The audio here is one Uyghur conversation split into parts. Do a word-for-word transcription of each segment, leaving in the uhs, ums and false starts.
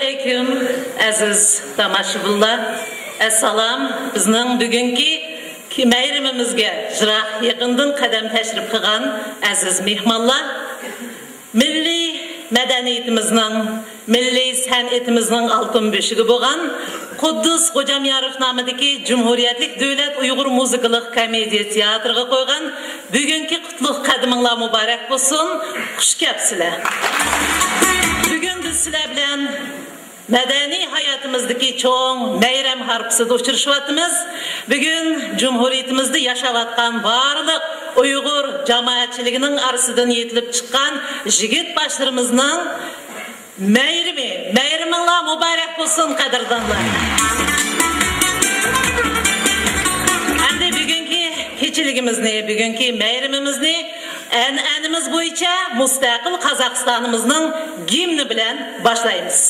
ئەلەيكۇم، ئەزىز تاماشىبىنلار. ئەسسالام، بىزنىڭ بۈگۈنكى مەيرىمىمىزگە يىراق يېقىندىن قەدەم تەشرىپ قىلغان ئەزىز مېھمانلار. مىللىي مەدەنىيىتىمىزنىڭ، مىللىي سەنئىتىمىزنىڭ ئالتۇن بۆشۈكى بولغان قۇددۇس خوجامياروف نامىدىكى جۇمھۇرىيەتلىك دۆلەت ئۇيغۇر مۇزىكىلىق كومېدىيە تىياتىرىغا قويغان بۈگۈنكى قۇتلۇق قەدىمىڭلار مۇبارەك بولسۇن، خۇش كەپسىلەر. بۈگۈن بىز سىلەر بىلەن مەدەنىي ھاياتىمىزدىكى چوڭ مەيرەم ھارپىسىدا ئۇچرىشىۋاتىمىز. بۈگۈن جۇمھۇرىيىتىمىزدە ياشاۋاتقان بارلىق ئۇيغۇر جامائەتچىلىكىنىڭ ئارىسىدىن يېتىلىپ چىققان يىگىت باشلىرىمىزنىڭ مەيرىمى، مەيرىمىڭلار مۇبارەك بولسۇن، قەدىردانلار! ئەمدى بۈگۈنكى كېچىلىكىمىزنى، بۈگۈنكى مەيرىمىمىزنى ئەنئەنىمىز بويىچە مۇستەقىل قازاقىستانىمىزنىڭ گىمنى بىلەن باشلايمىز.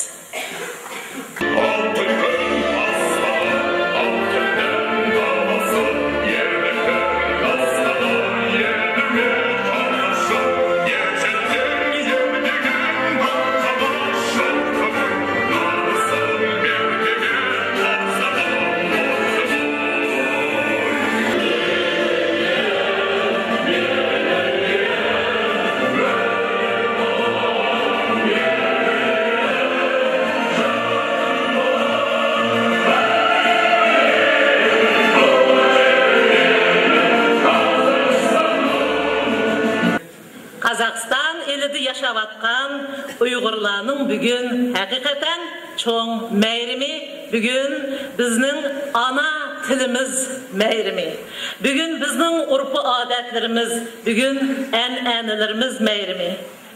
قازاقىستان ئېلىدە ياشاۋاتقان ئۇيغۇرلارنىڭ بۈگۈن ھەقىقەتەن چوڭ مەيرىمى، بۈگۈن بىزنىڭ ئانا تىلىمىز مەيرىمى، بۈگۈن بىزنىڭ ئۇرپى ئادەتلىرىمىز، بۈگۈن ئەنئەنىلىرىمىز مەيرىمى،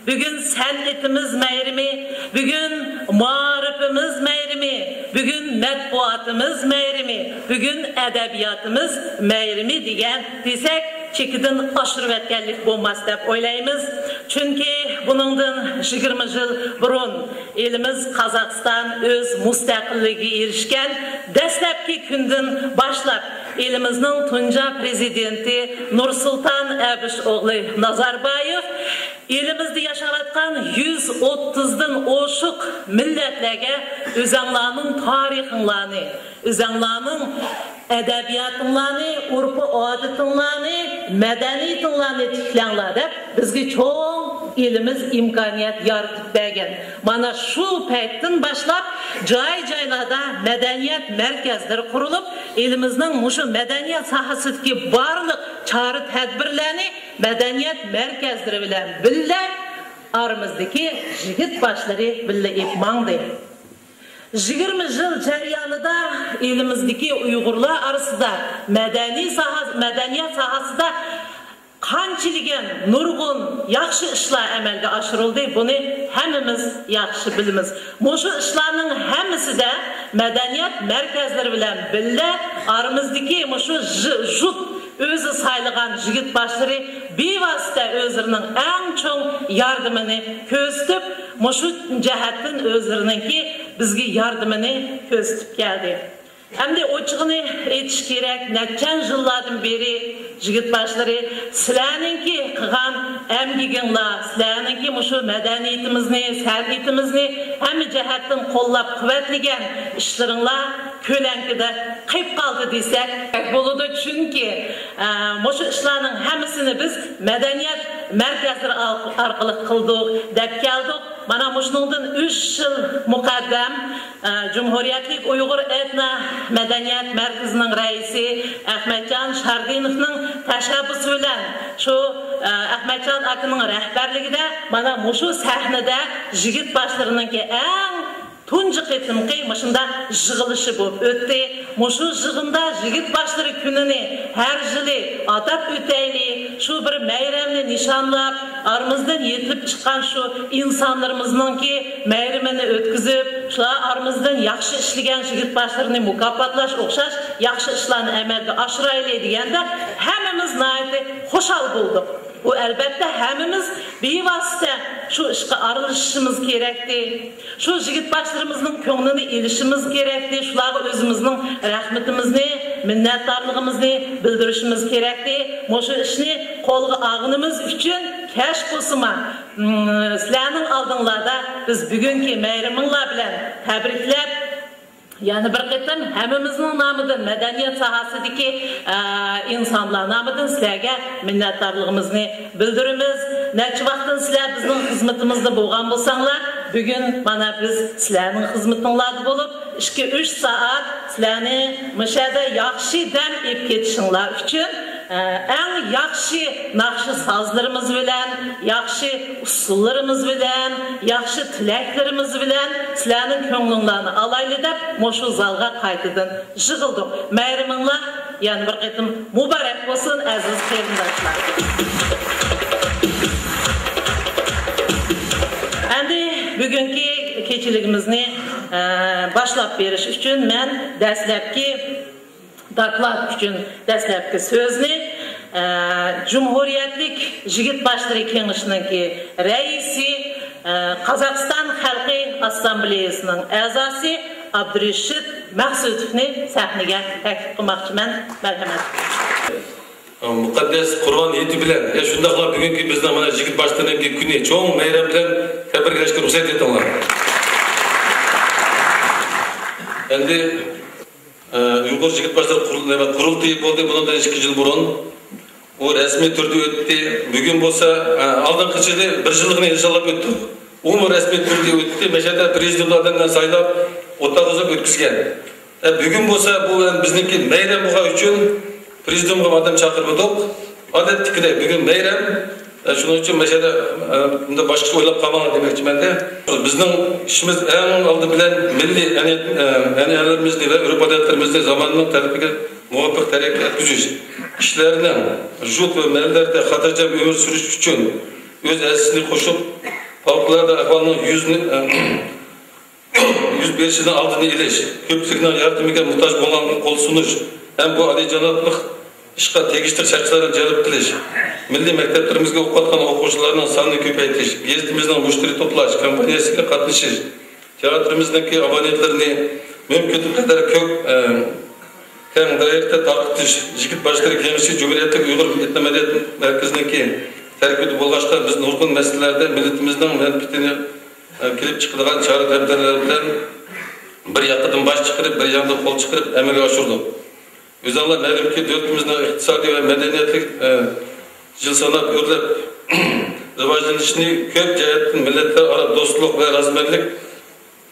بۈگۈن سەنئىتىمىز مەيرىمى، بۈگۈن مائارىپىمىز مەيرىمى، بۈگۈن مەتبۇئاتىمىز مەيرىمى، بۈگۈن ئەدەبىياتىمىز مەيرىمى دېگەن دېسەك، چېكىدىن ئاشۇرۇۋەتكەنلىك بولماس دەپ ئويلايمىز. چۈنكى بۇنىڭدىن يىگىرمە يىل بۇرۇن ئېلىمىز قازاقىستان ئۆز مۇستەقىللىكىگە ئېرىشكەن دەسلەپكى كۈندىن باشلاپ، ئېلىمىزنىڭ تۇنجى پىرېزىدېنتى نۇرسۇلتان ئەبىش ئوغلى نازاربايېۋ ئېلىمىزدە ياشاۋاتقان يۈز ئوتتۇزدىن ئوشۇق مىللەتلەرگە ئۆزەڭلارنىڭ تارىخىڭلارنى، ئۆزەڭلارنىڭ ئەدەبىياتىڭلارنى، ئۇرپى ئادىتىڭلارنى، مەدەنىيىتىڭلارنى تىكلەڭلار دەپ بىزگە چوڭ ئېلىمىز ئىمكانىيەت يارىتىپ بەرگەن. مانا شۇ پەيتتىن باشلاپ جاي-جايلاردا مەدەنىيەت مەركەزلىرى قۇرۇلۇپ، ئېلىمىزنىڭ مۇشۇ مەدەنىيەت ساھەسىدىكى بارلىق چارە-تەدبىرلەرنى مەدەنىيەت مەركەزلىرى بىلەن بىللە ئارىمىزدىكى يىگىت باشلىرى بىللە ئېلىپ ماڭدى. يىگىرمە يىل جەريانىدا ئېلىمىزدىكى ئۇيغۇرلار ئارىسىدا مەدەنىي ساھە، مەدەنىيەت ساھەسىدە قانچىلىگەن نۇرغۇن ياخشى ئىشلار ئەمەلگە ئاشۇرۇلدى، بۇنى ھەممىمىز ياخشى بىلىمىز. مۇشۇ ئىشلارنىڭ ھەممىسىدە مەدەنىيەت مەركەزلىرى بىلەن بىللە ئارىمىزدىكى مۇشۇ ژۇ-، ژۇت ئۆزى سايلىغان يىگىت باشلىرى بىۋاسىتە ئۆزلىرىنىڭ ئەڭ چوڭ ياردىمىنى كۆرسىتىپ، مۇشۇ جەھەتتىن ئۆزلىرىنىڭكى بىزگە ياردىمىنى كۆرسىتىپ كەلدى. ئەمدى ئوچۇقىنى ئېيتىش كېرەك، نەچچەن يىللاردىن بېرى يىگىت باشلىرى سىلەرنىڭكى قىلغان ئەمگىكىڭلار، سىلەرنىڭكى مۇشۇ مەدەنىيىتىمىزنى، سەنئىتىمىزنى ھەممە جەھەتتىن قوللاپ قۇۋۋەتلىگەن ئىشلىرىڭلار كۆلەڭكىدە قېلىپ قالدى دېسەك بولىدۇ. چۈنكى، ئە، مۇشۇ ئىشلارنىڭ ھەممىسىنى بىز مەدەنىيەت مەركەزلىرى ئار-، ئارقىلىق قىلدۇق، دەپ كەلدۇق. مانا مۇشۇنىڭدىن ئۈچ يىل مۇقەددەم، ئە، جۇمھۇرىيەتلىك ئۇيغۇر ئېتنو مەدەنىيەت مەركىزىنىڭ رەئىسى ئەخمەتجان شاردىنوفنىڭ تەشەببۇسى بىلەن شۇ، ئە، ئەخمەتجان ئاكىنىڭ رەھبەرلىكىدە مانا مۇشۇ سەھنىدە يىگىت باشلىرىنىڭكى ئەڭ تۇنجى قېتىمقى مۇشۇنداق يىغىلىشى بولۇپ ئۆتتى. مۇشۇ يىغىندا يىگىت باشلىرى كۈنىنى ھەر يىلى ئاتاپ ئۆتەيلى، شۇ بىر مەيرەمنى نىشانلاپ، ئارىمىزدىن يېتىلىپ چىققان شۇ ئىنسانلىرىمىزنىڭكى مەيرىمىنى ئۆتكۈزۈپ، شۇلار ئارىمىزدىن ياخشى ئىشلىگەن يىگىت باشلىرىنى مۇكاپاتلاش ئوخشاش ياخشى ئىشلارنى ئەمەلگە ئاشۇرايلى دېگەندە، ھەممىمىز ناھايىتى خۇشال بولدۇق. بۇ، ئەلبەتتە، ھەممىمىز بىۋاسىتە شۇ ئىشقا ئارىلىشىشىمىز كېرەكتى. شۇ يىگىت باشلىرىمىزنىڭ كۆڭلىنى ئېلىشىمىز كېرەكتى. شۇلارغا ئۆزىمىزنىڭ رەھمىتىمىزنى، مىننەتدارلىقىمىزنى بىلدۈرۈشىمىز كېرەكتى. مۇشۇ ئىشنى قولغا ئالغىنىمىز ئۈچۈن كەچ بولسىمۇ، م، سىلەرنىڭ ئالدىڭلاردا بىز بۈگۈنكى مەيرىمىڭلار بىلەن تەبرىكلەپ، يەنە بىر قېتىم ھەممىمىزنىڭ نامىدىن، مەدەنىيەت ساھەسىدىكى، ئە، ئىنسانلار نامىدىن سىلەرگە مىننەتدارلىقىمىزنى بىلدۈرىمىز. نەچچە ۋاقىتتىن سىلەر بىزنىڭ خىزمىتىمىزدە بولغان بولساڭلار، بۈگۈن مانا بىز سىلەرنىڭ خىزمىتىڭلاردا بولۇپ، ئىككى، ئۈچ سائەت سىلەرنى مۇشۇ يەردە ياخشى دەم ئېلىپ كېتىشىڭلار ئۈچۈن، ئە، ئەڭ ياخشى ناخشا سازلىرىمىز بىلەن، ياخشى ئۇسسۇللىرىمىز بىلەن، ياخشى تىلەكلىرىمىز بىلەن سىلەرنىڭ كۆڭلۈڭلارنى ئالايلى دەپ، مۇشۇ زالغا قايتىدىن يىغىلدۇق. مەيرىمىڭلار يەنە بىر قېتىم مۇبارەك بولسۇن، ئەزىز قېرىنداشلار! ئەمدى بۈگۈنكى كېچىلىكىمىزنى، ئە، باشلاپ بېرىش ئۈچۈن مەن دەسلەپكى دوكلات ئۈچۈن دەسلەپكى سۆزنى، ئە، جۇمھۇرىيەتلىك يىگىت باشلىرى كېڭىشىنىڭكى رەئىسى، ئە، قازاقىستان خەلقى ئاسسامبلېيىسىنىڭ ئەزاسى ئابدۇرېشىت مەخسۇتوۋنى سەھنىگە تەكلىپ قىلماقچىمەن. مەرھەمەت. مۇقەددەس قۇربان ھېيتى بىلەن، يا شۇنداقلا بۈگۈنكى بىزنىڭ مانا يىگىت باشلىرىنىڭكى كۈنى چوڭ مەيرەم بىلەن تەبرىكلەشكە رۇخسەت ئېتىڭلار. ئەمدى ئە، ئۇيغۇر يىگىت باشلىرى قۇرۇل-، نېمە، قۇرۇلتىيى بولدى، بۇنىڭدىن ئىككى يىل بۇرۇن. ئۇ رەسمىي تۈردە ئۆتتى. بۈگۈن بولسا، ئە، ئالدىنقى يىلى بىر يىللىقىنى نىشانلاپ ئۆتتۇق. ئۇمۇ رەسمىي تۈردە ئۆتتى. مەشەدە پرېزىدېنت ئادەملەرنى سايلاپ، ئوتتۇرىغا قويۇپ ئۆتكۈزگەن. ئە، بۈگۈن بولسا بۇ بىزنىڭكى مەيرەم بولغان ئۈچۈن پرېزىدېنتقا ئادەم چاقىرمىدۇق. ئادەتتىكىدەك بۈگۈن مەيرەم. ئە، شۇنىڭ ئۈچۈن مەشەدە، ئە، بۇنداق باشقىچە ئويلاپ قالماڭلار دېمەكچىمەن-دە. بىزنىڭ ئىشىمىز ئەڭ ئالدى بىلەن مىللىي ئەنئەت-، ئە، ئەنئەنىلىرىمىزنى ۋە ئۆرپ-ئادەتلىرىمىزنى زاماننىڭ تەلىپىگە مۇۋاپىق تەرەققىي ئەتكۈزۈش، كىشىلەرنىڭ يۇرت ۋە مەھەللىلەردە خاتىرجەم ئۆمۈر سۈرۈشى ئۈچۈن ئۆز ھەسسىسىنى قوشۇپ، پەۋقۇلئاددە ئەھۋالنىڭ يۈزنى، ئە، يۈز بېرىشىنىڭ ئالدىنى ئېلىش، كۆپچىلىكنىڭ ياردىمىگە موھتاج بولغانلىقىنى قول سۇنۇش ھەم بۇ ئالىيجانابلىق ئىشقا تېگىشلىك شەخسلەرنى جەلپ قىلىش، مىللىي مەكتەپلىرىمىزگە ئوقۇۋاتقان ئوقۇغۇچىلارنىڭ سانىنى كۆپەيتىش، گېزىتىمىزنىڭ مۇشتەرى توپلاش كامپانىيەسىگە قاتنىشىش، تىياتىرىمىزنىڭكى ئابونېنتلىرىنى مۇمكىنقەدەر كۆپ، ئە، كەڭ دائىرىدە تارقىتىش، يىگىت باشلىرى كېڭىشى جۇمھۇرىيەتلىك ئۇيغۇر ئېتنو مەدەنىيەت مەركىزىنىڭكى تەركىبىدە بولغاچقا، بىز نۇرغۇن مەسىلىلەردە مىللىتىمىزنىڭ مەنپىئەتىنى كېلىپ چىقىدىغان چارە-تەدبىرلەر بىلەن بىر ياقىدىن باش چىقىرىپ، بىر ياندىن قول چىقىرىپ ئەمەلگە ئاشۇردۇق. ئۆزۈڭلار مەلۇمكى، دۆلىتىمىزنىڭ ئىقتىسادىي ۋە مەدەنىيەتلىك، ئە، يىل ساناپ ئۆرلەپ راۋاجلىنىشىنى كۆپ جەھەتتىن مىللەتلەر ئارا دوستلۇق ۋە رازىمەنلىك،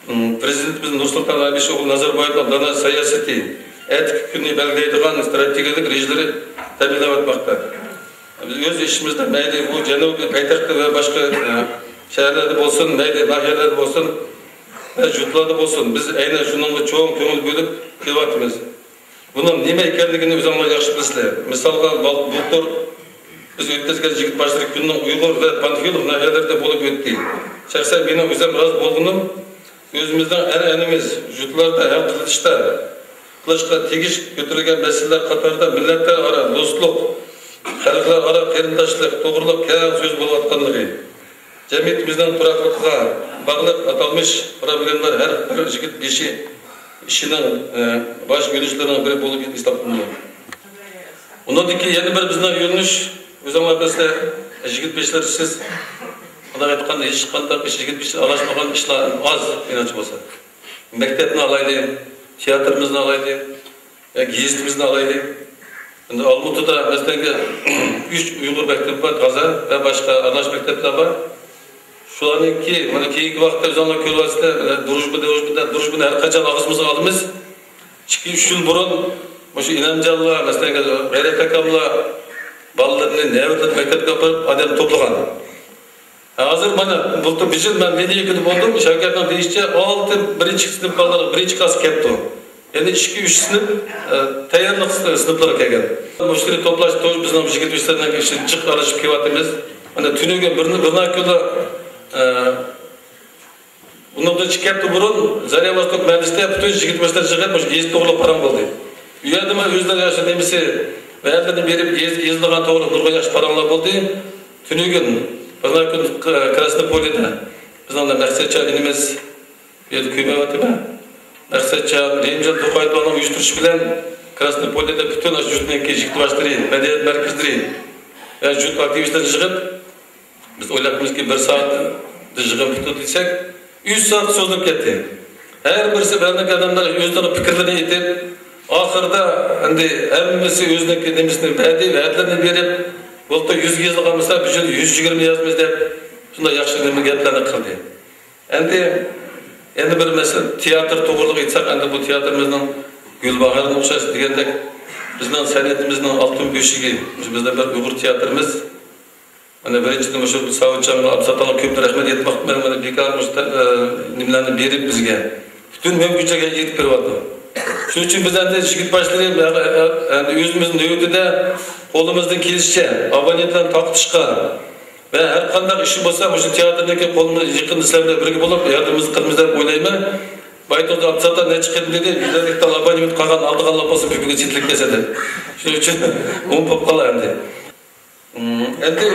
ئىم، پىرېزىدېنتىمىز نۇرسۇلتان ئەبىش ئوغلى نازاربايېۋنىڭ دانا ساياسىتى، ئەتىكى كۈننى بەلگىلەيدىغان ئىستراتېگىيەلىك رېجىلىرى تەمىنلەۋاتماقتا. بىز ئۆز ئىشىمىزدا مەيلى بۇ جەنۇبىي پايتەختتە ۋە باشقا، ئە، شەھەرلەردە بولسۇن، مەيلى ناھىيەلەردە بولسۇن ۋە يۇرتلاردا بولسۇن، بىز ئەينەن شۇنىڭغا چوڭ كۆڭۈل بۆلۈپ كېلىۋاتىمىز. بۇنىڭ نېمە ئىكەنلىكىنى ئۆزۈڭلار ياخشى بىلىسىلەر. مىسالغا، بال-، بۇلتۇر بىز ئۆتكۈزگەن يىگىت باشلىرى كۈنىنىڭ ئۇيغۇر ۋە پانفىلوف ناھىيەلىرىدە بولۇپ ئۆتتى. شەخسەن مېنىڭ ئۆزۈم راست بولغىنىم، ئۆزىمىزنىڭ ئەنئەنىمىز، يۇرتلاردا ھەل قىلىشتا، قىلىشقا تېگىش كۆتۈرۈلگەن مەسىلىلەر قاتارىدا مىللەتلەر ئارا دوستلۇق، خەلقلەر ئارا قېرىنداشلىق توغرۇلۇق كەڭ سۆز بولۇۋاتقانلىقى، جەمئىيىتىمىزنىڭ تۇراقلىقىغا باغلىق ئاتالمىش پروبلېمىلار ھەر بىر يىگىت بېشى ئىشىنىڭ، ئە، باش يۆنىلىشلىرىنىڭ بىرى بولۇپ ھېسابلىنىدۇ. ئۇنىڭدىن كېيىن يەنە بىر بىزنىڭ يۆنىلىش، ئۆزۈڭلار بىلىسىلەر، يىگىت بېشىلىرى سىز، مۇنداق ئېيتقاندا، ھېچقانداق ئىش، يىگىت بېشى ئارىلاشمىغان ئىشلار ئاز، مېنىڭچە بولسا. مەكتەپنى ئالايلى، تىياتىرىمىزنى ئالايلى، يا گېزىتىمىزنى ئالايلى. ئەمدى ئالمۇتىدا، مەسىلەن، ئۈچ ئۇيغۇر مەكتىپى بار، تازا ۋە باشقا ئارىلاش مەكتەپلەر بار. شۇلارنىڭكى، مانا، كېيىنكى ۋاقىتتا ئۆزۈڭلار كۆرۈۋاتىسىلەر، مانا، دۇرۇژبا، دۇرۇژبا، دۇرۇژبىنى ھەر قاچان ئاغزىمىزغا ئالىمىز. ئىككى، ئۈچ يىل بۇرۇن مۇشۇ ئىنەمجانلار، مەسىلەن، غەيرەت ئاكاملار بالىلىرىنى، نەۋرىلىرىنى مەكتەپكە ئاپىرىپ، ئادەم توپلىغان. ھازىر مانا، بۇلتۇر بىر يىل مەن مېدىيەگە بولدۇم، شاكىرنىڭ دېيىشىچە، ئالتە بىرىنچى سىنىپ بالىلىرى بىرىنچى كىلاسقا كەپتۇ. يەنى ئىككى، ئۈچ سىنىپ، ئە، تەييارلىق سىنىپلىرىغا كەلگەن. مۇشتەرى توپلاش توي بىزنىڭ يىگىت ياشلىرىنىڭ ئىشىنى جىق ئارىلىشىپ كېلىۋاتىمىز. مانا تۈنۈگۈن بىر، بىر كۈنلا، ئە، بۇنىڭدىن ئىككى ھەپتە بۇرۇن زەريا ۋاستوك مەھەللىسىدە پۈتۈن يىگىت ياشلار يىغىپ، مۇشۇ گېزىت توغرۇلۇق پاراڭ بولدى. ئۇ يەردىمۇ ئۆزلىرى ياشلار نېمىسى مەھەللىدىن بېرىپ گېزىت يېزىلغان توغرىلىق نۇرغۇن ياخشى پاراڭلار بولدى. تۈنۈگۈن بىر كۈن، ئە، كراسنوپوليدا بىزنىڭ مەقسەتجان ئىنىمىز بۇ يەردە كۆيمەيۋاتىمەن. مەقسەتجان، رەھىمجان توقايتوۋنىڭ ئۇيۇشتۇرۇشى بىلەن كراسنوپوليدا پۈتۈن ئاشۇ يۇرتنىڭكى يىگىت ياشلىرى، مەدەنىيەت مەركەزلىرى ۋە يۇرت ئاكتىۋىستلىرىنى يىغىپ، بىز ئويلاپمىزكى، بىر سائەتتە يىغىن پۈتتى دېسەك، ئۈچ سائەت سوزۇلۇپ كەتتى. ھەر بىرسى بىرەرلىك ئادەملەر ئۆزلىرىنىڭ پىكىرلىرىنى ئېيتىپ، ئاخىرىدا ئەمدى ھەممىسى ئۆزىنىڭكى نېمىسىنى بەردى، ۋەدىلىرىنى بېرىپ، بۇلتۇر يۈزگە يازىدىغان بولسا، بىز يۈز يىگىرمە يازىمىز دەپ، شۇنداق ياخشى نېمە گەپلەرنى قىلدى. ئەمدى يەنە بىر مەسىلە، تىياتىر توغرىلىق ئېيتساق، ئەمدى بۇ تىياتىرىمىزنىڭ گۈلباھارىغا ئوخشاش دېگەندەك، بىزنىڭ سەنئىتىمىزنىڭ ئالتۇن بۆشۈكى، بىزدە بىر ئۇيغۇر تىياتىرىمىز. مانا، بىرىنچىدىن، مۇشۇ ساۋۇتجانغا، ئابدۇساتتارغا كۆپتىن رەھمەت ئېيتماقتا، مانا، بىكار مۇشۇ تە-، ئە، نېمىلەرنى بېرىپ بىزگە پۈتۈن مۇمكىنچىلىكلەرنى يېتىپ بېرىۋاتىدۇ. شۇنىڭ ئۈچۈن بىز ئەمدى يىگىت باشلىرى، ئەمدى ئۆزىمىز نۆۋىتىدە قولىمىزدىن كېلىشىچە ئابونېنتلارنى تارقىتىشقا ۋە ھەر قانداق ئىش بولسا، مۇشۇ تىياتىردىكى قولىمىز يېقىندا سىلەر بىلەن بىرگە بولۇپ ياردىمىمىزنى قىلىمىز دەپ ئويلايمەن. بايتوغدا ئابدۇساتتار نەچچە قېتىم دېدى، يۈزلەرلىك تال ئابونېنت قالغان، ئالىدىغانلار بولسا بۈگۈنگە چېتىلىپ كەتسە دەپ. شۇنىڭ ئۈچۈن ئۇنىڭ بولۇپ قالار ئەمدى. ئەمدى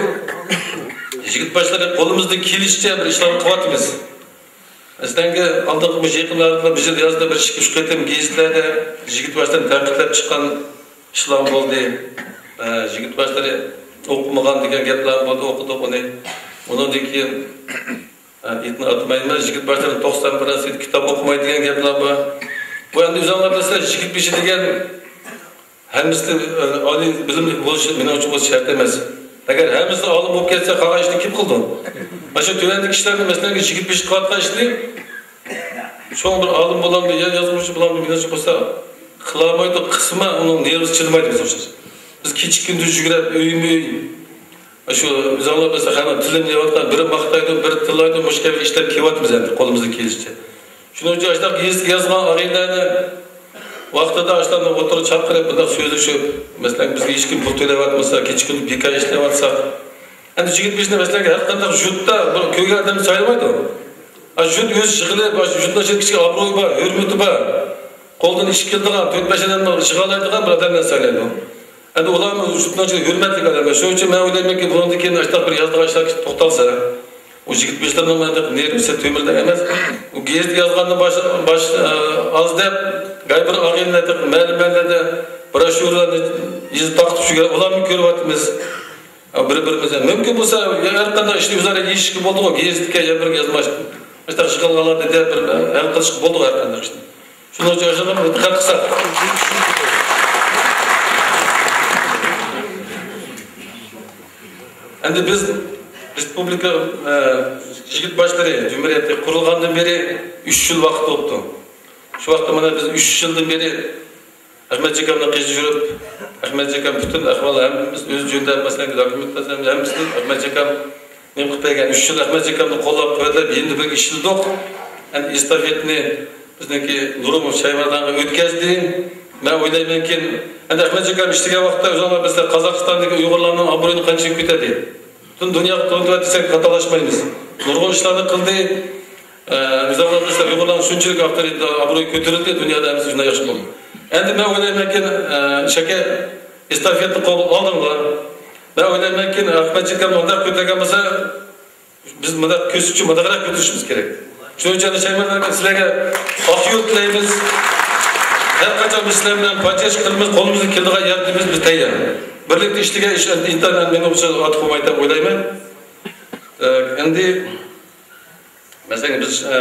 يىگىت باشلىرى قولىمىزدىن كېلىشىچە بىر ئىشلارنى قىلىۋاتىمىز. مەسىلەن، ئالدىنقى مۇشۇ يېقىنلاردا بىر يىل يازدا بىر ئىككى، ئۈچ قېتىم گېزىتلەردە يىگىت باشلىرىنى تەنقىدلەپ چىققان ئىشلار بولدى. ئە، يىگىت باشلىرى ئوقۇمىغان دېگەن گەپلەر بولدى، ئوقۇدۇق ئۇنى. ئۇنىڭدىن كېيىن، ئە، ئېتىنى ئاتىمايمەن، يىگىت باشلىرى توقسان پىروتسېنت كىتاب ئوقۇمايدۇ دېگەن گەپلەر بار. بۇ ئەمدى ئۆزۈڭلار بىلىسىلەر، يىگىت بېشى دېگەن ھەممىسى، ئە، ئالىي بىلىملىك بولۇشى مېنىڭچە بولسا شەرت ئەمەس. ئەگەر ھەممىسى ئالىم بولۇپ كەتسە، قالغان ئىشنى كىم قىلىدۇ؟ مانا شۇ تۆۋەندىكى كىشىلەرنى، مەسىلەن، يىگىت بېشى قىلىۋاتقان ئىشنى چوڭ بىر ئالىم بولامدۇ يا يازغۇچى بولامدۇ، مېنىڭچە بولسا قىلالمايدۇ، قىسما ئۇنىڭ نېرۋىسى چىدىمايدۇ، بىز ئوخشاش. بىز كېچە كۈندۈز يۈگۈرۈپ، ئۆيمۇ ئۆي، شۇ ئۆزۈڭلار بىلسە، ھەممە تىلىنى يەۋاتقان، بىرى ماختايدۇ، بىرى تىللايدۇ، مۇشۇ كەبى ئىشلار كېلىۋاتىمىز ئەمدى قولىمىزدىن كېلىشىچە. شۇنىڭ ئۈچۈن ئاشۇنداق يېزىپ يازغان ئاغىنىلەرنى ۋاقتىدا ئاشۇلارنى ئوتتۇرىغا چاقىرىپ، بۇنداق سۆزلىشىپ، مەسىلەن، بىزگە ھېچكىم پۇل تۆلەۋاتمىسا، كېچە-كۈندۈز بىكار ئىشلەۋاتساق، ئەمدى يىگىت بېشىنى، مەسىلەن، ھەر قانداق يۇرتتا بىر كۆرگەن ئادەمنى سايلىمايدۇ. ئاشۇ يۇرت ئۆزى يىغىلىپ، ئاشۇ يۇرتنىڭ ئىچىدە كىشىگە ئابرۇيى بار، ھۆرمىتى بار، قولىدىن ئىش كېلىدىغان، تۆت-بەش ئادەمنى يىغالايدىغان بىر ئادەمنى سايلايدۇ. ئەمدى ئۇلارمۇ يۇرتنىڭ ئىچىدە ھۆرمەتلىك ئادەملەر. شۇنىڭ ئۈچۈن مەن ئويلايمەنكى، بۇنىڭدىن كېيىن ئاشۇنداق بىر يازىدىغان ئىشلار توختالسا، ئۇ يىگىت بېشىلارنىڭ مەندەك نېرۋىسى تۆمۈردەك ئەمەس. ئۇ گېزىت يازغاندا باش، باش، ئە، ئاز دەپ، گاي بىر ئاغىنىلەردە، مەلىمەنلەردە بروشيۇرىلارنى يېزىپ تارقىتىپ يۈرگەن، ئۇلارنى كۆرۈۋاتىمىز. بىر-بىرىمىزگە مۇمكىن بولسا، ھەر قانداق ئىشنى ئۆزئارا يېشىشكە بولىدىغۇ، گېزىتكە يا بىر يازما، مۇشۇنداق يىغىلغانلاردا دەپ بىر ھەل قىلىشقا بولىدىغۇ ھەر قانداق ئىشنى. شۇنىڭ ئۈچۈن ئاشۇنداق بىر دىققەت قىلساق. ئەمدى بىز رېسپۇبلىكا، ئە، يىگىت باشلىرى جۇمھۇرىيىتى قۇرۇلغاندىن بېرى ئۈچ يىل ۋاقىت بوپتۇ. شۇ ۋاقىتتا مانا بىز ئۈچ يىلدىن بېرى ئەخمەتجان ئاكامنىڭ قېشىدا يۈرۈپ، ئەخمەتجان ئاكام پۈتۈن ئەھۋال ھەممىمىز ئۆز جۈندە، مەسىلەن، دوكۇمېنتاسىيە ھەممىسىنى ئەخمەتجان ئاكام نېمە قىلىپ بەرگەن. ئۈچ يىل ئەخمەتجان ئاكامنى قوللاپ قۇۋۋەتلەپ، يېنىدا بىرگە ئىشلىدۇق. ئەمدى ئېستافېتىنى بىزنىڭكى نۇرۇموف شايماردانغا ئۆتكەزدى. مەن ئويلايمەنكىن، ئەمدى ئەخمەتجان ئاكام ئىشلىگەن ۋاقىتتا، ئۆزۈڭلار بىلىسىلەر، قازاقىستاندىكى ئۇيغۇرلارنىڭ ئابرۇيىنى قانچىلىك كۆتەردى. پۈتۈن دۇنياغا تونۇتۇۋەتتى دېسەك، خاتالاشمايمىز. نۇرغۇن ئىشلارنى قىلدى. ئە، ئۆزۈڭلار بىلىسىلەر، ئۇيغۇرلارنى شۇنچىلىك ئاپتورىتېتى، ئابرۇيى كۆتۈرۈلدى، دۇنيادا ھەممىسى شۇنداق ياخشى بولدى. ئەمدى مەن ئويلايمەنكىن، ئە، شەكەر ئېستافېتىنى قولغا ئالدىڭلار. مەن ئويلايمەنكىن، ئەخمەتجان ئاكام مۇنداق كۆتۈرگەن بولسا، بىز مۇنداق كۆزىتىشى مۇنداقراق كۆتۈرۈشىمىز كېرەك. شۇنىڭ ئۈچۈن شايماردان ئاكا، سىلەرگە ئاق يول تىلەيمىز. ھەر قاچان بىز سىلەر بىلەن پاجىئەش قىلىمىز، قولىمىزدىن كېلىدىغان ياردىمىمىز بىز تەييار. بىرلىكتە ئىشلىگەن ئىش ئىنتايىن مېنىڭ ئۈچۈن ئارتۇق بولمايدۇ دەپ ئويلايمەن. ئە، ئەمدى، مەسىلەن، بىز، ئە،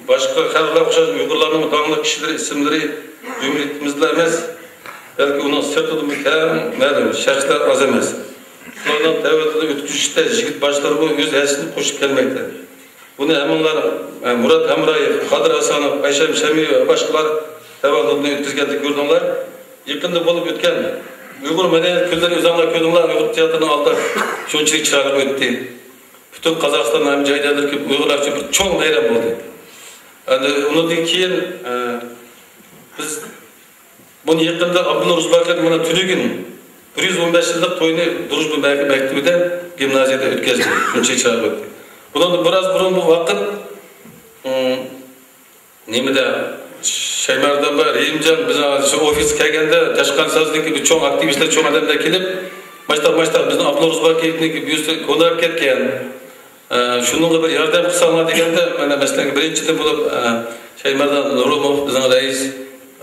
باشقا خەلقلەرگە ئوخشاش ئۇيغۇرلارنىڭ داڭلىق كىشىلىرى ئىسىملىرى جۇمھۇرىيىتىمىزدىلا ئەمەس، بەلكى ئۇنىڭ سىرتىدىمۇ كەڭ مەلۇم شەخسلەر ئاز ئەمەس. ئۇلارنىڭ تەۋەلىكىنى ئۆتكۈزۈشتە يىگىت باشلىرىمۇ ئۆز ھەسسىسىنى قوشۇپ كەلمەكتە. بۇنى ھەممىڭلار، ئە، مۇرات ھەمرايېف، قادىر ھاسانوف، ئايشەم شەمىيېۋا ۋە باشقىلار تەۋەلىكىنى ئۆتكۈزگەندە كۆردۈڭلار. يېقىندا بولۇپ ئۆتكەن ئۇيغۇر مەدەنىيەت كۈنلىرى ئۆزۈڭلار كۆردۈڭلار، ئۇيغۇر تىياتىرىنىڭ ئالدىدا شۇنچىلىك چىرايلىق ئۆتتى. پۈتۈن قازاقىستاننىڭ ھەممە جايلىرىدىكى ئۇيغۇرلار ئۈچۈن بىر چوڭ بايرام بولدى. ئەمدى ئۇنىڭدىن كېيىن، ئە، بىز بۇنى يېقىندا ئابدۇللا روزىباكىر مانا تۈنۈگۈن بىر يۈز ئون بەش يىللىق تويىنى دۇرۇژبا مەك-، مەكتىۋىدە، گىمنازىيىدە ئۆتكۈزدى. شۇنچىلىك چىرايلىق ئۆتتى. بۇنىڭدىن بىراز بۇرۇن بۇ ۋاقىت، ئۇم، نېمىدە، شايماردان بار، رەھىمجان بىزنىڭ شۇ ئوفىسقا كەلگەندە، تاشقان سازدىكى بىر چوڭ ئاكتىۋىستلار، چوڭ ئادەملەر كېلىپ، ماشتاق، ماشتاق، بىزنىڭ ئابدۇللا روزىباكىرنىڭكى بيۇستى كونىراپ كەتكەن. ئە، شۇنىڭغا بىر ياردەم قىلساڭلار دېگەندە، مانا، مەسىلەن، بىرىنچىدىن بولۇپ، ئە، شايماردان نۇرۇموف بىزنىڭ رەئىس،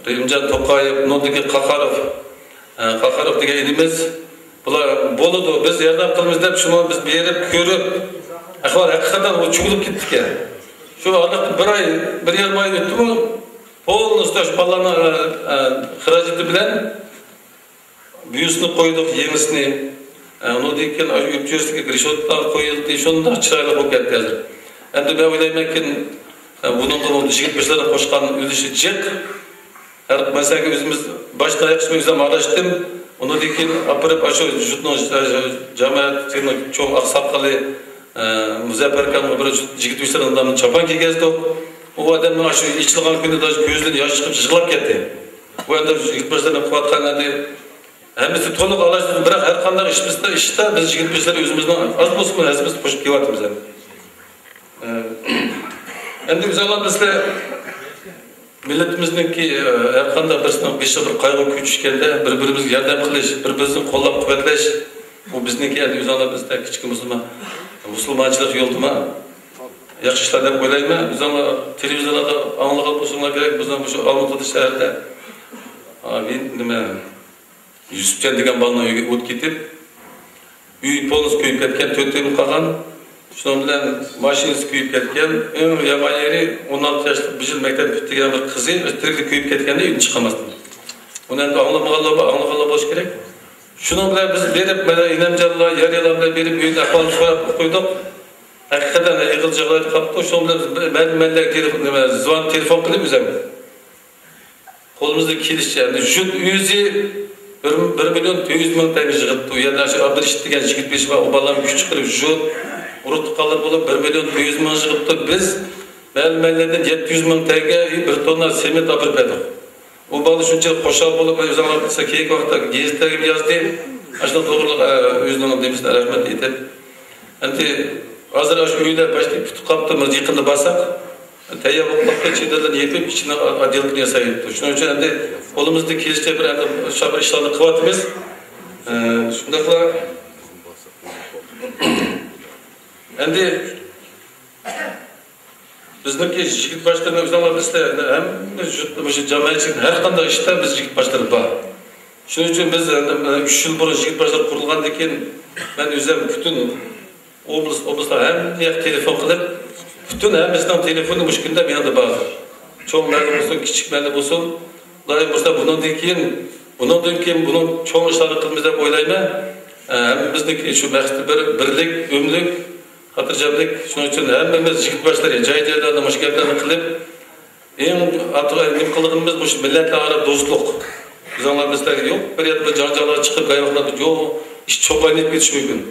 رەھىمجان توقايېف، ئۇنىڭدىن كېيىن قاقاروف، ئە، قاقاروف دېگەن ئىنىمىز، بۇلار بولىدۇ، بىز ياردەم قىلىمىز دەپ، شۇنى بىز بېرىپ كۆرۈپ، ئەھۋال ھەقىقەتەن ئۇ چۆكۈلۈپ كېتىپتىكەن. شۇ ئارىلىقتا بىر ئاي، بىر يېرىم ئاي ئۆتتىمۇ، پولنىستى شۇ بالىلارنىڭ، ئە، ئە، خىراجىتى بىلەن بۇيىسىنى قويدۇق، يېڭىسىنى. ئە، ئۇنىڭدىن كېيىن ئاشۇ ئۆپچۆسىگە رېشوتكا قويۇلدى، شۇنداق چىرايلىق بولۇپ كەتتى ھازىر. ئەمدى مەن ئويلايمەنكى، ئە، بۇنىڭغا يىگىت بېشىلارنىڭ قوشقان ئۈلۈشى جىق. ھەر مەسىلەگە ئۆزىمىز باشتا ئاياق ئۆزۈم ئارىلاشتىم. ئۇنىڭدىن كېيىن ئاپىرىپ، ئاشۇ يۇرتنىڭ، ئە، جامائەت چوڭ ئاقساقىلى، ئە، مۇزەپپەر ئاكامغا بىر يىگىت بېشىلارنىڭ چاپان كىيگۈزدۇق. ئۇ ئادەمنىڭ ئاشۇ ئېچىلغان كۈنىدە كۆزىدىن ياش چىقىپ يىغلاپ كەتتى. بۇ ئەمدى يىگىت بېشىلارنىڭ قىلىۋاتقان ئەمدى ھەممىسى تولۇق ئالاھىدە، بىراق ھەر قانداق ئىشىمىزدا، ئىشتا بىز يىگىت بېشىلار ئۆزىمىزنىڭ ئاز بولسىمۇ ھەسسىمىزنى قوشۇپ كېلىۋاتىمىز ئەمدى. ئە، ئەمدى ئۆزۈڭلار بىلىسىلەر، مىللىتىمىزنىڭكى، ئە، ھەر قانداق بىرسىنىڭ بېشىغا بىر قايغۇ كۆچۈشكەندە، بىر-بىرىمىزگە ياردەم قىلىش، بىر-بىرىمىزنى قوللاپ-قۇۋۋەتلەش، بۇ بىزنىڭكى ئەمدى ئۆزۈڭلار بىلىسىلەر، كىچىك مۇسۇلمان، مۇسۇلمانچىلىق يولىدىمۇ ياخشى ئىشلار دەپ ئويلايمەن. ئۆزۈڭلار تېلېۋىزورلاردا ئاڭلىغان بولساڭلار كېرەك، بىزنىڭ مۇشۇ ئالمۇتىدا شەھەردە، ئا، مەن نېمە، يۈسۈپجان دېگەن بالىنىڭ ئۆيىگە ئوت كېتىپ، ئۆي پولنىسى كۆيۈپ كەتكەن، تۆت ئۆيمۇ قالغان. شۇنىڭ بىلەن ماشىنىسى كۆيۈپ كەتكەن. ئەڭ يامان يېرى، ئون ئالتە ياشلىق، بىر يىل مەكتەپ پۈتتۈرگەن بىر قىزى تىرىكلا كۆيۈپ كەتكەندە، ئۆيدىن چىقالماستىن. ئۇنى ئەمدى ئاڭلىمىغانلار بار، ئاڭلىغانلار بولۇشى كېرەك. شۇنىڭ بىلەن بىز بېرىپ، مانا ئىنەمجانلار، يار-يالاڭ بىلەن بېرىپ، ئۆيدە ئەھۋالنى سوراپ قويدۇق. ھەقىقەتەن ئېغىر جاغدايدا قاپتۇ. شۇنىڭ بىلەن بىز مەلۇم مەللەگە تېلېفون، نېمە، زۇۋان تېلېفون قىلىپ ئۆزەم قولىمىزدىن كېلىشىچە، يەنى يۇرت ئۆزى بىر، بىر مىليون تۆت يۈز مىڭ تەڭگە يىغىپتۇ. يەنە شۇ ئابدۇرېشىت دېگەن يىگىت بېشى بار، ئۇ بالام كۈچ چىقىرىپ، يۇرت ئۇرۇق تۇغقانلىرى بولۇپ، بىر مىليون تۆت يۈز مىڭ يىغىپتۇ. بىز مەلۇم مەللىدىن يەتتە يۈز مىڭ تەڭگە، بىر توننا سېمونت ئاپىرىپ بەردۇق. ئۇ بالا شۇنچىلىك خۇشال بولۇپ، ئۆزۈڭلار بىلسە، كېيىنكى ۋاقىتتا گېزىتلەرگىمۇ يازدى. ئاشۇنداق توغرىلىق، ئە، ئۆزىنىڭ نېمىسىنى رەھمەت ئېيتىپ. ئەمدى ھازىر ئاشۇ ئۆيلەر باشتا پۈتۈپ قاپتۇ، بىز يېقىندا بارساق، تەييار بولۇپ قاپتۇ، چېدىرلىرىنى يېپىپ، ئىچىنى ئادىلكىنى ياسايدۇ. شۇنىڭ ئۈچۈن ئەمدى قولىمىزدىن كېلىشىچە بىر ئەمدى شۇ بىر ئىشلارنى قىلىۋاتىمىز. ئە، شۇنداقلا ئەمدى بىزنىڭكى يىگىت باشلىرىنى ئۆزۈڭلار بىلىسىلەر، ھەممە يۇرت، مۇشۇ جامائەتچىلىك ھەر قانداق ئىشتا بىز يىگىت باشلىرى بار. شۇنىڭ ئۈچۈن بىز ئەمدى مانا ئۈچ يىل بۇرۇن يىگىت باشلىرى قۇرۇلغاندىن كېيىن مەن ئۆزۈم پۈتۈن ئوبلاست، ئوبلاستقا ھەممە ياققا تېلېفون قىلىپ، پۈتۈن ھەممىسىنىڭ تېلېفونى مۇشۇ كۈندە مېنىڭدە بار. چوڭ مەھەللە بولسۇن، كىچىك مەھەللە بولسۇن، ئۇلار بولسا بۇنىڭدىن كېيىن، بۇنىڭدىن كېيىن بۇنىڭ چوڭ ئىشلارنى قىلىمىز دەپ ئويلايمەن. ھەممىمىزنىڭكى شۇ مەقسىتى بىر، بىرلىك، ئۆملۈك، خاتىرجەملىك. شۇنىڭ ئۈچۈن ھەممىمىز يىگىت باشلىرى جاي-جايلاردا مۇشۇ گەپلەرنى قىلىپ، ئەڭ ئارتۇق نېمە قىلىدىغىنىمىز مۇشۇ مىللەتلەر ئارا دوستلۇق. بىزنىڭ بىزلەر يوق، بىر يەردە بىر جاڭجاللار چىقىپ، ھەر ۋاقىتتا يوق، ئىش چوقاينىپ كېتىشى مۇمكىن.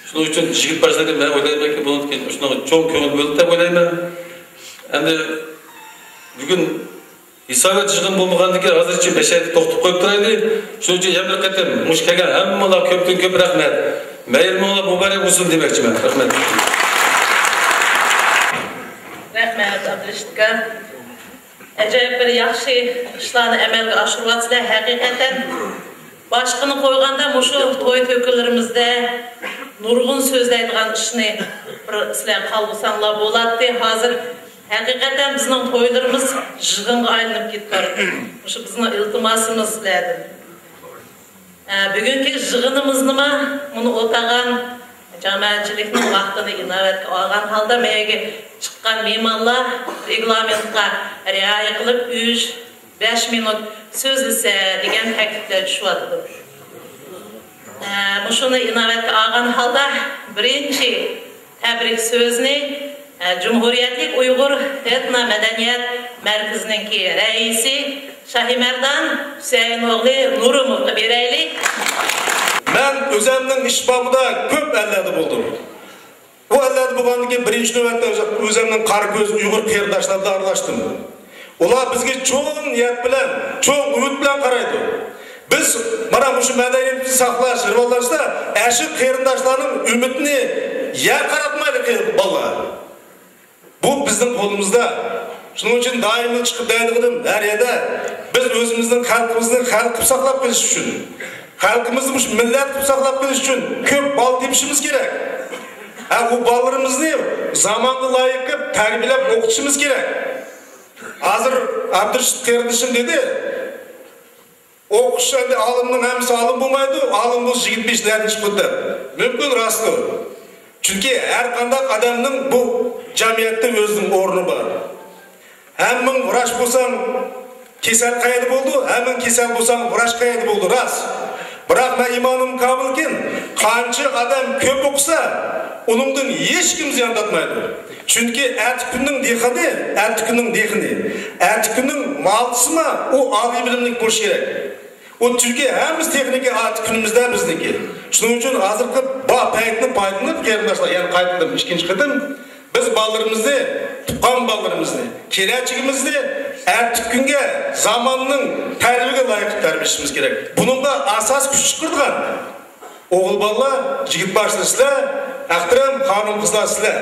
شۇنىڭ ئۈچۈن يىگىت باشلىرى، مەن ئويلايمەنكى، بۇنىڭدىن كېيىن شۇنىڭغا چوڭ كۆڭۈل بۆلدى دەپ ئويلايمەن. ئەمدى بۈگۈن ھېسابات يىغىن بولمىغاندىن كېيىن ھازىرچە بەش ئايدا توختىتىپ قويۇپ تۇرايلى. شۇنىڭ ئۈچۈن يەنە بىر قېتىم مۇشۇ كەلگەن ھەممىڭلارغا كۆپتىن كۆپ رەھمەت. مەيرىمىڭلار مۇبارەك بولسۇن دېمەكچىمەن. رەھمەت. رەھمەت، ئابدۇرېشىت ئاكا. ئەجەب بىر ياخشى ئىشلارنى ئەمەلگە ئاشۇرۇۋاتىسىلەر ھەقىقەتەن. باشقىنى قويغاندا، مۇشۇ توي تۆكۈنلىرىمىزدە نۇرغۇن سۆزلەيدىغان ئىشنى بىر سىلەر قالدۇرساڭلار بولاتتى. ھازىر ھەقىقەتەن بىزنىڭ تويلىرىمىز يىغىنغا ئايلىنىپ كېتىپ بارىدۇ. مۇشۇ بىزنىڭ ئىلتىماسىمىز سىلەردىن. ئە، بۈگۈنكى يىغىنىمىزنىمۇ مۇنۇ ئولتۇرغان جامائەتچىلىكنىڭ ۋاقتىنى ئىناۋەتكە ئالغان ھالدا، مەيگە چىققان مېھمانلار رېگلامېنتقا رىئايە قىلىپ، ئۈچ، بەش مىنۇت سۆزلىسە دېگەن تەكلىپلەر چۈشۈۋاتىدۇ. ئە، مۇشۇنى ئىناۋەتكە ئالغان ھالدا، بىرىنچى تەبرىك سۆزنى، ئە، جۇمھۇرىيەتلىك ئۇيغۇر ئېتنو مەدەنىيەت مەركىزىنىڭكى رەئىسى شاھىمەردان ھۈسەيىن ئوغلى نۇرۇموۋقا بېرەيلى. مەن ئۆزەمنىڭ ئىش بابىدا كۆپ ئەللەردە بولدۇم. ئۇ ئەللەردە بولغاندىن كېيىن بىرىنچى نۆۋەتتە ئۆزەمنىڭ قارا كۆز ئۇيغۇر قېرىنداشلار بىلەن ئارىلاشتىم. ئۇلار بىزگە چوڭ نىيەت بىلەن، چوڭ ئۈمىد بىلەن قارايدۇ. بىز مانا مۇشۇ مەدەنىيىتىمىزنى ساقلاش، راۋاجلاندۇرۇشتا ئەشۇ قېرىنداشلارنىڭ ئۈمىدىنى يەر قاراتمايلى، بالىلار. بۇ بىزنىڭ قولىمىزدا. شۇنىڭ ئۈچۈن دائىم چىقىپ دەيدىغىنىم، ھەر يەردە بىز ئۆزىمىزنىڭ خەلقىمىزنى خەلق قىلىپ ساقلاپ قېلىش ئۈچۈن، خەلقىمىزنى مۇشۇ مىللەت قىلىپ ساقلاپ قېلىش ئۈچۈن كۆپ بالا تېپىشىمىز كېرەك. ھە، بۇ بالىلىرىمىزنى زامانغا لايىق قىلىپ تەربىيەلەپ ئوقۇتۇشىمىز كېرەك. ھازىر ئابدۇرېشىت قېرىندىشىم دېدى، ئوقۇش ئەمدى ئالىمنىڭ ھەممىسى ئالىم بولمايدۇ، ئالىم بولسا يىگىت بېشى نەدىن چىقىدۇ دەپ. مۇمكىن، راستتۇر. چۈنكى ھەر قانداق ئادەمنىڭ بۇ جەمئىيەتتە ئۆزىنىڭ ئورنى بار. ھەممىڭ ۋراچ بولساڭ، كېسەل قەيەردە بولىدۇ، ھەممىڭ كېسەل بولساڭ، ۋراچ قەيەردە بولىدۇ، راست. بىراق مەن ئىمانىم كامىلكىن، قانچە ئادەم كۆپ ئوقۇسا، ئۇنىڭدىن ھېچكىم زىيان تارتمايدۇ. چۈنكى ئەتە كۈننىڭ دېھقانى، ئەتە كۈننىڭ دېھقىنى، ئەتە كۈننىڭ مالچىسىما، ئۇ ئالىي بىلىملىك بولۇشى كېرەك. ئۇ چۈنكى ھەممىسى تېخنىكا ئارتۇق كۈنىمىزدە بىزنىڭكى. شۇنىڭ ئۈچۈن ھازىرقى بار پەيتنى پايدىلىنىپ، قېرىنداشلار، يەنە قايتىدىم، ئىككىنچى قېتىم، بىز بالىلىرىمىزنى، تۇغقان بالىلىرىمىزنى، كېلەچىكىمىزنى ئەتىكى كۈنگە زاماننىڭ تەلىپىگە لايىق قىلىپ تەربىيەلىشىمىز كېرەك. بۇنىڭغا ئاساس كۈچ چىقىرىدىغان ئوغۇل بالىلار، يىگىت باشلار سىلەر، ئەختىرەم خانىم قىزلار سىلەر.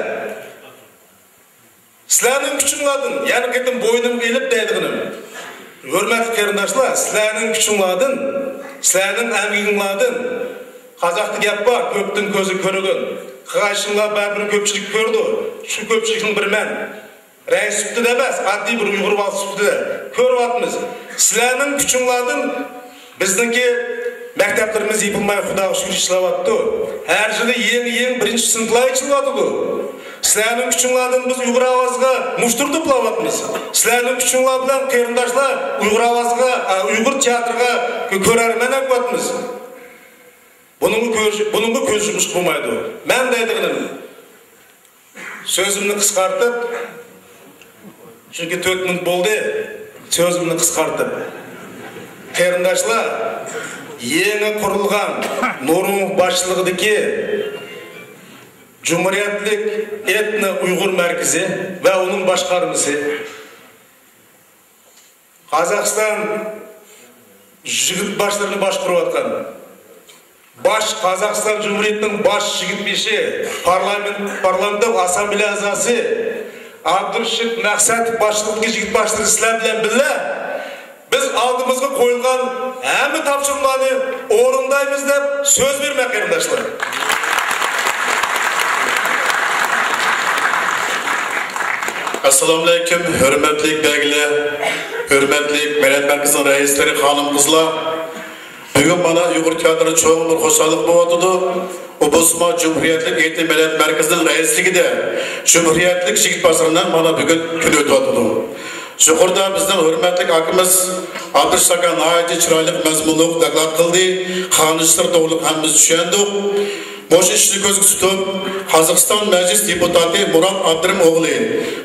سىلەرنىڭ كۈچۈڭلاردىن، يەنە قېتىم بوينۇمغا ئېلىپ دەيدىغىنىم، ھۆرمەتلىك قېرىنداشلار، سىلەرنىڭ كۈچۈڭلاردىن، سىلەرنىڭ ئەمگىكىڭلاردىن، قازاقتا گەپ بار، كۆپتىن كۆزى كۆرگەن، قايسىڭلار بەرىبىر كۆپچىلىك كۆرىدۇ، شۇ كۆپچىلىكنىڭ بىرى مەن. رەئىس سۈپىتىدە ئەمەس، ئاددىي بىر ئۇيغۇر بالىسى سۈپىتىدە كۆرۈۋاتىمىز. سىلەرنىڭ كۈچۈڭلاردىن بىزنىڭكى مەكتەپلىرىمىز يېپىلماي، خۇداغا شۈكۈر، ئىشلەۋاتىدۇ. ھەر يىلى يېڭى، يېڭى بىرىنچى سىنىپلار ئېچىلىۋاتىدۇ. سىلەرنىڭ كۈچۈڭلاردىن بىز ئۇيغۇر ئاۋازىغا مۇشتۇر توپلاۋاتىمىز. سىلەرنىڭ كۈچۈڭلار بىلەن قېرىنداشلار ئۇيغۇر ئاۋازىغا، ئە، ئۇيغۇر تىياتىرىغا كۆرەرمەن ئەكىۋاتىمىز. بۇنىڭغا كۆز، بۇنىڭغا كۆز يۇمۇشقا بولمايدۇ. مەن دەيدىغىنىم، سۆزۈمنى قىسقارتىپ، چۈنكى تۆت مىنۇت بولدى، سۆزۈمنى قىسقارتىپ، قېرىنداشلار، يېڭى قۇرۇلغان نۇرغۇن باشچىلىقىدىكى جۇمھۇرىيەتلىك ئېتنو ئۇيغۇر مەركىزى ۋە ئۇنىڭ باشقارمىسى، قازاقىستان يىگىت باشلىرىنى باشقۇرۇۋاتقان، باش، قازاقىستان جۇمھۇرىيىتىنىڭ باش يىگىت بېشى، پارلامېنت، پارلامېنت ئاسسامبلېيە ئەزاسى ئابدۇرېشىت مەقسەت باشلىقىدىكى يىگىت باشلىرى سىلەر بىلەن بىللە، بىز ئالدىمىزغا قويۇلغان ھەممە تاپشۇرۇقلارنى ئورۇندايمىز دەپ سۆز بېرىمەن، قېرىنداشلار. ئەسسالامۇئەلەيكۇم، ھۆرمەتلىك بەگلەر، ھۆرمەتلىك مىللەت مەركىزىنىڭ رەئىسلىرى، خانىم-قىزلار. بۈگۈن مانا ئۇيغۇر تىياتىرىدا چوڭ بىر خۇشاللىق بولۇۋاتىدۇ. ئۇ بولسىمۇ جۇمھۇرىيەتلىك ئېتنو مىللەت مەركىزىنىڭ رەئىسلىكىدە جۇمھۇرىيەتلىك يىگىت باشلىرىنىڭ مانا بۈگۈن كۈنى ئۆتۈۋاتىدۇ. يۇقىرىدا بىزنىڭ ھۆرمەتلىك ئاكىمىز ئابدۇرېشىت ئاكا ناھايىتى چىرايلىق، مەزمۇنلۇق دوكلات قىلدى. قىلىنىشلىرى توغرىلىق ھەممىمىز چۈشەندۇق. مۇشۇ ئىشنى كۆزگە تۇتۇپ، قازاقىستان مەجلىس دېپۇتاتى مۇرات ئابدۇرېھىم ئوغلى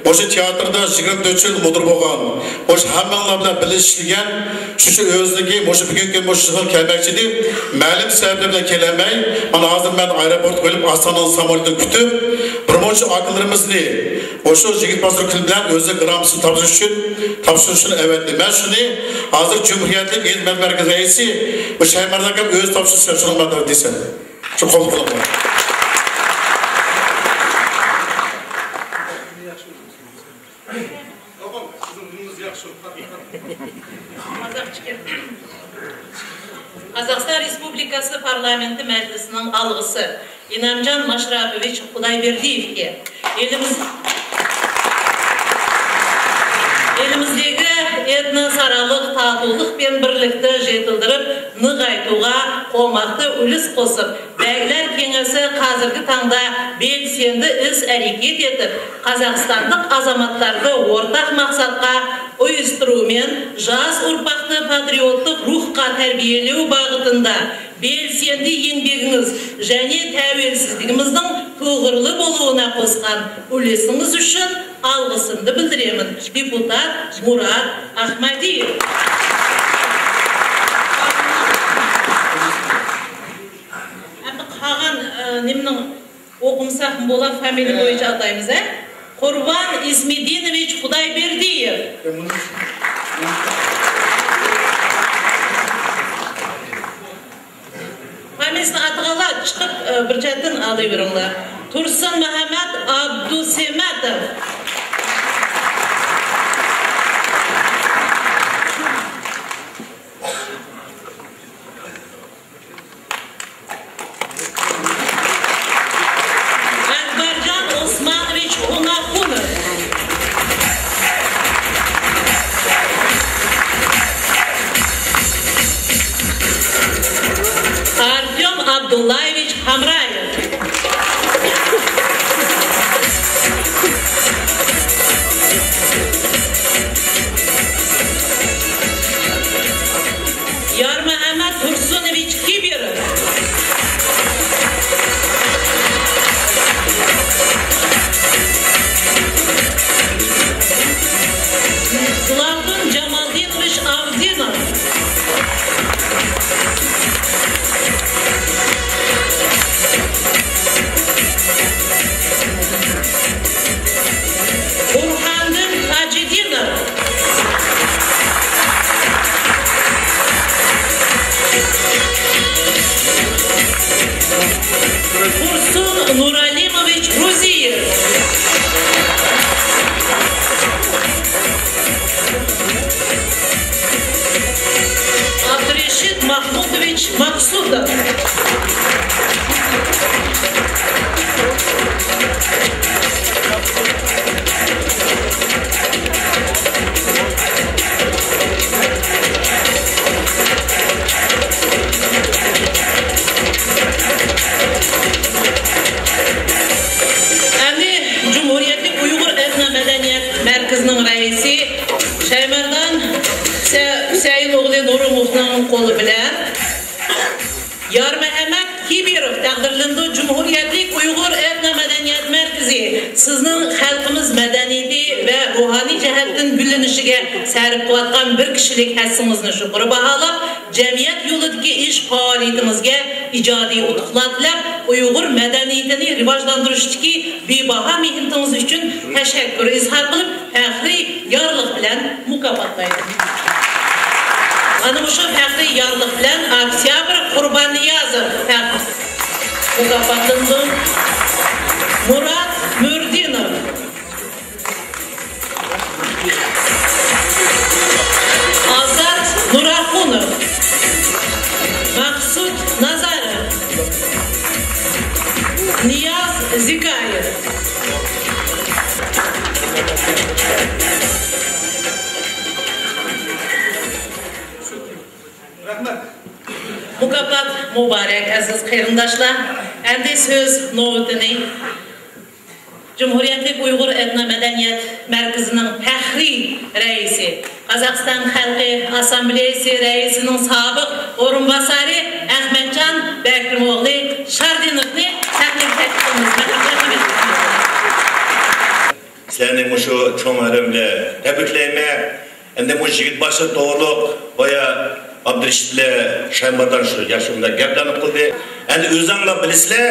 مۇشۇ تىياتىردا يىگىرمە تۆت يىل مۇدىر بولغان، مۇشۇ ھەممىڭلار بىلەن بىللە ئىشلىگەن، شۇ، شۇ ئۆزىنىڭكى مۇشۇ بۈگۈنكى مۇشۇ يىغىنغا كەلمەكچى ئىدى. مەلۇم سەۋەبلەر بىلەن كېلەلمەي، مانا ھازىر مەن ئايروپورتقا ئېلىپ، ئاستانىنىڭ ساموليوتىنى كۈتۈپ، بىر مۇنچە ئاكىلىرىمىزنى مۇشۇ يىگىت باشلار كۈنى بىلەن ئۆزىنىڭ گراممىسىنى تاپشۇرۇش ئۈچۈن، تاپشۇرۇشنى ئەۋەتتى. مەن شۇنى ھازىر جۇمھۇرىيەتلىك ئېتنو مەركىزى رەئىسى بۇ شەيمەرداكام ئۆزى تاپشۇرسا شۇنىڭ مەدەت دېسە. شۇ قول قىلىڭلار. قازاقچە گەپ. قازاقىستان رېسپۇبلىكاسى پارلامېنتى مەجلىسىنىڭ ئاغىسى ئىنامجان ماشراپوۋىچ خۇدايبېردىيېۋكە ئېلىمىز، ئېلىمىزدىكى ئېتنو سارالىق تاتۇلۇق بىلەن بىرلىكتە جېتىلدۈرۈپ، نىغايتۇغا قوماقتا ئۈلۈس قوسۇپ، بەگلەر كېڭىسى ھازىرقى تاڭدا بېلسېندە ئىز ھەرىكەت ئېتىپ، قازاقىستانلىق ئازاماتلارغا ئورتاق مەقسەتقا ئۇيۇشتۇرۇۋ مەن، ژاس ئۇرپاقنى پاترىيوتلۇق روھقا تەربىيەلىۋ باغىتىندا بېلسېندە يېڭبېگىڭىز، جەنى تەۋەلسىزلىكىمىزنىڭ توغرىلى بولۇۋىنا قوشقان ئۈلۈسىڭىز ئۈچۈن ئالغىسىمنى بىلدۈرىمەن. دېپۇتات مۇرات ئاخمەدىيېۋ. ئەمدى قالغان، ئە، نېمىنىڭ ئوقۇمىساقمۇ بولا، فامىلە بويىچە ئاتايمىز، ھە؟ قۇربان ئىزمىدىنوۋىچ خۇدايبېردىيېۋ. فامىلىسىنى ئاتىغانلار چىقىپ، ئە، بىر چەتتىن ئالدىرىۋېرىڭلار. تۇرسۇن مۇھەممەت ئابدۇسېمەتوف. ئەكبەرجان ئوسمانوۋىچ قۇناخۇنوف. ئارتيوم ئابدۇللايېۋىچ ھامرايېۋ. ئەمدى جۇمھۇرىيەتلىك ئۇيغۇر ئېتنو مەدەنىيەت مەركىزىنىڭ رەئىسى شايمەردان ھۈسە-، ھۈسەيىن ئوغلى نۇرۇموۋنىڭ قولى بىلەن يارمەھەممەت كېبىروف تەقدىرلىنىدۇ. جۇمھۇرىيەتلىك ئۇيغۇر ئېتنو مەدەنىيەت مەركىزى سىزنىڭ خەلقىمىز مەدەنىيىتى ۋە روھانىي جەھەتتىن گۈللىنىشىگە سەرپ قىلىۋاتقان بىر كىشىلىك ھەسسىڭىزنى يۇقىرى باھالاپ، جەمئىيەت يولىدىكى ئىش پائالىيىتىڭىزگە ئىجادىي ئۇتۇقلار تىلەپ، ئۇيغۇر مەدەنىيىتىنى رىۋاجلاندۇرۇشتىكى بىباھا مېھنىتىڭىز ئۈچۈن تەشەككۈر ئىزھار قىلىپ، پەخرىي يارلىق بىلەن مۇكاپاتلايدۇ. ئەنە مۇشۇ پەخرىي يارلىق بىلەن ئاكتيابىر قۇرباننىيازوف پەخ-، مۇكاپاتلىنىدۇ. مۇرات مۈردىنوف، ئازات نۇراخۇنوف، مەقسۇت نازاروف، نىياز زىكايېۋ. رەھمەت. مۇكاپات مۇبارەك، ئەزىز قېرىنداشلار. ئەمدى سۆز نۆۋىتىنى جۇمھۇرىيەتلىك ئۇيغۇر ئېتنو مەدەنىيەت مەركىزىنىڭ پەخرىي رەئىسى، قازاقىستان خەلقى ئاسسامبلېيىسى رەئىسىنىڭ سابىق ئورۇنباسارى ئەخمەتجان بەكرىم ئوغلى شاردىنوفنى سەھنىگە تەكلىپ قىلىمىز. سىلەرنى مۇشۇ چوڭ مەيرەم بىلەن تەبرىكلەيمەن. ئەمدى مۇشۇ يىگىت باشلىرى توغرۇلۇق بايا ئابدۇرېشىت بىلەن شايماردان شۇ ياخشى مۇنداق گەپلەرنى قىلدى. ئەمدى ئۆزۈڭلار بىلىسىلەر،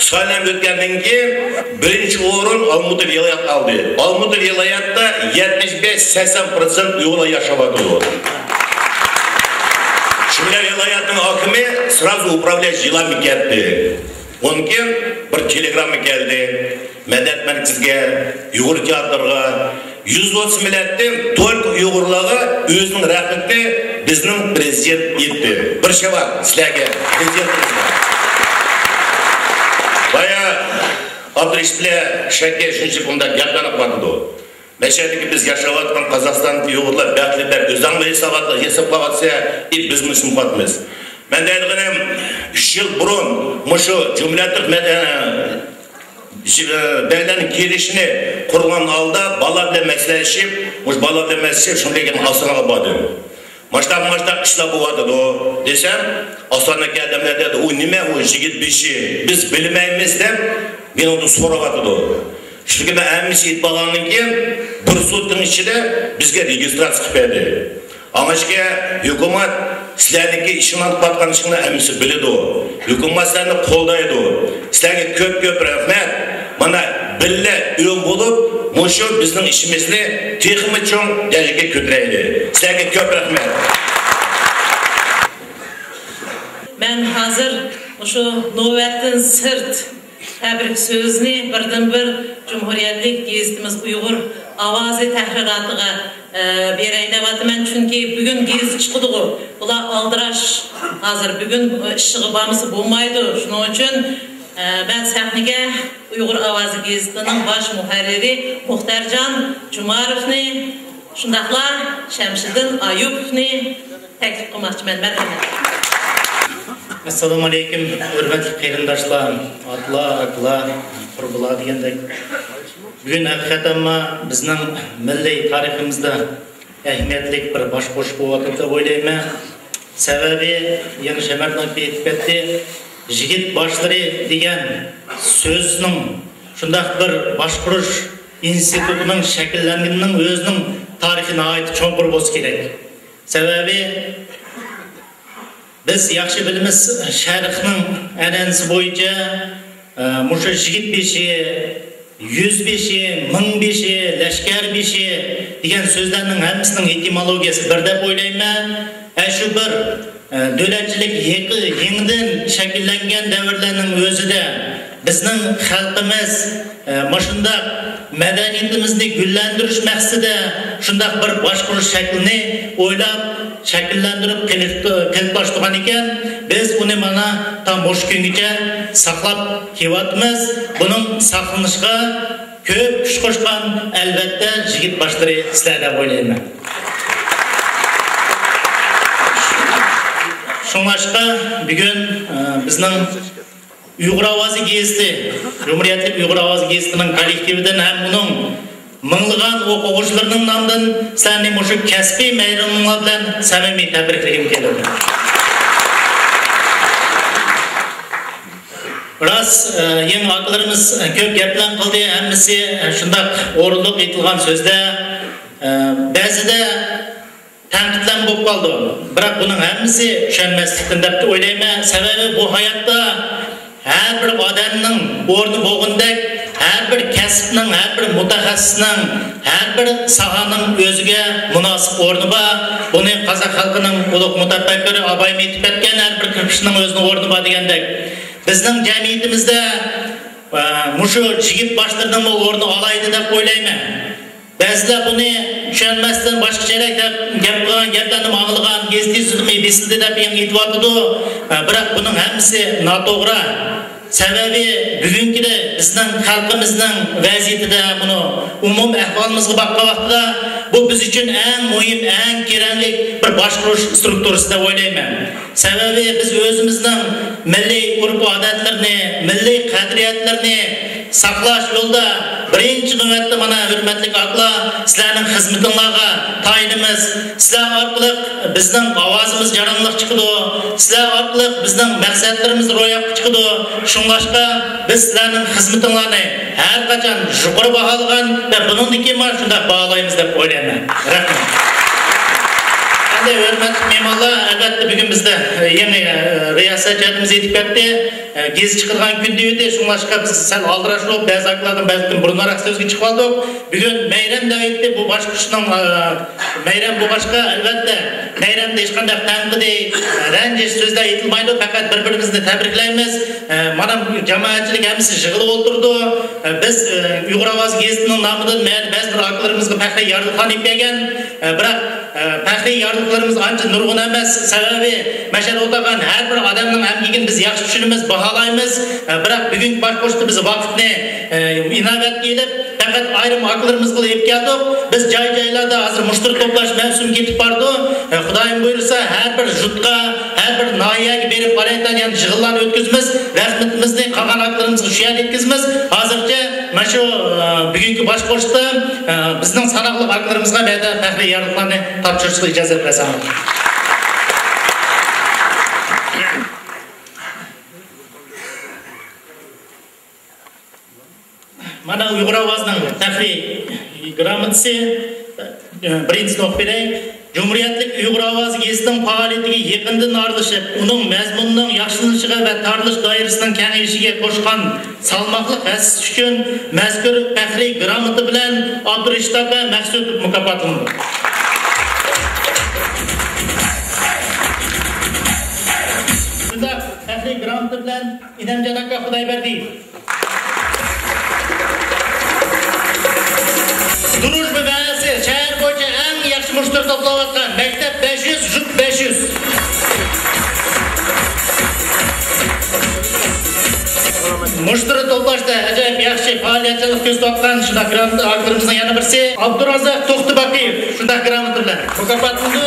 سايلام ئۆتكەندىن كېيىن بىرىنچى ئورۇن ئالمۇتا ۋىلايەت ئالدى. ئالمۇتا ۋىلايەتتە يەتمىش بەش سەكسەن پىرسەنت ئۇيغۇرلار ياشاۋاتىدۇ. شۇ بىلەن ۋىلايەتنىڭ ھاكىمى سرازۇ ئۇپراۋلياچ يىلامى كەتتى. ئۇنىڭدىن كېيىن بىر تېلېگرامما كەلدى. مەدەنىيەت مەركىزىگە، ئۇيغۇر تىياتىرىغا، يۈز ئوتتۇز مىللەتتىن تولۇق ئۇيغۇرلارغا ئۆزىنىڭ رەھمىتىنى بىزنىڭ پرېزىدېنت ئېيتتى. بىر شاۋار سىلەرگە، پرېزىدېنتىمىزغا. بايا ئابدۇرېشىت بىلەن شەككە شۇنچە بۇنداق گەپلەرنى قىلىۋاتىدۇ. مەشەدىكى بىز ياشاۋاتقان قازاقىستاندىكى ئۇيغۇرلار بەختلىك دەپ ئۆزۈڭلار ھېسابات-، ھېسابلاۋاتسا، ئى، بىزمۇ شۇنداق قىلىۋاتىمىز. مەن دەيدىغىنىم، ئۈچ يىل بۇرۇن مۇشۇ جۇمھۇرىيەتلىك مەدەنىيەت بەگلەرنىڭ كېلىشىنى قۇرغان ھالدا بالىلار بىلەن مەسلىھەتلىشىپ، مۇشۇ بالىلار بىلەن مەسلىھەتلىشىپ، شۇنداق ئاستانىغا باردىم. ماشۇنداق، ماشۇنداق ئىشلار بولۇۋاتىدۇ دېسەم، ئاستانىدىكى ئادەملەر دەيدۇ، ئۇ نېمە، ئۇ يىگىت بېشى، بىز بىلمەيمىز دەپ مېنىڭدىن سوراۋاتىدۇ. چۈنكى مەن ھەممىسىنى ئېيتىپ بولغاندىن كېيىن، بىر سۇتنىڭ ئىچىدە بىزگە رېگىستراتسىيە قىلىپ بەردى. ئاڭلاشكە، ھۆكۈمەت سىلەرنىڭكى ئىشىڭلارنى قىلىۋاتقان ئىشىڭلارنى ھەممىسى بىلىدۇ. ھۆكۈمەت سىلەرنى قولدايدۇ. سىلەرگە كۆپ كۆپ رەھمەت. مانا بىللە ئۆڭ بولۇپ، مۇشۇ بىزنىڭ ئىشىمىزنى تېخىمۇ چوڭ دەرىجىگە كۆتۈرەيلى. سىلەرگە كۆپ رەھمەت. مەن ھازىر مۇشۇ نۆۋەتتىن سىرت تەبرىك سۆزىنى بىردىنبىر جۇمھۇرىيەتلىك گېزىتىمىز ئۇيغۇر ئاۋازى تەھرىراتىغا، ئە، بېرەي دەۋاتىمەن، چۈنكى بۈگۈن گېزىت چىقىدىغۇ، بۇلار ئالدىراش، ھازىر بۈگۈن ئىشىغا بارمىسا بولمايدۇ. شۇنىڭ ئۈچۈن، ئە، مەن سەھنىگە ئۇيغۇر ئاۋازى گېزىتىنىڭ باش مۇھەررىرى مۇختەرجان جۇماروفنى، شۇنداقلا شەمشىدىن ئايۇپوفنى تەكلىپ قىلماقچىمەن. مەرھەمەت. ئەسسالامۇ ئەلەيكۇم، ھۆرمەتلىك قېرىنداشلار، ئاتىلار، ئاكىلار، قۇربىلار دېگەندەك. بۈگۈن ھەقىقەتەنمۇ بىزنىڭ مىللىي تارىخىمىزدا ئەھمىيەتلىك بىر باش قوشۇش بولۇۋاتىدۇ دەپ ئويلايمەن. سەۋەبى، يەنە شەمەردان ئېيتىپ كەتتى، يىگىت باشلىرى دېگەن سۆزنىڭ شۇنداق بىر باشقۇرۇش ئىنستىتۇتىنىڭ شەكىللەنگىنىنىڭ ئۆزىنىڭ تارىخى ناھايىتى چوڭقۇر بولسا كېرەك. سەۋەبى، بىز ياخشى بىلىمىز، شەرقنىڭ ئەنئەنىسى بويىچە، ئە، مۇشۇ يىگىت بېشى، يۈز بېشى، مىڭ بېشى، لەشكەر بېشى دېگەن سۆزلەرنىڭ ھەممىسىنىڭ ئېتىمولوگىيەسى بىر دەپ ئويلايمەن. ئەشۇ بىر، ئە، دۆلەتچىلىك يېقى-، يېڭىدىن شەكىللەنگەن دەۋرلەرنىڭ ئۆزىدە بىزنىڭ خەلقىمىز، ئە، مۇشۇنداق مەدەنىيىتىمىزنى گۈللەندۈرۈش مەقسىتىدە شۇنداق بىر باشقۇرۇش شەكلىنى ئويلاپ، شەكىللەندۈرۈپ قېلىپ-، قېلىپلاشتۇرغان ئىكەن. بىز ئۇنى مانا تا مۇشۇ كۈنگىچە ساقلاپ كېلىۋاتىمىز. بۇنىڭ ساقلىنىشىغا كۆپ كۈچ قوشقان، ئەلۋەتتە، يىگىت باشلىرى سىلەر دەپ ئويلايمەن. شۇڭلاشقا بۈگۈن، ئە، بىزنىڭ ئۇيغۇر ئاۋازى گېزىتى، جۇمھۇرىيەتلىك ئۇيغۇر ئاۋازى گېزىتىنىڭ كوللېكتىۋىدىن ھەم ئۇنىڭ مىڭلىغان ئوقۇغۇچىلىرىنىڭ نامىدىن سىلەرنى مۇشۇ كەسپىي مەيرىمىڭلار بىلەن سەمىمىي تەبرىكلىگۈم كېلىدۇ. راست، ئە، يېڭى ئاكىلىرىمىز كۆپ گەپلەرنى قىلدى، ھەممىسى، ئە، شۇنداق ئورۇنلۇق ئېيتىلغان سۆزلەر، ئە، بەزىدە تەنقىدلەرمۇ بولۇپ قالىدۇ. بىراق بۇنىڭ ھەممىسى چۈشەنمەسلىكتىن دەپ ئويلايمەن. سەۋەبى بۇ ھاياتتا ھەر بىر ئادەمنىڭ ئورنى بولغىنىدەك، ھەر بىر كەسىپنىڭ، ھەر بىر مۇتەخەسسىسنىڭ، ھەر بىر ساھەنىڭ ئۆزىگە مۇناسىپ ئورنى بار. بۇنى قازاق خەلقىنىڭ ئۇلۇغ مۇتەپەككۇرى ئابايمۇ ئېيتىپ كەتكەن، ھەر بىر كىشىنىڭ ئۆزىنىڭ ئورنى بار دېگەندەك. بىزنىڭ جەمئىيىتىمىزدە، ئە، مۇشۇ يىگىت باشلىرىنىڭمۇ ئورنى ئالاھىدە دەپ ئويلايمەن. بەزىلەر بۇنى چۈشەنمەستىن باشقىچە دەپ گەپ قىلغان گەپلەرنى ئاڭلىغان، گېزىت يۈزىدىمۇ بېسىلدى دەپ يەنە ئېيتىۋاتىدۇ. بىراق بۇنىڭ ھەممىسى ناتوغرا. سەۋەبى بۈگۈنكىدە بىزنىڭ خەلقىمىزنىڭ ۋەزىيىتىدە، بۇنى ئومۇمىي ئەھۋالىمىزغا باققان ۋاقتىدا بۇ بىز ئۈچۈن ئەڭ مۇھىم، ئەڭ كېرەڭلىك بىر باشقۇرۇش سترۇكتۇرىسى دەپ ئويلايمەن. سەۋەبى بىز ئۆزىمىزنىڭ مىللىي ئۆرپ-ئادەتلىرىنى، مىللىي قەدرىيەتلىرىنى ساقلاش يولىدا بىرىنچى نۆۋەتتە مانا ھۆرمەتلىك ئاكىلار، سىلەرنىڭ خىزمىتىڭلارغا تايىنىمىز. سىلەر ئارقىلىق بىزنىڭ ئاۋازىمىز جاراڭلىق چىقىدۇ. سىلەر ئارقىلىق بىزنىڭ مەقسەتلىرىمىز روياپقا چىقىدۇ. شۇڭلاشقا بىز سىلەرنىڭ خىزمىتىڭلارنى ھەر قاچان يۇقىرى باھالىغان ۋە بۇنىڭدىن كېيىنمۇ شۇنداق باھالايمىز دەپ ئويلايمەن. رەھمەت. ئەمدى ھۆرمەتلىك مېھمانلار، ئەلۋەتتە بۈگۈن بىزدە يېڭى، ئە، رىياسەتچىمىز يېتىپ كەتتى. ئە، گېزىت چىقىدىغان كۈن دېيىۋىدى، شۇڭلاشقا بىز سەل ئالدىراش بولۇپ، بەزى ئاكىلارنىڭ بەلكىم بۇرۇنراق سۆزگە چىقىۋالدۇق. بۈگۈن مەيرەم دەۋېتتى، بۇ باشقۇرۇشنىڭ، ئە، مەيرەم بولغاچقا، ئەلۋەتتە، مەيرەمدە ھېچقانداق تەنقىدىي، رەنجىش سۆزلەر ئېيتىلمايدۇ، پەقەت بىر-بىرىمىزنى تەبرىكلەيمىز. ئە، مانا جامائەتچىلىك ھەممىسى يىغىلىپ ئولتۇرىدۇ. ئە، بىز، ئە، ئۇيغۇر ئاۋازى گېزىتىنىڭ نامىدىن مەن بەزى بىر ئاكىلىرىمىزغا پەخرىي يارلىقلارنى ئېلىپ كەلگەن. ئە، بىراق، ئە، پەخرىي يارلىقلىرىمىز ئانچە نۇرغۇن ئەمەس. سەۋەبى، مەشەدە ئولتۇرغان ھەر بىر ئادەمنىڭ ئەمگىكىنى بىز ياخشى چۈشىنىمىز، باھالايمىز. ئە، بىراق بۈگۈنكى باشقۇرۇشتا بىز ۋاقىتنى، ئە، ئىناۋەتكە ئېلىپ، پەقەت ئايرىم ئاكىلىرىمىزغىلا ئېلىپ كەلدۇق. بىز جاي-جايلاردا ھازىر مۇشتەرى توپلاش مەۋسۇمى كېتىپ بارىدۇ. ئە، خۇدايىم بۇيرۇسا، ھەر بىر يۇرتقا، ھەر بىر ناھىيەگە بېرىپ، ئالايىتەن يەنە يىغىنلارنى ئۆتكۈزىمىز. رەھمىتىمىزنى قالغان ئاكىلىرىمىزغا شۇ يەردە يەتكۈزىمىز. ھازىرچە مانا شۇ، ئە، بۈگۈنكى باشقۇرۇشتا، ئە، بىزنىڭ ساناقلىق ئاكىلىرىمىزغا بەزى پەخرىي يارلىقلارنى تاپشۇرۇشقا ئىجازەت بەرسەڭلار. مانا ئۇيغۇر ئاۋازىنىڭ پەخرىي گرامماتىسى، بىرىنچىسىنى ئوقۇپ بېرەي. جۇمھۇرىيەتلىك ئۇيغۇر ئاۋازى گېزىتىنىڭ پائالىيىتىگە يېقىندىن ئارىلىشىپ، ئۇنىڭ مەزمۇنىنىڭ ياخشىلىنىشىغا ۋە تارىلىش دائىرىسىنىڭ كېڭىيىشىگە قوشقان سالماقلىق ھەسسىسى ئۈچۈن مەزكۇر پەخرىي گرامماتى بىلەن ئابدۇرېشىت ئاكا مەخسۇتوف مۇكاپاتلىنىدۇ. شۇنداق پەخرىي گرامماتى بىلەن ئىنەمجان ئاكا خۇدايبەردىيېۋ. دۇرۇژبا ۋەھەسى شەھەر بويىچە ئەڭ ياخشى مۇشتەرى توپلاۋاتقان مەكتەپ بەش يۈز، يۇرت بەش يۈز. مۇشتەرى توپلاشتا ئاجايىپ ياخشى پائالىيەتچانلىق كۆرسىتىۋاتقان شۇنداق گرامماتى ئاكىلىرىمىزنىڭ يەنە بىرسى ئابدۇرازاق توختىباقىيېۋ شۇنداق گرامماتى بىلەن مۇكاپاتلىنىدۇ.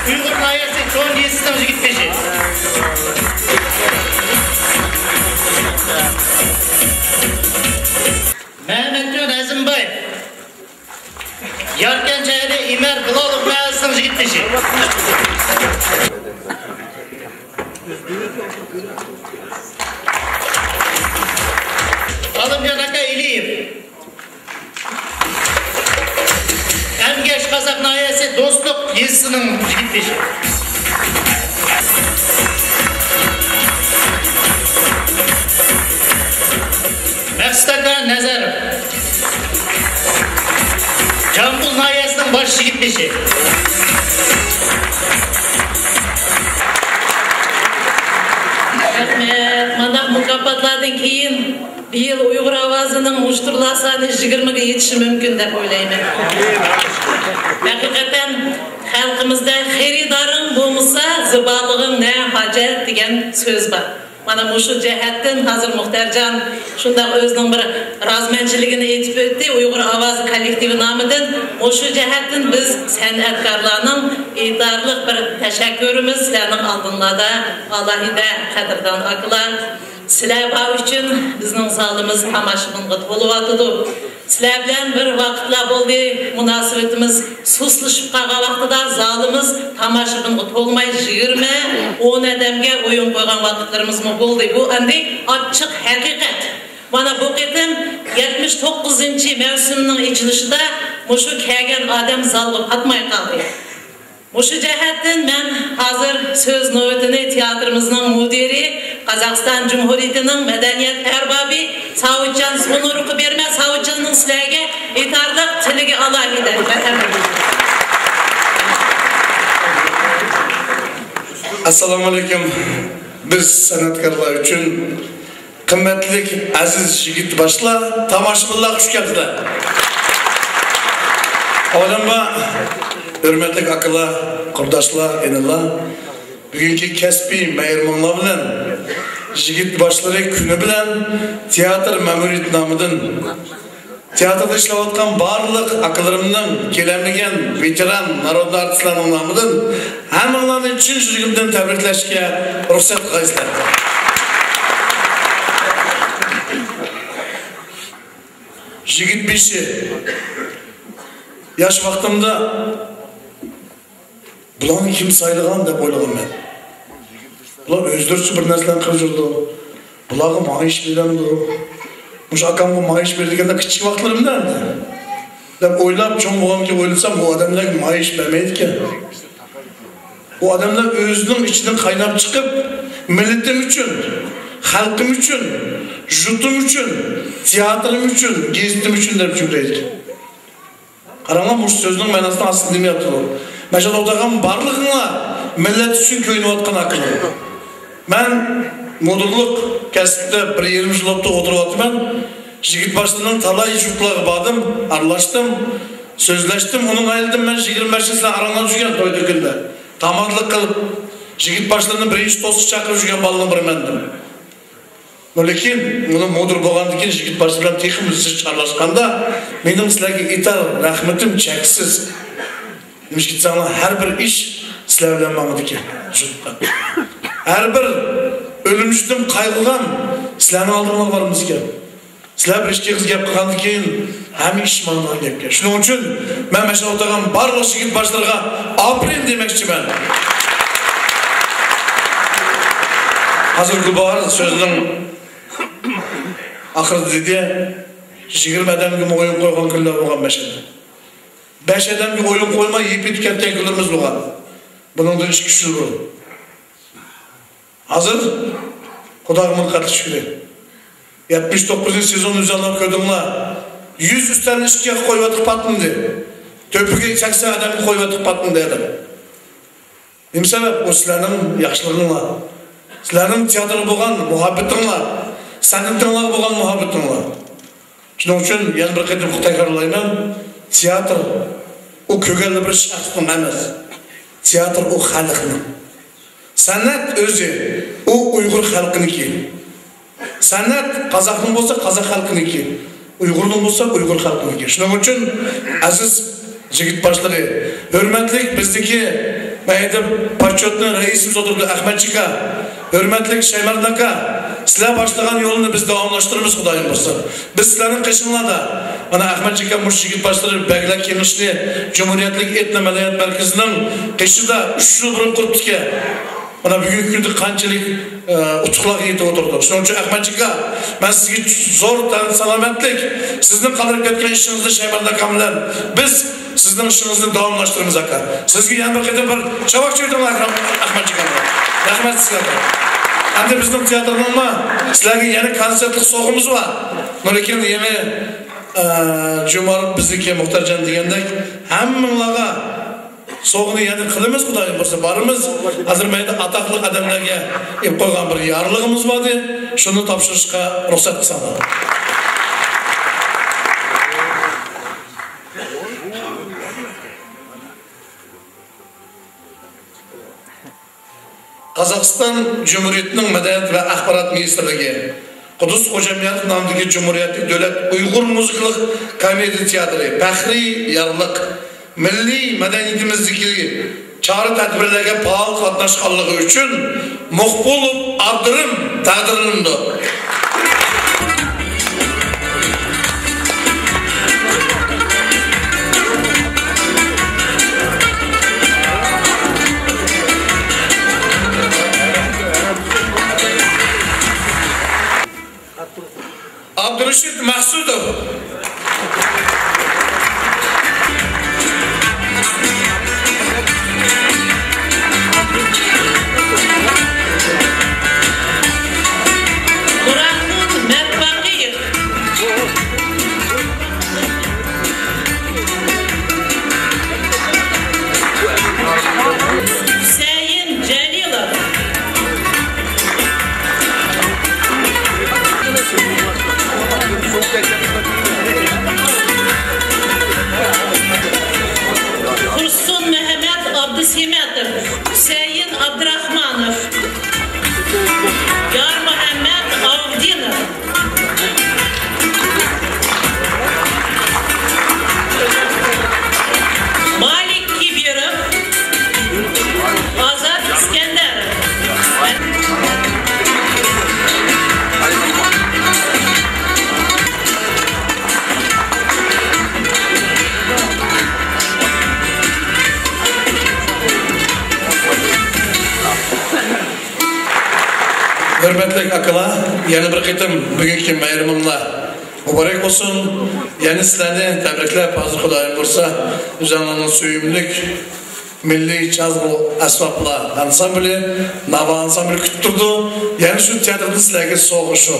ئۇيغۇر ناھىيەسى چوڭ يېزىسىنىڭ يىگىت بېشى. مەمەتجان ئەزىمباي. ياركەنت شەھىرى ئىمەر بىلالوف مەھەللىسىنىڭ يىگىت بېشى. ئالىمجان ئاكا ئېلىيېۋ. ئەنگەش قازاق ناھىيەسى دوستلۇق يېزىسىنىڭ يىگىت بېشى. مەقسۇت ئاكا نەزەر. جامبۇل ناھىيەسىنىڭ باش يىگىت بېشى. رەھمەت. مانداق مۇكاپاتلاردىن كېيىن بىيىل ئۇيغۇر ئاۋازىنىڭ مۇشتۇرلار سانى يىگىرمىگە يېتىشى مۇمكىن دەپ ئويلايمەن. ھەقىقەتەن خەلقىمىزدە «خېرىدارىڭ بولمىسا، زىبالىقىڭ نە ھاجەت» دېگەن سۆز بار. مانا مۇشۇ جەھەتتىن ھازىر مۇختەرجان شۇنداق ئۆزىنىڭ بىر رازىمەنچىلىكىنى ئېيتىپ ئۆتتى ئۇيغۇر ئاۋازى كوللېكتىۋى نامىدىن. مۇشۇ جەھەتتىن بىز سەنئەتكارلارنىڭ ئېيتارلىق بىر تەشەككۈرىمىز سىلەرنىڭ ئالدىڭلاردا، ئالاھىدە قەدىردان ئاكىلار. سىلەر بار ئۈچۈن بىزنىڭ زالىمىز تاماشىبىنغا تولۇۋاتىدۇ. سىلەر بىلەن بىر ۋاقىتلار بولدى، مۇناسىۋىتىمىز سۇسلىشىپ قالغان ۋاقتىدا زالىمىز تاماشىبىنغا تولماي، يىگىرمە، ئون ئادەمگە ئويۇن قويغان ۋاقىتلىرىمىزمۇ بولدى. بۇ ئەمدى ئاچچىق ھەقىقەت. مانا بۇ قېتىم يەتمىش توققۇزىنچى مەۋسۇمنىڭ ئېچىلىشىدا مۇشۇ كەلگەن ئادەم زالغا پاتماي قالدى. مۇشۇ جەھەتتىن مەن ھازىر سۆز نۆۋىتىنى تىياتىرىمىزنىڭ مۇدىرى، قازاقىستان جۇمھۇرىيىتىنىڭ مەدەنىيەت ئەربابى ساۋۇتجان سونۇرغا بېرىمەن. ساۋۇتجاننىڭ سىلەرگە ئېيتارلىق تىلىكى ئالاھىدە. ۋەتەن. ئەسسالامۇئەلەيكۇم. بىز سەنئەتكارلار ئۈچۈن قىممەتلىك ئەزىز يىگىت باشلار، تاماشىبىنلار، خۇش كەپسىلەر. ئاۋۋالامبا، ھۆرمەتلىك ئاكىلار، قۇرداشلار، ئىنىلار، بۈگۈنكى كەسپىي مەيرىمىڭلار بىلەن يىگىت باشلىرى كۈنى بىلەن تىياتىر مەمۇرىيىتى نامىدىن تىياتىردا ئىشلەۋاتقان بارلىق ئاكىلىرىمنىڭ، كېلەلمىگەن ۋېتېران نارودنىي ئارتىسلارنىڭ نامىدىن ھەممىڭلارنى چىن يۈرىكىمدىن تەبرىكلەشكە رۇخسەت قىلغايسىلەر. يىگىت بېشى. ياش ۋاقتىمدا بۇلارنى كىم سايلىغان دەپ ئويلىغان مەن. بۇلار ئۆزلىرىچە بىر نەرسىلەرنى قىلىپ يۈرىدۇ. بۇلارغا مائاش بېرەمدۇ؟ مۇشۇ ئاكامغا مائاش بېرىدىكەن دەپ كىچىك ۋاقىتلىرىمدا ئەمدى دەپ ئويلاپ، چوڭ بولغانكىن ئويلىسام، بۇ ئادەملەرگە مائاش بەرمەيدىكەن. بۇ ئادەملەر ئۆزىنىڭ ئىچىدىن قايناپ چىقىپ، مىللىتىم ئۈچۈن، خەلقىم ئۈچۈن، يۇرتۇم ئۈچۈن، تىياتىرىم ئۈچۈن، گېزىتىم ئۈچۈن دەپ يۈرەيدىكەن. قاراڭلار، مۇشۇ سۆزنىڭ مەنىسىنى ئاستىدا نېمە ياتىدۇ؟ مەشەدە ئولتۇرغان بارلىقىڭلار مىللەت ئۈچۈن كۆيۈنۈۋاتقان ئاكىلار. مەن مۇدىرلىق كەسپىدە بىر يېرىم يىل بوپتۇ ئولتۇرۇۋاتىمەن. يىگىت باشلىرىنىڭ تالاي يۇرتلارغا باردىم، ئارىلاشتىم، سۆزلەشتىم. ئۇنىڭ ئايلىدىن مەن يىگىرمە بەش يىل سىلەر ئاراڭلاردا يۈرگەن تويدا كۈندە. تامادىلىق قىلىپ، يىگىت باشلىرىنى بىرىنچى توسقا چاقىرىپ يۈرگەن بالىنىڭ بىرى مەندىم. لېكىن مۇنۇ مۇدىر بولغاندىن كېيىن يىگىت باشلىرى بىلەن تېخىمۇ زىچ ئارىلاشقاندا، مېنىڭ سىلەرگە ئېيتار رەھمىتىم چەكسىز. نېمىشقا دېسەڭلار، ھەر بىر ئىش سىلەر بىلەن ماڭىدىكەن. ھەر بىر ئۆلۈمىشتىن قايغۇرغان سىلەرنىڭ ئالدىڭلارغا بارىمىز ئىكەن. سىلەر بىر ئىككى ئېغىز گەپ قىلغاندىن كېيىن ھەممە ئىش ماڭىدىغان گەپكەن. شۇنىڭ ئۈچۈن مەن مەشەدە ئولتۇرغان بارلىق يىگىت باشلىرىغا ئاپىرىن دېمەكچىمەن. ھازىر گۈلباھار سۆزىنىڭ ئاخىرىدا دېدى، يىگىرمە ئادەمگە ئويۇن قويغان كۈنلەر بولغان مەشەدە. بەش ئادەمگە ئويۇن قويماي يېپىپ كەتكەن كۈنلىرىمىز بولغان. بۇنىڭدىن ئىككى، ئۈچ يىل بۇرۇن. ھازىر خۇداغا مىڭ قەتلىك شۈكرى. يەتمىش توققۇزىنچى سېزون ئۆزۈڭلار كۆردۈڭلار. يۈز ئۈستەلنى ئىككىگە قويۇۋېتىپ پاتمىدى. تۆپىگە سەكسەن ئادەمگە قويۇۋېتىپ پاتمىدى ئادەم. نېمە سەۋەب؟ ئۇ سىلەرنىڭ ياخشىلىقىڭلار. سىلەرنىڭ تىياتىرغا بولغان مۇھەببىتىڭلار. سەنئىتىڭلارغا بولغان مۇھەببىتىڭلار. شۇنىڭ ئۈچۈن يەنە بىر قېتىم تەكرارلايمەن، تىياتىر ئۇ كۆرگەنلا بىر شەخسنىڭ ئەمەس. تىياتىر ئۇ خەلقنىڭ. سەنئەت ئۆزى ئۇ ئۇيغۇر خەلقىنىڭكى. سەنئەت قازاقنىڭ بولسا قازاق خەلقىنىڭكى، ئۇيغۇرنىڭ بولسا ئۇيغۇر خەلقىنىڭكى. شۇنىڭ ئۈچۈن ئەزىز يىگىت باشلىرى، ھۆرمەتلىك بىزدىكى مەيدە پوچوتنىي رەئىسىمىز ئولتۇرىدۇ، ئەخمەتجىكا، ھۆرمەتلىك شەيمەردىن ئاكا، سىلەر باشلىغان يولنى بىز داۋاملاشتۇرىمىز، خۇدايىم بۇيرۇسا. بىز سىلەرنىڭ قېشىڭلاردا. مانا ئەخمەتجىكا مۇشۇ يىگىت باشلىرى بەگلەر كېڭىشىنى جۇمھۇرىيەتلىك ئېتنو مەدەنىيەت مەركىزىنىڭ قېشىدا ئۈچ يىل بۇرۇن قۇرۇپتىكەن. مانا بۈگۈنكى كۈندە قانچىلىك، ئە، ئۇتۇقلارغا يېتىپ ئولتۇردۇق. شۇنىڭ ئۈچۈن ئەخمەتجىكا، مەن سىزگە زور تەن سالامەتلىك، سىزنىڭ قالدۇرۇپ كەتكەن ئىشىڭىزنى شەيمەردان ئاكام بىلەن بىز سىزنىڭ ئىشىڭىزنى داۋاملاشتۇرىمىز، ئاكا. سىزگە يەنە بىر قېتىم بىر چاۋاك چېۋىتىڭلار، ئەكرەم ئەخمەتجىكا. رەھمەت سىزگە، ئاكا. ئەمدى بىزنىڭ تىياتىرنىڭمۇ سىلەرگە يەنە كونسېرتلىق سوۋغىمىز بار. لېكىن يېڭى، ئە، جۇمار بىزنىڭكى مۇختەرجان دېگەندەك ھەممىڭلارغا سوۋغىنى يەنە قىلىمىز، خۇدايىم بۇيرۇسا بارىمىز. ھازىر مەيدە ئاتاقلىق ئادەملەرگە ئېلىپ قويغان بىر يارلىقىمىز بار ئىدى. شۇنى تاپشۇرۇشقا رۇخسەت قىلساڭلار. قازاقىستان جۇمھۇرىيىتىنىڭ مەدەنىيەت ۋە ئاخبارات مىنىستىرلىكى، قۇددۇس خوجامياروف نامىدىكى جۇمھۇرىيەتلىك دۆلەت ئۇيغۇر مۇزىكىلىق كومېدىيە تىياتىرى، پەخرىي يارلىق، مىللىي مەدەنىيىتىمىزدىكى چارە-تەدبىرلەرگە پائال قاتناشقانلىقى ئۈچۈن مۇخبىرلىق ئابدۇرىم تەقدىرلىنىدۇ. ئابدۇرېشىت مەخسۇتوف. نۇرەخۇن مەتبەقىيېۋ. ھۈسەيىن جەلىلوف. تۇرسۇن مەھمەت ئابدۇسەمەتوف، ھۈسەيىن ئابدۇراخمانوف، يارمۇھەممەت ئابدىنوف. مالىك كىبىروف، ئازات ئىسكەندەروف. ھۆرمەتلىك ئاكىلار، يەنە بىر قېتىم بۈگۈنكى بايرىمىڭلار مۇبارەك بولسۇن. يەنە سىلەرنى تەبرىكلەپ، ھازىر خۇدايىم بۇيرۇسا، ئۆزۈڭلارنىڭ سۆيۈملۈك مىللىي چازغا ئەسۋابلار ئانسامبىلى، ناۋا ئانسامبىلى كۈتۈپ تۇرىدۇ. يەنە شۇ تىياتىردىن سىلەرگە سوۋغا شۇ.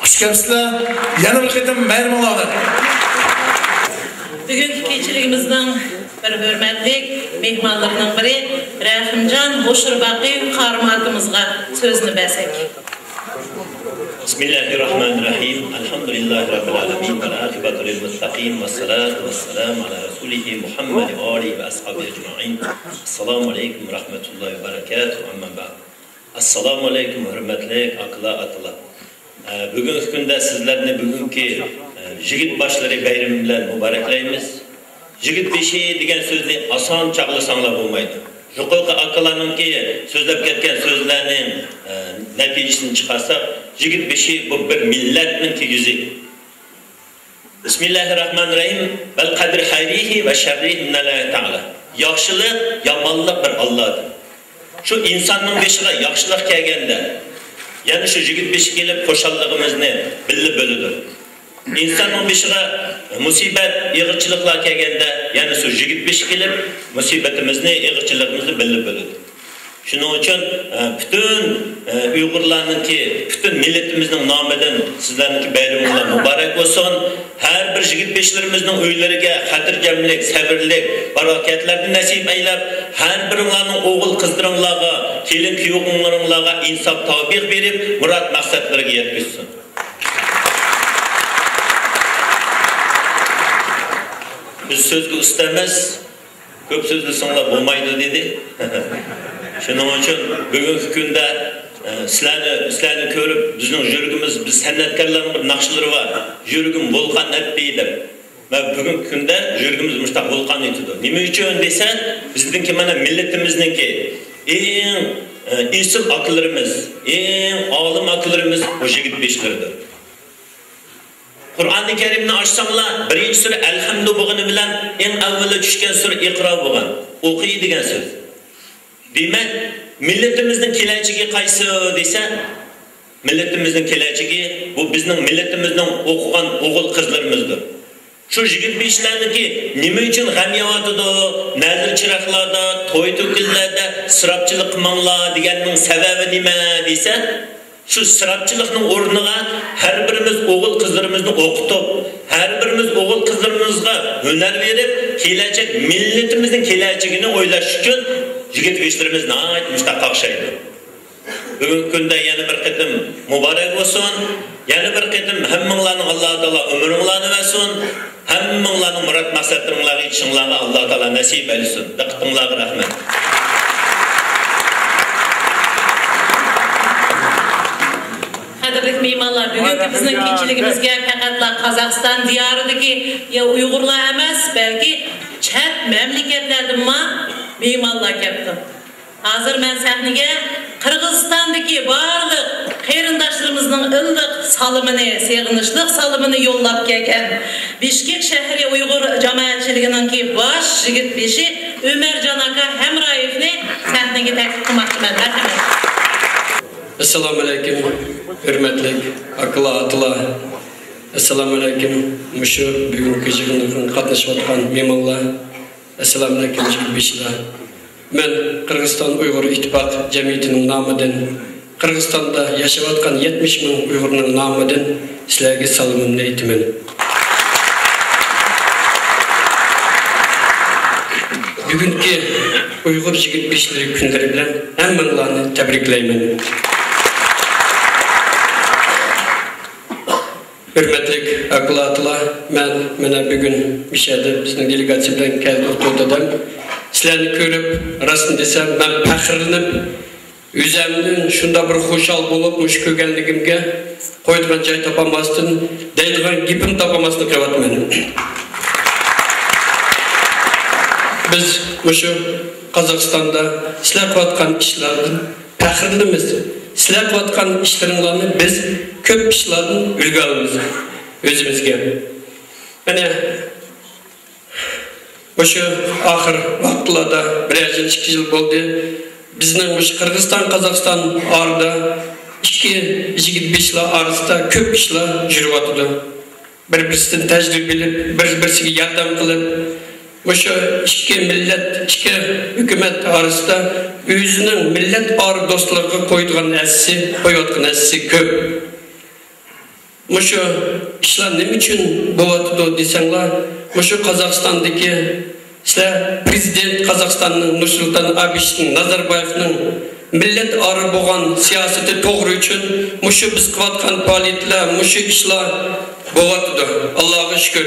خۇش كەپسىلەر. يەنە بىر قېتىم بايرىمىڭلار بىلەن. بۈگۈنكى كېچىلىكىمىزنىڭ بىر ھۆرمەتلىك مېھمانلىرىنىڭ بىرى رەھىمجان ھوشۇرباقىيېۋ قارىمۇ ئاكىمىزغا سۆزنى بەرسەك. بسم الله الرحمن الرحيم. الحمد لله رب العالمين. والعاقبة للمتقين. والصلاة والسلام على رسوله محمد وآله وأصحابه أجمعين. السلام عليكم ورحمة الله وبركاته. أما بعد. ئەسسالامۇ ئەلەيكۇم، ھۆرمەتلىك ئاكىلار، ئاتىلار. ئە، بۈگۈنكى كۈندە سىزلەرنى بۈگۈنكى، ئە، يىگىت باشلىرى بايرىمى بىلەن مۇبارەكلەيمىز. يىگىت بېشى دېگەن سۆزنى ئاسان چاغلىساڭلار بولمايدۇ. يۇقىرىقى ئاكىلارنىڭكى سۆزلەپ كەتكەن سۆزلەرنىڭ، ئە، نەتىجىسىنى چىقارساق، يىگىت بېشى بۇ بىر مىللەتنىڭكى يۈزى. بىسمىللاھىررەھمانىررەھىم. ۋەل قەدرى خەيرىھى ۋە شەررىھى مىنەللاھى تەئالە. ياخشىلىق، يامانلىق بىر ئاللادىن. شۇ ئىنساننىڭ بېشىغا ياخشىلىق كەلگەندە، يەنە شۇ يىگىت بېشى كېلىپ خۇشاللىقىمىزنى بىللە بۆلىدۇ. ئىنساننىڭ بېشىغا مۇسىبەت، ئېغىرچىلىقلار كەلگەندە، يەنە شۇ يىگىت بېشى كېلىپ مۇسىبىتىمىزنى، ئېغىرچىلىقىمىزنى بىللە بۆلىدۇ. شۇنىڭ ئۈچۈن، ئە، پۈتۈن، ئە، ئۇيغۇرلارنىڭكى، پۈتۈن مىللىتىمىزنىڭ نامىدىن سىزلەرنىڭكى بايرىمىڭلار مۇبارەك بولسۇن. ھەر بىر يىگىت بېشىلىرىمىزنىڭ ئۆيلىرىگە خاتىرجەملىك، سەۋرلىك، باراكەتلەرنى نەسىپ ئەيلەپ، ھەر بىرىڭلارنىڭ ئوغۇل قىزلىرىڭلارغا، كېلىن كۈيئوغۇللىرىڭلارغا ئىنساپ تەۋپىق بېرىپ، مۇراد مەقسەتلىرىگە يەتكۈزسۇن. بىز سۆزگە ئۇستا ئەمەس. كۆپ سۆزلىسەڭلار بولمايدۇ دېدى. شۇنىڭ ئۈچۈن بۈگۈنكى كۈندە، ئە، سىلەرنى، سىلەرنى كۆرۈپ بىزنىڭ يۈرىكىمىز، بىز سەنئەتكارلارنىڭ بىر ناخشىلىرى بار. يۈرىكىم ۋولقان ئەتتى دەپ. مانا بۈگۈنكى كۈندە يۈرىكىمىز مۇشۇنداق ۋولقان ئېتىدۇ. نېمە ئۈچۈن دېسە، بىزنىڭكى مانا مىللىتىمىزنىڭكى ئەڭ، ئە، ئېسىل ئاكىلىرىمىز، ئەڭ ئالىم ئاكىلىرىمىز بۇ يىگىت بېشىلىرىدۇر. قۇرئانى كەرىمنى ئاچساڭلار، بىرىنچى سۈرە ئەلھەمدۇ بولغىنى بىلەن ئەڭ ئەۋۋىلى چۈشكەن سۈرە ئىقرا بولغان. ئوقۇي دېگەن سۆز. دېمەك، مىللىتىمىزنىڭ كېلەچىكى قايسى دېسە، مىللىتىمىزنىڭ كېلەچىكى بۇ بىزنىڭ مىللىتىمىزنىڭ ئوقۇغان ئوغۇل قىزلىرىمىزدۇر. شۇ يىگىت بېشىلارنىڭكى نېمە ئۈچۈن غەم يەۋاتىدۇ؟ نەزىر چىراغلاردا، توي تۆكۈنلەردە ئىسراپچىلىق قىلماڭلار دېگەننىڭ سەۋەبى نېمە دېسە، شۇ ئىسراپچىلىقنىڭ ئورنىغا ھەر بىرىمىز ئوغۇل قىزلىرىمىزنى ئوقۇتۇپ، ھەر بىرىمىز ئوغۇل قىزلىرىمىزغا ھۈنەر بېرىپ، كېلەچەك، مىللىتىمىزنىڭ كېلەچىكىنى ئويلاش ئۈچۈن يىگىت ياشلىرىمىز ناھايىتى مۇشتاققا ئوخشايدۇ. بۈگۈنكى كۈندە يەنە بىر قېتىم مۇبارەك بولسۇن. يەنە بىر قېتىم ھەممىڭلارنىڭ ئاللا تائالا ئۆمرۈڭلارنى بەرسۇن. ھەممىڭلارنىڭ مۇراد مەقسەتلىرىڭلارغا يېتىشىڭلارغا ئاللا تائالا نەسىپ ئەيلىسۇن. دىققىتىڭلارغا رەھمەت. قەدىرلىك مېھمانلار، بۈگۈنكى بىزنىڭ كېچىلىكىمىزگە پەقەتلا قازاقىستان دىيارىدىكى يا ئۇيغۇرلار ئەمەس، بەلكى چەت مەملىكەتلەردىنمۇ مېھمانلار كەپتۇ. ھازىر مەن سەھنىگە قىرغىزىستاندىكى بارلىق قېرىنداشلىرىمىزنىڭ ئىللىق سالىمىنى، سېغىنىشلىق سالىمىنى يوللاپ كەلگەن بىشكېك شەھىرى ئۇيغۇر جامائەتچىلىكىنىڭكى باش يىگىت بېشى ئۆمەرجان ئاكا ھەمرايېۋنى سەھنىگە تەكلىپ قىلماقچىمەن. رەھمەت. ئەسسالامۇئەلەيكۇم، ھۆرمەتلىك ئاكىلار، ئاتىلار. ئەسسالامۇئەلەيكۇم، مۇشۇ بۈگۈنكى يىغىنغا قاتنىشىۋاتقان مېھمانلار. ئەسسالامۇئەلەيكۇم، جىگىت بېشىلار. مەن قىرغىزىستان ئۇيغۇر ئىتتىپاق جەمئىيىتىنىڭ نامىدىن، قىرغىزىستاندا ياشاۋاتقان يەتمىش مىڭ ئۇيغۇرنىڭ نامىدىن سىلەرگە سالىمىمنى ئېيتىمەن. بۈگۈنكى ئۇيغۇر يىگىت بېشىلىرى كۈنلىرى بىلەن ھەممىڭلارنى تەبرىكلەيمەن. ھۆرمەتلىك ئاكىلار، ئاتىلار، مەن مانا بۈگۈن مۇشۇ يەردە بىزنىڭ دېلېگاتسىيە بىلەن كەلدۇق، تۆت ئادەم. سىلەرنى كۆرۈپ، راستىنى دېسەم، مەن پەخىرلىنىپ، ئۆزەمدىن شۇنداق بىر خۇشال بولۇپ، مۇشۇ كۆرگەنلىكىمگە قويىدىغان جاي تاپالماستىن، دەيدىغان گېپىم تاپالماستىن قېلىۋاتىمەن. بىز مۇشۇ قازاقىستاندا سىلەر قىلىۋاتقان ئىشلاردىن پەخىرلىنىمىز. سىلەر قىلىۋاتقان ئىشلىرىڭلارنى بىز كۆپ ئىشلاردىن ئۈلگە ئالىمىز ئۆزىمىزگە. مانا، مۇشۇ ئاخىر ۋاقىتلاردا بىرەر يىل، ئىككى يىل بولدى. بىزنىڭ مۇشۇ قىرغىزىستان، قازاقىستان ئارىدا ئىككى يىگىت بېشىلار ئارىسىدا كۆپ ئىشلار يۈرۈۋاتىدۇ. بىر-بىرسىدىن تەجرىبە ئېلىپ، بىر-، بىرسىگە ياردەم قىلىپ، مۇشۇ ئىككى مىللەت، ئىككى ھۆكۈمەت ئارىسىدا ئۆزىنىڭ مىللەت ئارا دوستلۇقىغا قويىدىغان ھەسسىسى، قويۇۋاتقان ھەسسىسى كۆپ. مۇشۇ ئىشلار نېمە ئۈچۈن بولۇۋاتىدۇ دېسەڭلار، مۇشۇ قازاقىستاندىكى سىلەر پرېزىدېنت قازاقىستاننىڭ نۇرسۇلتان ئابىشېۋنىڭ، نازاربايېۋنىڭ مىللەت ئارا بولغان سىياسىتى توغرا ئۈچۈن مۇشۇ بىز قىلىۋاتقان پائالىيەتلەر، مۇشۇ ئىشلار بولۇۋاتىدۇ. ئاللاغا شۈكۈر.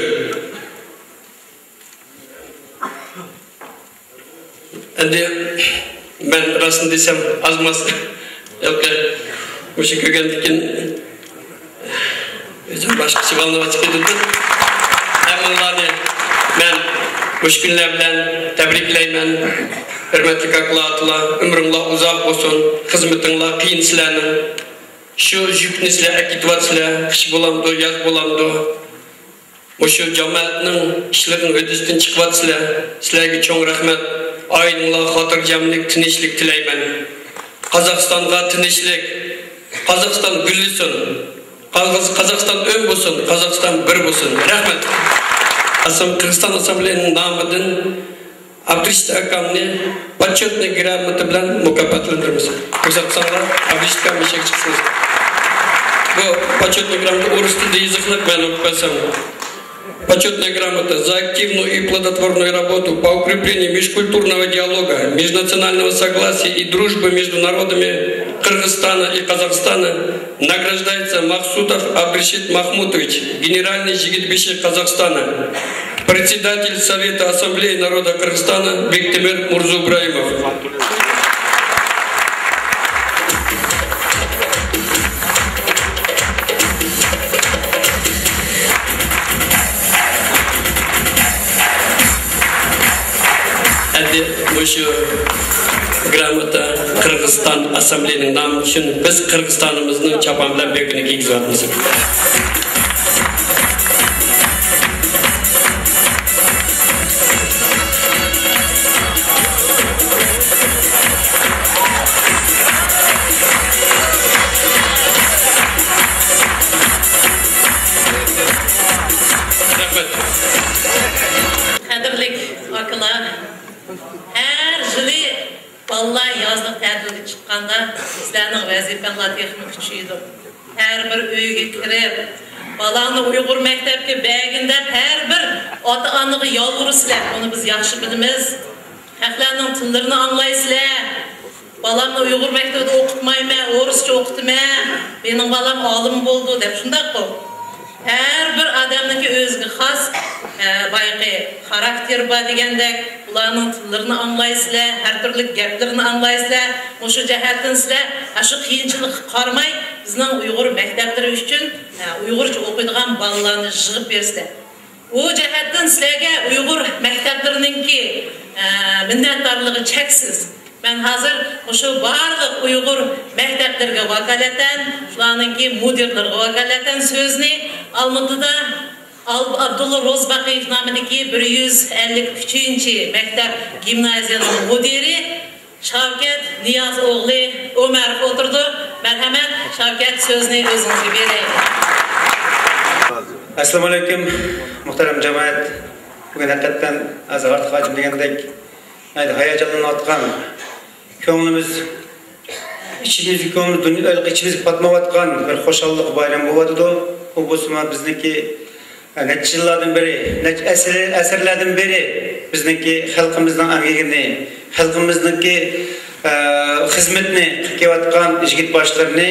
ئەمدى مەن راستىنى دېسەم، ئاز-ماز ھېلىقى مۇشۇ كۆرگەندىن كېيىن ئۆزۈم باشقىچە بالىنى چىقىپ كېتىدۇ. ھەممىڭلارنى مەن مۇشۇ كۈنلەر بىلەن تەبرىكلەيمەن. ھۆرمەتلىك ئاكىلار، ئاتىلار، ئۆمرۈڭلار ئۇزاق بولسۇن، خىزمىتىڭلار قىيىن سىلەرنىڭ. شۇ يۈكنى سىلەر ئەكېتىۋاتىسىلەر، قىش بولامدۇ، ياز بولامدۇ، مۇشۇ جامائەتنىڭ ئىشلىرىنىڭ ھۆددىسىدىن چىقىۋاتىسىلەر. سىلەرگە چوڭ رەھمەت. ئائىلىڭلارغا خاتىرجەملىك، تىنچلىق تىلەيمەن. قازاقىستانغا تىنچلىق. قازاقىستان گۈللىسۇن. قازاق-، قازاقىستان ئۆڭ بولسۇن. قازاقىستان بىر بولسۇن. رەھمەت. ئاسام-، قىرغىزىستان ئاسسامبلېيىنىڭ نامىدىن ئابدۇرېشىت ئاكامنى پوچېتنوي گراموتا بىلەن مۇكاپاتلاندۇرىمىز. رۇخسەت قىلساڭلار، ئابدۇرېشىت ئاكام ئىشىككە چىقسۇن. بۇ پوچېتنوي گراموتا ئورۇس تىلىدا يېزىقلىق، مەن ئوقۇپ بەرسەم. Почётная грамота за активную и плодотворную работу по укреплению межкультурного диалога, межнационального согласия и дружбы между народами Кыргызстана и Казахстана награждается Махсудов Абдрашид Махмутович, генеральный жигит биши Казахстана, председатель Совета Ассамблеи народа Кыргызстана Бектемир Мурзубраимов. ئەمدى مۇشۇ گراموتا قىرغىزىستان ئاسسامبلېيىنىڭ نامى ئۈچۈن بىز قىرغىزىستانىمىزنىڭ چاپان بىلەن بۆكىنى كىيگۈزۈۋاتىمىز. قەدىرلىك ئاكىلار، ھەر يىلى بالىلار يازلىق تەتىلگە چىققاندا سىلەرنىڭ ۋەزىپەڭلار تېخىمۇ كۈچىيىدۇ. ھەر بىر ئۆيگە كىرىپ، بالاڭنى ئۇيغۇر مەكتەپكە بەرگىن دەپ، ھەر بىر ئاتا-ئانىغا يالۋۇرىسىلەر، ئۇنى بىز ياخشى بىلىمىز. خەقلەرنىڭ تىللىرىنى ئاڭلايسىلەر. بالامنى ئۇيغۇر مەكتىۋىدە ئوقۇتمايمەن، ئورۇسچە ئوقۇتىمەن. مېنىڭ بالام ئالىم بولىدۇ دەپ، شۇنداققۇ؟ ھەر بىر ئادەمنىڭكى ئۆزىگە خاس، ئە، بايىقى خاراكتېرى بار دېگەندەك، ئۇلارنىڭ تىللىرىنى ئاڭلايسىلەر، ھەر تۈرلۈك گەپلىرىنى ئاڭلايسىلەر. مۇشۇ جەھەتتىن سىلەر ئاشۇ قىيىنچىلىققا قارىماي، بىزنىڭ ئۇيغۇر مەكتەپلىرى ئۈچۈن، ئە، ئۇيغۇرچە ئوقۇيدىغان بالىلارنى يىغىپ بېرىسىلەر. ئۇ جەھەتتىن سىلەرگە ئۇيغۇر مەكتەپلىرىنىڭكى، ئە، مىننەتدارلىقى چەكسىز. مەن ھازىر مۇشۇ بارلىق ئۇيغۇر مەكتەپلىرىگە ۋاكالىتەن، شۇلارنىڭكى مۇدىرلىرىغا ۋاكالىتەن سۆزنى ئالمۇتىدا ئال-، ئابدۇللا روزباقىيېۋ نامىدىكى بىر يۈز ئەللىك ئۈچىنچى مەكتەپ گىمنازىيىنىڭ مۇدىرى شاۋكەت نىياز ئوغلى ئۆمەروف ئولتۇرىدۇ. مەرھەمەت، شاۋكەت، سۆزنى ئۆزىڭىزگە بېرەي. ئەسسالامۇئەلەيكۇم، مۇھتەرەم جامائەت. بۈگۈن ھەقىقەتەن ھازىر ئارتۇق ھاجىم دېگەندەك، ھاياجانلىنىۋاتقان، كۆڭلىمىز ئىچىمىزگە، كۆڭلىمىز دۇنيا، ئىچىمىزگە پاتمايۋاتقان بىر خۇشاللىق بايرىمى بولۇۋاتىدۇ. ئۇ بولسىمۇ بىزنىڭكى نەچچە يىللاردىن بېرى، نەچچە ئەسىر، ئەسىرلەردىن بېرى بىزنىڭكى خەلقىمىزنىڭ ئەمگىكىنى، خەلقىمىزنىڭكى، ئە، خىزمىتىنى قىلىپ كېلىۋاتقان يىگىت باشلىرىنى،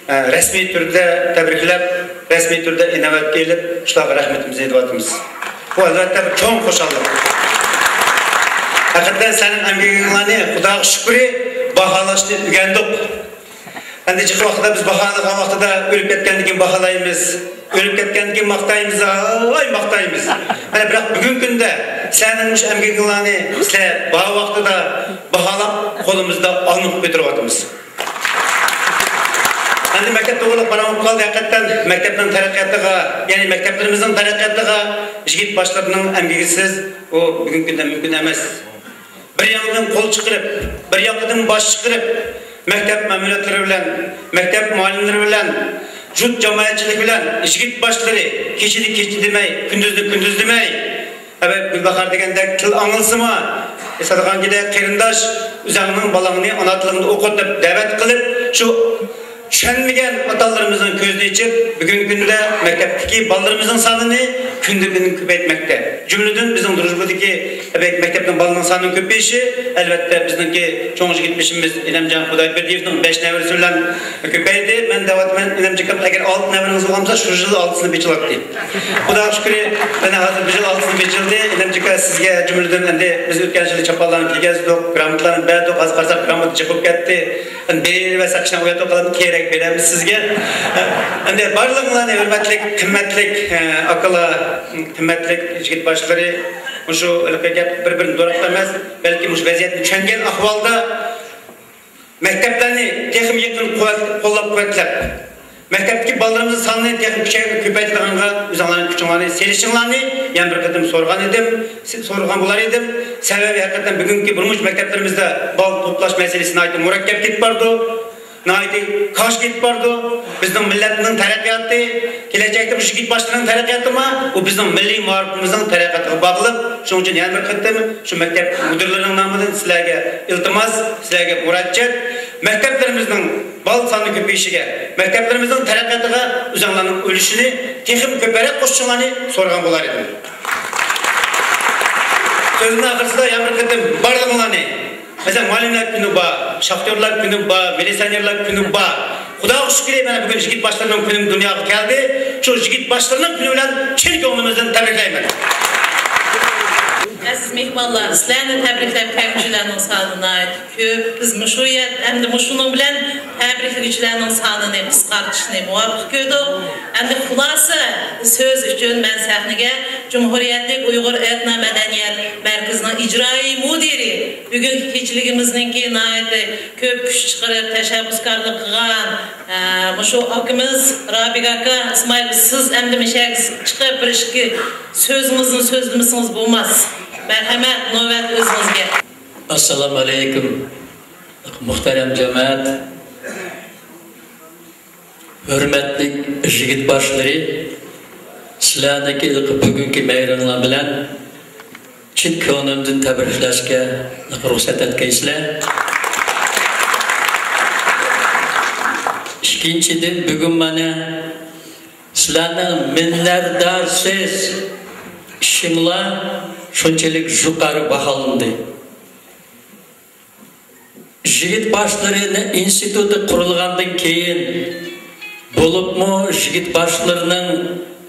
ئە، رەسمىي تۈردە تەبرىكلەپ، رەسمىي تۈردە ئىناۋەتكە ئېلىپ، شۇلارغا رەھمىتىمىزنى ئېيتىۋاتىمىز. بۇ، ئەلۋەتتە، بىر چوڭ خۇشاللىق. ھەقىقەتەن سەنىڭ ئەمگىكىڭلارنى، خۇداغا شۈكرى، باھالاشنى ئۆگەندۇق. ئەمدى جىق ۋاقتىدا بىز باھالىغان ۋاقتىدا ئۆلۈپ كەتكەندىن كېيىن باھالايمىز، ئۆلۈپ كەتكەندىن كېيىن ماختايمىز، ۋاي ماختايمىز. مانا بىراق بۈگۈنكى كۈندە سەنىڭ مۇشۇ ئەمگىكىڭلارنى سىلەر بار ۋاقتىدا باھالاپ قولىمىزدا ئالما كۆتۈرۈۋاتىمىز. ئەمدى مەكتەپ توغرىلىق پاراڭ بولۇپ قالدى. ھەقىقەتەن مەكتەپنىڭ تەرەققىياتىغا، يەنى مەكتەپلىرىمىزنىڭ تەرەققىياتىغا يىگىت باشلىرىنىڭ ئەمگىكىسىز ئۇ بۈگۈنكى كۈندە مۇمكىن ئەمەس. بىر ياقتىن قول چىقىرىپ، بىر ياقتىن باش چىقىرىپ، مەكتەپ مەمۇرىيەتلىرى بىلەن، مەكتەپ مۇئەللىملىرى بىلەن، جۇت جامائەتچىلىك بىلەن يىگىت باشلىرى كېچىنى كېچە دېمەي، كۈندۈزنى كۈندۈز دېمەي، ئەبەت گۈلباھار دېگەندەك تىل ئاڭلىسىمۇ، ئېسىلغانكىدەك قېرىنداش، ئۆزۈڭنىڭ بالاڭنى ئانا تىلىڭدا ئوقۇت دەپ دەۋەت قىلىپ، شۇ چۈشەنمىگەن ئاتا-ئانىلىرىمىزنىڭ كۆزىنى ئېچىپ، بۈگۈنكى كۈندە مەكتەپتىكى بالىلىرىمىزنىڭ سانىنى كۈندىن-كۈنگە كۆپەيتمەكتە. جۈملىدىن بىزنىڭ دۇرۇژبىدىكى مەكتەپنىڭ بالىلىرىنىڭ سانىنىڭ كۆپىيىشى، ئەلۋەتتە، بىزنىڭكى چوڭ يىگىت بېشىمىز ئىنەمجان خۇدايبېردىيېۋنىڭ بەش نەۋرىسى بىلەن كۆپەيدى. مەن دەۋاتىمەن، ئىنەمجىكام، ئەگەر ئالتە نەۋرىڭىز بولغان بولسا، شۇ يىل ئالتىسىنى بېچىلاتتى. خۇداغا شۈكرى، مانا ھازىر بۇ يىل ئالتىسىنى بېچىلدى. ئىنەمجىكا، سىزگە جۈملىدىن ئەمدى بىز ئۆتكەن يىلى چاپانلارنى كىيگۈزدۇق، گراموتىلارنى بەردۇق. ھازىر قارىساق، گراموتا جىق بولۇپ كەتتى. ئەمدى بېرىۋەرسەك، كىشىنى ئۇياتىپ قالىدۇ، كېيىنرەك بېرەرمىز سىزگە. ئەمدى بارلىقىڭلارنى، ھۆرمەتلىك، قىممەتلىك، ئە، ئاكىلار، قىممەتلىك يىگىت باشلىرى، مۇشۇ ھېلىقى گەپ بىر-بىرىنى دوراپ ئەمەس، بەلكى مۇشۇ ۋەزىيەتنى چۈشەنگەن ئەھۋالدا مەكتەپلەرنى تېخىمۇ يېقىن قۇۋۋەت-، قوللاپ-قۇۋۋەتلەپ، مەكتەپتىكى بالىلىرىمىزنىڭ سانىنى تېخىمۇ كۈچەيتىپ، كۆپەيتىدىغانغا ئۆزۈڭلارنىڭ كۈچۈڭلارنى سېلىشىڭلارنى يەنە بىر قېتىم سورىغان ئىدىم، سورىغان بولار ئىدىم. سەۋەبى، ھەقىقەتەن بۈگۈنكى بۇ مۇشۇ مەكتەپلىرىمىزدە بال توپلاش مەسىلىسى ناھايىتى مۇرەككەپ كېتىپ بارىدۇ. ناھايىتى كاج كېتىپ بارىدۇ. بىزنىڭ مىللەتنىڭ تەرەققىياتى، كېلەچەكتە مۇشۇ يىگىت باشلىرىنىڭ تەرەققىياتىمۇ، ئۇ بىزنىڭ مىللىي مائارىپىمىزنىڭ تەرەققىياتىغا باغلىق. شۇنىڭ ئۈچۈن يەنە بىر قېتىم شۇ مەكتەپ مۇدىرلىرىنىڭ نامىدىن سىلەرگە ئىلتىماس، سىلەرگە مۇراجىئەت، مەكتەپلىرىمىزنىڭ بال سانى كۆپىيىشىگە، مەكتەپلىرىمىزنىڭ تەرەققىياتىغا ئۆزۈڭلارنىڭ ئۈلۈشىنى تېخىمۇ كۆپرەك قوشۇشۇڭلارنى سورىغان بولار ئىدىم. سۆزنىڭ ئاخىرسىدا يەنە بىر قېتىم بارلىقىڭلارنى، مەسىلەن، مۇئەللىملەر كۈنى بار، شاختيورلار كۈنى بار، مىلىتسىيونېرلار كۈنى بار. خۇداغا شۈكرى، مانا بۈگۈن يىگىت باشلىرىنىڭ كۈنى دۇنياغا كەلدى. شۇ يىگىت باشلىرىنىڭ كۈنى بىلەن چىن كۆڭلىمىزدىن تەبرىكلەيمەن. ئەزىز مېھمانلار، سىلەرنى تەبرىكلەپ كەلگۈچىلەرنىڭ سانى ناھايىتى كۆپ. بىز مۇشۇ يەر، ئەمدى مۇشۇنىڭ بىلەن تەبرىكلىگۈچىلەرنىڭ سانىنى قىسقارتىشنى مۇۋاپىق كۆردۇق. ئەمدى خۇلاسە سۆز ئۈچۈن مەن سەھنىگە جۇمھۇرىيەتلىك ئۇيغۇر ئېتنو مەدەنىيەت مەركىزىنىڭ ئىجرائىي مۇدىرى، بۈگۈنكى كېچىلىكىمىزنىڭكى ناھايىتى كۆپ كۈچ چىقىرىپ تەشەببۇسكارلىق قىلغان، ئە، مۇشۇ ئاكىمىز رابىك ئاكا، ئىسمائىل، سىز ئەمدى مۇشۇ يەرگە چىقىپ بىر ئىككى سۆزىڭىزنى سۆزلىمىسىڭىز بولماس. مەرھەمەت، نۆۋەت ئۆزىڭىزگە. ئەسسالامۇ ئەلەيكۇم، مۇھتەرەم جامائەت. ھۆرمەتلىك يىگىت باشلىرى، سىلەرنىڭكى بۈگۈنكى مېھرىڭلار بىلەن چىن كۆڭلۈمدىن تەبرىكلەشكە رۇخسەت ئەتكەيسىلەر. ئىككىنچىدىن، بۈگۈن مانا سىلەرنىڭ مىننەتدارسىز ئىشىڭلار شۇنچىلىك يۇقىرى باھالاندى. يىگىت باشلىرى ئىنستىتۇتى قۇرۇلغاندىن كېيىن، بولۇپمۇ يىگىت باشلىرىنىڭ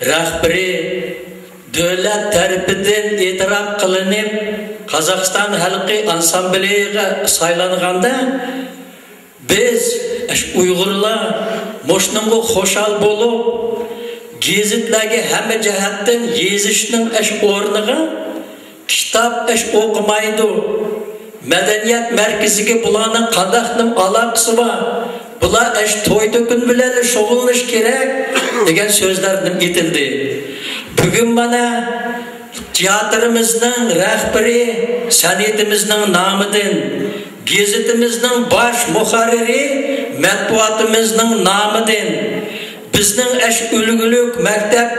رەھبىرى دۆلەت تەرىپىدىن ئېتىراپ قىلىنىپ، قازاقىستان خەلقى ئانسامبلىغا سايلانغاندا، بىز، ئۇيغۇرلار مۇشۇنىڭغا خۇشال بولۇپ، گېزىتلەرگە ھەممە جەھەتتىن يېزىشنىڭ ئورنىغا، كىتاب ئوقۇمايدۇ. مەدەنىيەت مەركىزىگە بۇلارنىڭ قانداقنىڭ ئالاقىسى بار؟ بۇلار توي-تۆكۈن بىلەن شۇغۇللىنىش كېرەك، دېگەن سۆزلەر ئېيتىلدى. بۈگۈن مانا تىياتىرىمىزنىڭ رەھبىرى سەنئىتىمىزنىڭ نامىدىن، گېزىتىمىزنىڭ باش مۇھەررىرى مەتبۇئاتىمىزنىڭ نامىدىن، بىزنىڭ ئەش ئۈلگۈلۈك مەكتەپ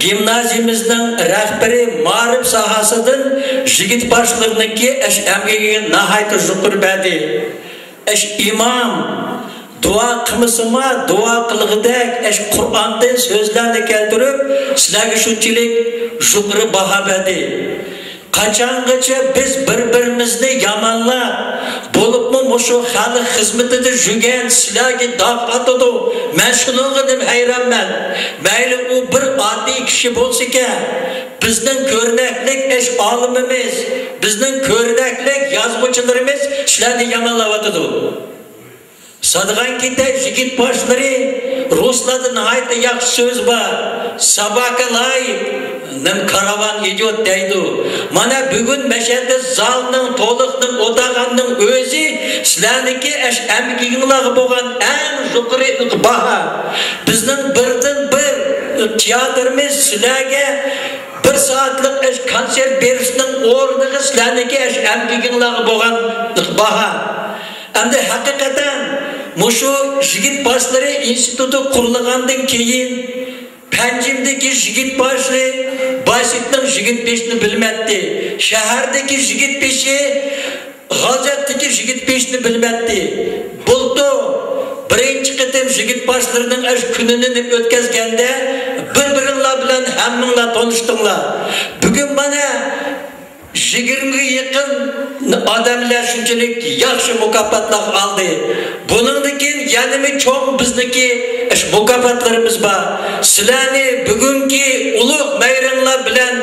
گىمنازىيىمىزنىڭ رەھبىرى مائارىپ ساھەسىدىن يىگىت باشلىرىنىڭكى ئەش ئەمگىكىگە ناھايىتى يۇقىرى بەردى. ئەش ئىمام دۇئا قىلمىسىمۇ، دۇئا قىلغۇدەك ئەش قۇرئاندىن سۆزلەرنى كەلتۈرۈپ، سىلەرگە شۇنچىلىك يۇقىرى باھا بەردى. قاچانغىچە بىز بىر-بىرىمىزنى يامانلاپ، بولۇپمۇ مۇشۇ خەلق خىزمىتىدە يۈرگەن سىلەرگە داغ ئاتىدۇ؟ مەن شۇنىڭغا نېمە ھەيرانمەن؟ مەيلى ئۇ بىر ئاددىي كىشى بولسىكەن، بىزنىڭ كۆرنەكلىك ئەش ئالىمىمىز، بىزنىڭ كۆرنەكلىك يازغۇچىلىرىمىز سىلەرنى يامانلاۋاتىدۇ. سادىغان كېتەي يىگىت باشلىرى رۇسلاردا ناھايىتى ياخشى سۆز بار. ساباكا لاي نىم كاراۋان ئىدىيوت دەيدۇ. مانا بۈگۈن مەشەدە زالنىڭ، تولۇقنىڭ، ئوتاغاننىڭ ئۆزى سىلەرنىڭكى ئەش ئەمگىكىڭلارغا بولغان ئەڭ يۇقىرى باھا. بىزنىڭ بىردىن بىر تىياتىرىمىز سىلەرگە بىر سائەتلىك ئەش كونسېرت بېرىشنىڭ ئورنىغا سىلەرنىڭكى ئەش ئەمگىكىڭلارغا بولغان باھا. ئەمدى ھەقىقەتەن مۇشۇ يىگىت باشلىرى ئىنستىتۇتى قۇرۇلغاندىن كېيىن، پەنجىمدىكى يىگىت باشلىرى باسىتنىڭ يىگىت بېشىنى بىلمەتتى. شەھەردىكى يىگىت بېشى غازاتتىكى يىگىت بېشىنى بىلمەتتى. بۇلتۇر بىرىنچى قېتىم يىگىت باشلىرىنىڭ ئەش كۈنىنى دەپ ئۆتكەزگەندە، بىر-بىرىڭلار بىلەن ھەممىڭلار تونۇشتۇڭلار. بۈگۈن مانا يىگىرمىگە يېقىن ئادەملەر شۇنچىلىك ياخشى مۇكاپاتلارنى ئالدى. بۇنىڭدىن كېيىن يەنىمۇ چوڭ بىزنىڭكى مۇكاپاتلىرىمىز بار. سىلەرنى بۈگۈنكى ئۇلۇغ مەيرەملەر بىلەن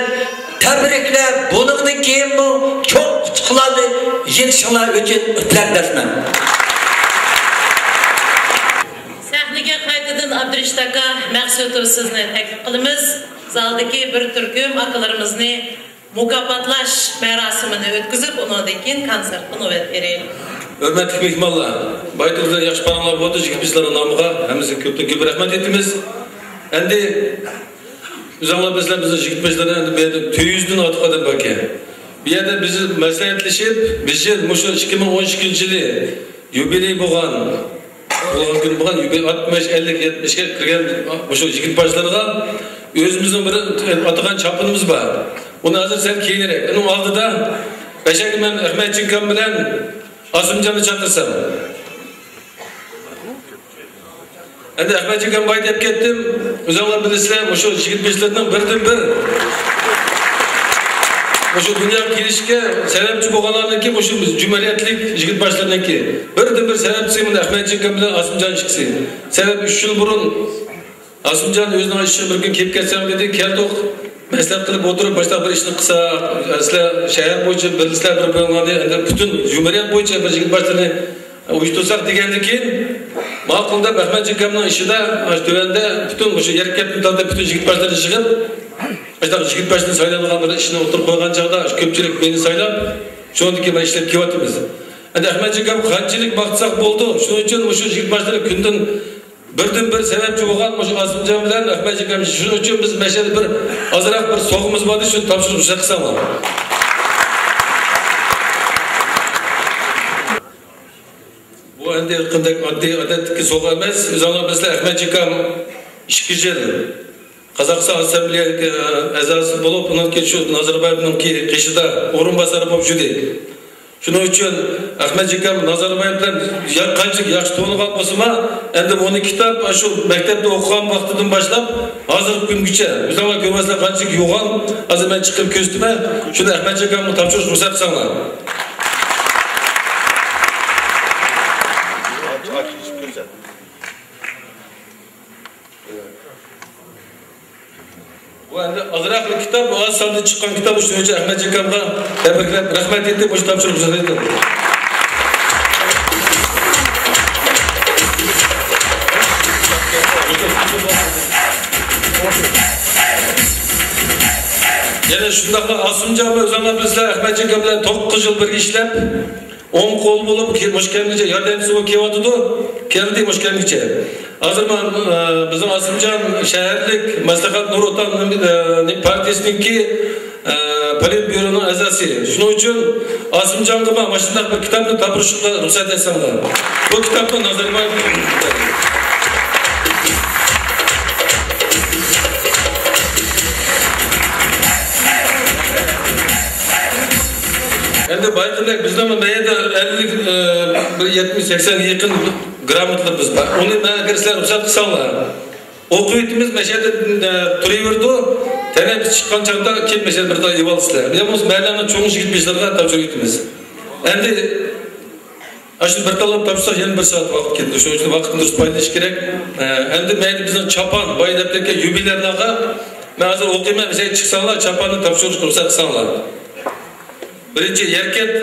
تەبرىكلەپ، بۇنىڭدىن كېيىنمۇ چوڭ ئۇتۇقلارنى يېتىشىڭلار ئۈچۈن تىلەكداشمەن. سەھنىگە قايتىدىن ئابدۇرېشىت ئاكا مەخسۇتوف سىزنى تەكلىپ قىلىمىز. زالدىكى بىر تۈركۈم ئاكىلىرىمىزنى مۇكاپاتلاش مەراسىمىنى ئۆتكۈزۈپ، ئۇنىڭدىن كېيىن كونسېرتقا نۆۋەت بېرەيلى. ھۆرمەتلىك مېھمانلار، بايىتىڭىزدا ياخشى پاراڭلار بولدى، يىگىت بىزلەرنىڭ نامىغا ھەممىسىگە كۆپتىن كۆپ رەھمەت ئېيتىمىز. ئەمدى ئۆزۈڭلار بىلىسىلەر، بىزنىڭ يىگىت بىزلەرنىڭ ئەمدى بۇ يەردە تۆت يۈزدىن ئارتۇق ئادەم باركەن. بۇ يەردە بىز مەسلىھەتلىشىپ، بىز يىل مۇشۇ ئىككى مىڭ ئون ئىككىنچى يىلى يۇبىلېي بولغان، بولغان كۈن بولغان يۇبىلېي ئاتمىش، ئەللىك، يەتمىشكە كىرگەن مۇشۇ يىگىت باشلىرىغا ئۆزىمىزنىڭ بىر ئاتىغان چاپىنىمىز بار. ئۇنى ھازىر سەل كېيىنرەك، ئۇنىڭ ئالدىدا بەشەنگە مەن ئەخمەتجان ئاكام بىلەن ئاسىمجاننى چاقىرسام. ئەمدى ئەخمەتجان ئاكام بايىتىپ كەتتىم. ئۆزۈڭلار بىلىسىلەر، مۇشۇ يىگىت بېشلىرىنىڭ بىردىن بىر مۇشۇ دۇنياغا كېلىشكە سەۋەبچى بولغانلارنىڭكى مۇشۇ بىز جۇمھۇرىيەتلىك يىگىت باشلىرىنىڭكى بىردىن بىر سەۋەبچىسى مۇنۇ ئەخمەتجان ئاكام بىلەن ئاسىمجان ئىككىسى. سەۋەب، ئۈچ يىل بۇرۇن ئاسىمجان ئۆزىنىڭ ئىشىغا بىر كۈن كېلىپ كەتسەم دېدى، كەلدۇق، مەسلىھەت قىلىپ ئولتۇرۇپ، مۇشۇنداق بىر ئىشنى قىلساق، سىلەر شەھەر بويىچە بىرلىسىلەر، بىر بىرىڭلارنى، ئەمدى پۈتۈن جۇمھۇرىيەت بويىچە بىر يىگىت باشلىرىنى ئۇيۇشتۇرساق دېگەندىن كېيىن، ماقۇل دەپ ئەخمەتجان ئاكامنىڭ ئىشىدا، ئاشۇ تۆۋەندە پۈتۈن مۇشۇ يەركەپتىن تارتىپ پۈتۈن يىگىت باشلىرىنى يىغىپ، ئاشۇنداق يىگىت باشلىرىنى سايلايدىغان بىر ئىشنى ئوتتۇرىغا قويغان چاغدا، ئاشۇ كۆپچىلىك مېنى سايلاپ، شۇنىڭدىن كېيىن مانا ئىشلەپ كېلىۋاتىمىز. ئەمدى ئەخمەتجان ئاكام قانچىلىك ماختىساق بولىدۇ، شۇنىڭ ئۈچۈن مۇشۇ يىگىت باشلىرى كۈندىن بىردىن بىر سەۋەبچى بولغان مۇشۇ ئاسىمجان بىلەن ئەخمەتجان ئاكام، شۇنىڭ ئۈچۈن بىز مەشەدە بىر ئازراق بىر سوغىمىز بار، شۇنى تاپشۇرۇپ رۇخسەت قىلساڭلار. بۇ ئەمدى قانداق ئاددىي ئادەتتىكى سوغا ئەمەس. ئۆزۈڭلار بىلىسىلەر، ئەخمەتجان ئاكام ئىككى يىل قازاقىستان ئاسسامبلېيە ئەزاسى بولۇپ، ئۇنىڭ كېيىن شۇ نازاربايېۋنىڭكى قېشىدا ئورۇنباسار بولۇپ يۈردى. شۇنىڭ ئۈچۈن ئەخمەتجان ئاكام نازاربايېۋ بىلەن يا-، قانچىلىك ياخشى تونۇغان بولسىمۇ، ئەمدى ئۇنى كىتاب، ئاشۇ مەكتەپتە ئوقۇغان ۋاقتىدىن باشلاپ ھازىرقى كۈنگىچە، ئۆزۈڭلار كۆرۈۋاتىسىلەر قانچىلىك يوغان، ھازىر مەن چىقىرىپ كۆرسىتىمەن، شۇنى ئەخمەتجان ئاكامغا تاپشۇرۇش رۇخسەت قىلساڭلار. بۇ ئەمدى ئازراقلا كىتاب، ئاز ساندا چىققان كىتاب، شۇنىڭ ئۈچۈن ئەخمەتجان ئاكامغا تەبرىكلەپ، رەھمەت ئېيتىپ، مۇشۇ تاپشۇرۇق ئېيتىپ. يەنە شۇنداقلا ئاسىمجان، ئۆزۈڭلار بىلىسىلەر، ئەخمەتجان ئاكام بىلەن توققۇز يىل بىرگە ئىشلەپ، ئوڭ قول بولۇپ، كە-، مۇشۇ كەمگىچە ياردەمچىسى بولۇپ كېلىۋاتىدۇ. كەلدى مۇشۇ كەمگىچە. ھازىر مانا، ئە، بىزنىڭ ئاسىمجان شەھەرلىك مەسلىھەت نۇر ئوتان، ئە، پارتىيىسىنىڭكى، ئە، پولىتبيۇرونىڭ ئەزاسى. شۇنىڭ ئۈچۈن ئاسىمجانغا مانا مۇشۇنداق بىر كىتابنى تاپشۇرۇشقا رۇخسەت ئەتسەڭلار. بۇ كىتابنى نازاربايېۋ ئەمدى بايقىدەك بىزنىڭ مەيەدە ئەللىك، ئە، بىر يەتمىش، سەكسەنگە يېقىن گراموتىلىرىمىز بار. ئۇنى مەن ئەگەر سىلەر رۇخسەت قىلساڭلار، ئوقۇۋېتىمىز، مەشەدە، ئە، تۇرۇۋېرىدۇ. تەنەپپۇس چىققان چاغدا كېلىپ مەشەدە بىر تال ئېلىۋالىسىلەر. يا بولمىسا مەھەللەنىڭ چوڭ يىگىت بېشىلىرىغا تاپشۇرۇۋېتىمىز. ئەمدى ئاشۇ بىر تاللاپ تاپشۇرساق يەنە بىر سائەت ۋاقىت كېتىدۇ. شۇنىڭ ئۈچۈن ۋاقىتنى دۇرۇس پايدىلىنىش كېرەك. ئە، ئەمدى مەيلى بىزنىڭ چاپان باي دەپتەركە يۇبىلېرلارغا مەن ھازىر ئوقۇيمەن، سىلەر چىقساڭلار، چاپاننى تاپشۇرۇشقا رۇخسەت قىلساڭلار. بىرىنچى، يەركەنت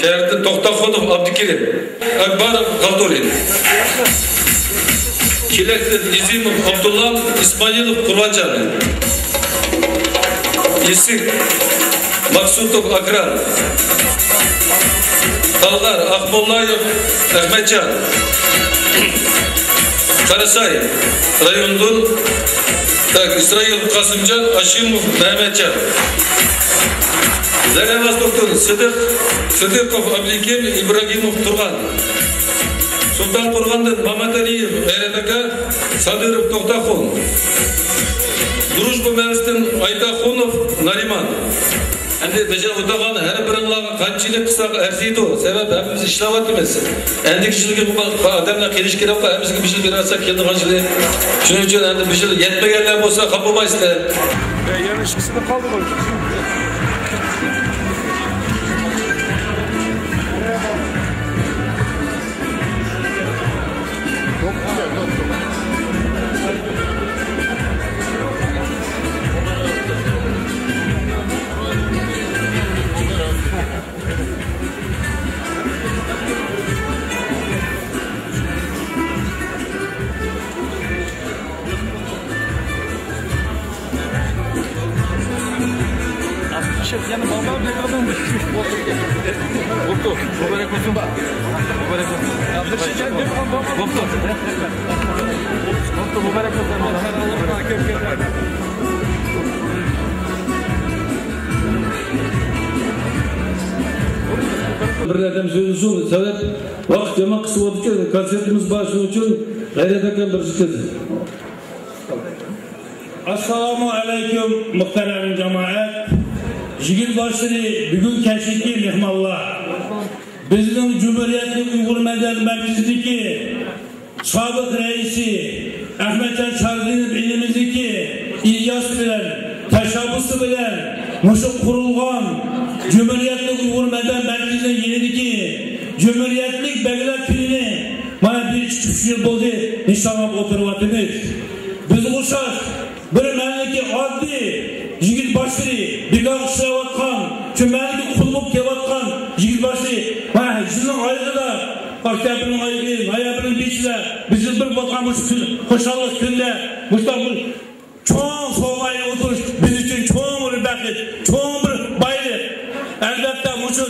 شەھىرىدىن توختاخۇنوف ئابدۇكېرىم، ئەكباروف غالتۇرى، چېلەكتىن ئېزىموف ئابدۇللا، ئىسمائىلوف قۇربانجان، يېسىك ماقسۇتوف ئاكرام، تالغار ئاقموللايېف ئەخمەتجان، قاراساي رايونىدىن، تاك، ئىسرائىل قاسىمجان، ئاشىموف مەمەتجان. زەرەۋاستوكتىن سىدىق، سىدىقوف ئابلىكىم، ئىبراگىموف تۇرغان. سۇلتانقورغاندىن ماماتئەلىيېف غەيرەت ئاكا، سادىروف توختاخۇن. دۇرۇشبۇ مەھەللىسىدىن ئايتاخۇنوف نارىمان. ئەمدى بېشى ئۇتاغان ھەر بىرىڭلارغا قانچىلىك قىلساق ئەرزىيدۇ، سەۋەب ھەممىمىز ئىشلەۋاتىمىز. ئەندىكى يىلغا بۇ ئادەملەر قېلىشى كېرەكقۇ، ھەممىسىگە بىر يىل بېرىۋەتسەك كېلىدىغان يىلى. شۇنىڭ ئۈچۈن ئەمدى بىر يىل يەتمىگەنلەر بولسا خاپا بولمايسىلەر. يەنە ئىككىسىدە قالدى غوي. بوپتۇ، مۇبارەك بولسۇن. مۇبارەك بولسۇن. بوپتۇ. بوپتۇ، مۇبارەك بولسۇن. بىر ئادەم سۆزلىسۇن، سەۋەب ۋاقىت يامان قىسىۋاتىدۇ، كونسېرتىمىز بار، شۇنىڭ ئۈچۈن غەيرەت ئاكام بىر سۆز. ئەسسالامۇ ئەلەيكۇم، مۇھتەرەم جامائەت! يىگىت باشلىرى، بۈگۈن كەچلىكى مېھمانلار! بىزنىڭ جۇمھۇرىيەتلىك ئۇيغۇر مەدەنىيەت مەركىزىدىكى سابىق رەئىسى ئەخمەتجان چارزىنوف ئىنىمىزنىڭكى ئىدىيەسى بىلەن، تەشەببۇسى بىلەن مۇشۇ قۇرۇلغان جۇمھۇرىيەتلىك ئۇيغۇر مەدەنىيەت مەركىزىنىڭ يېنىدىكى جۇمھۇرىيەتلىك بەگلەر كۈنىنى مانا بىر ئىككى، ئۈچ يىل بولدى نىشانلاپ ئولتۇرۇۋاتىمىز. بىزگە ئوخشاش بىر مەھەللىدىكى ئاددىي يىگىت باشلىرى، بىكار ئىشلەۋاتقان، شۇ مەھەللىگە قۇل بولۇپ كېلىۋاتقان يىگىت باشلىرى، مانا يىلنىڭ ئايىغىدا، ئۆكتەبىرنىڭ ئايىغى، نويابىرنىڭ بېشىدا بىز يىغىلىپ بولغان مۇشۇ كۈن، خۇشاللىق كۈندە مۇشۇنداق بىر چوڭ سوۋغا ئېلىپ ئولتۇرۇش بىز ئۈچۈن چوڭ بىر بەخت، چوڭ بىر بايلىق. ئەلۋەتتە، مۇشۇ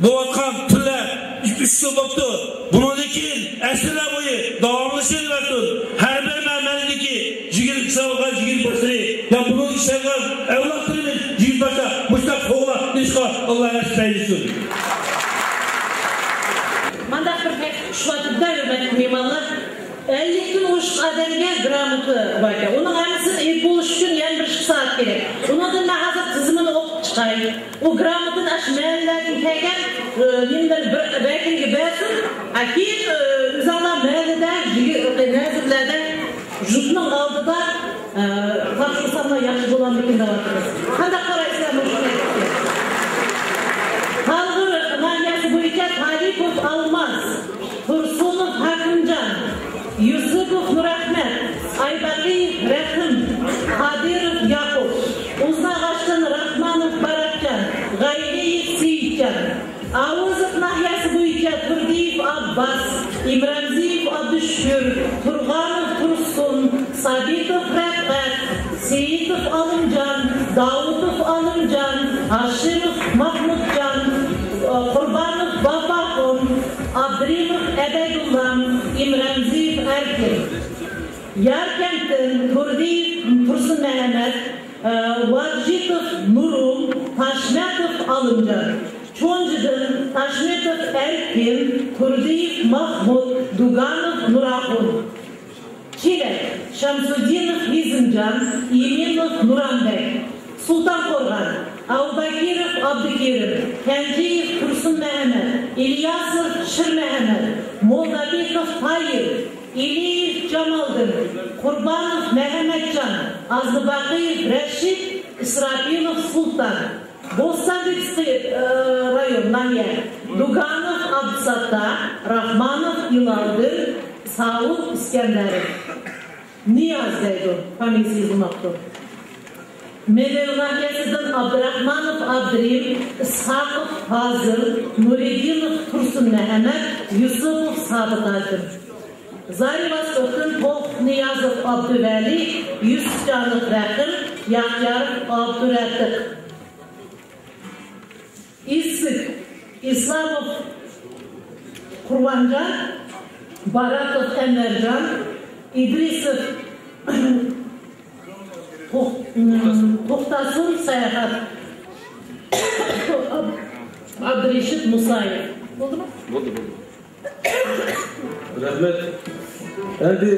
بولۇۋاتقان كۈنلەر ئۈچ يىل بوپتۇ. بۇنىڭدىن كېيىن ئەسىرلەر بويى داۋاملىشىۋېرىدۇ. ھەر بىر مەھەللىدىكى يىگىت ئىشلەۋاتقان يىگىت باشلىرى يا بۇنىڭ ئىشلەۋاتقان ئەۋلادلىرىمىز يىگىت باشلار مۇشۇنداق سوۋغا ئېلىشقا ئاللا نەسىپ ئەيلىسۇن. مانداق بىر تەكلىپ چۈشۈۋاتىدۇ-دە، ھۆرمەتلىك مېھمانلار. ئەللىكتىن ئوشۇق ئادەمگە گراموتا باركەن. ئۇنىڭ ھەممىسىنى ئېلىپ بولۇش ئۈچۈن يەنە بىر ئىككى سائەت كېرەك. ئۇنىڭدىن مەن ھازىر تىزىمىنى ئوقۇپ چىقاي. ئۇ گراموتىنى ئاشۇ مەھەللىلەردىن كەلگەن نېمىلەر بىر ۋەكىلگە بەرسۇن، ھە، كېيىن، ئۆزۈڭلار مەھەللىدە، يىگىت، نەزىرلەردە، جۇتنىڭ ئالدىدا، ئە، تاپشۇرساڭلار ياخشى بولامدىكىن دەۋاتىمىز. قانداق قارايسىلەر مۇشۇ مەسىلىگە؟ تالغىرىق ناھىيەسى بويىچە تالىپوف ئالماس، تۇرسۇنوف ھاكىمجان، يۈسۈپوف نۇرئەخمەت، ئايباقىيېف رەھىم، قادىروف ياقۇپ، ئۇزۇنئاغاچتىن راخمانوف باراتجان، غەيرىيېف سېيىتجان، ئاۋۇزۇق ناھىيەسى بويىچە تۇردىيېف ئابباس، ئىمرەمزىيېف ئابدۇشۈكۈر، تۇرغانوف تۇرسۇن، سابىتوف رەپئەت، سېيىتوف ئالىمجان، داۋۇتوف ئالىمجان، ھاشىموف ماھمۇتجان، قۇربانوف باپاخۇن، ئابدۇرېھىموف ئەبەيدۇللا، ئىمرەمزىيېف ئەركىن. ياركەنتتىن تۇردىيېف تۇرسۇنمەمەت، ۋاجىتوف نۇرۇم، تاشمەتوف ئالىمجان. چونجىدىن تاشمېتوف ئەركىن، تۇردىيېف ماھمۇت، دۇگانوف نۇراخۇن. چېرەك، شامسۇدىنوف ھېزىمجان، ئىمىنوف نۇرانبەگ. سۇلتانقورغان، ئابۇبەكىروف ئابدۇكېرىم، كەنجىيېف تۇرسۇنمەمەت، ئىلياسوف شىرمەمەت، موللابېكوف تاھىر، ئېلىيېف جامالدىن، قۇربانوف مەمەتجان، ئازنىباقىيېف رەشىت، ئىسراپىلوف سۇلتان. بوستانلىقسكىي، ئى، رايون، ناھىيە. دۇگانوف ئابدۇساتتار، راخمانوف ئىلالدىن، ساۋۇل ئىسكەندەر. نىياز دەيدۇ، فامىلىسى يېزىلماپتۇ. مېۋە ناھىيەسىدىن ئابدۇراخمانوف ئابدۇرېھىم، ئىسھاقوف پازىل، نۇرىدىنوف تۇرسۇنمەمەت، يۈسۈپوف سابىت ھاجىم. زارىۋاستوكتىن توختىنىيازوف ئابدۇۋەلى، يۈسۈپجانوف رەقىم، ياقياروف ئابدۇرەتىق. ئىسسىك، ئىسلاموف قۇرۋانجان، باراتوف ئەنۋەرجان، ئىدرىسوف توق-، توختاسۇن ساياھات، ئابدۇرېشىت مۇسايېف. بولدىمۇ؟ بولدى، بولدى. رەھمەت. ئەمدى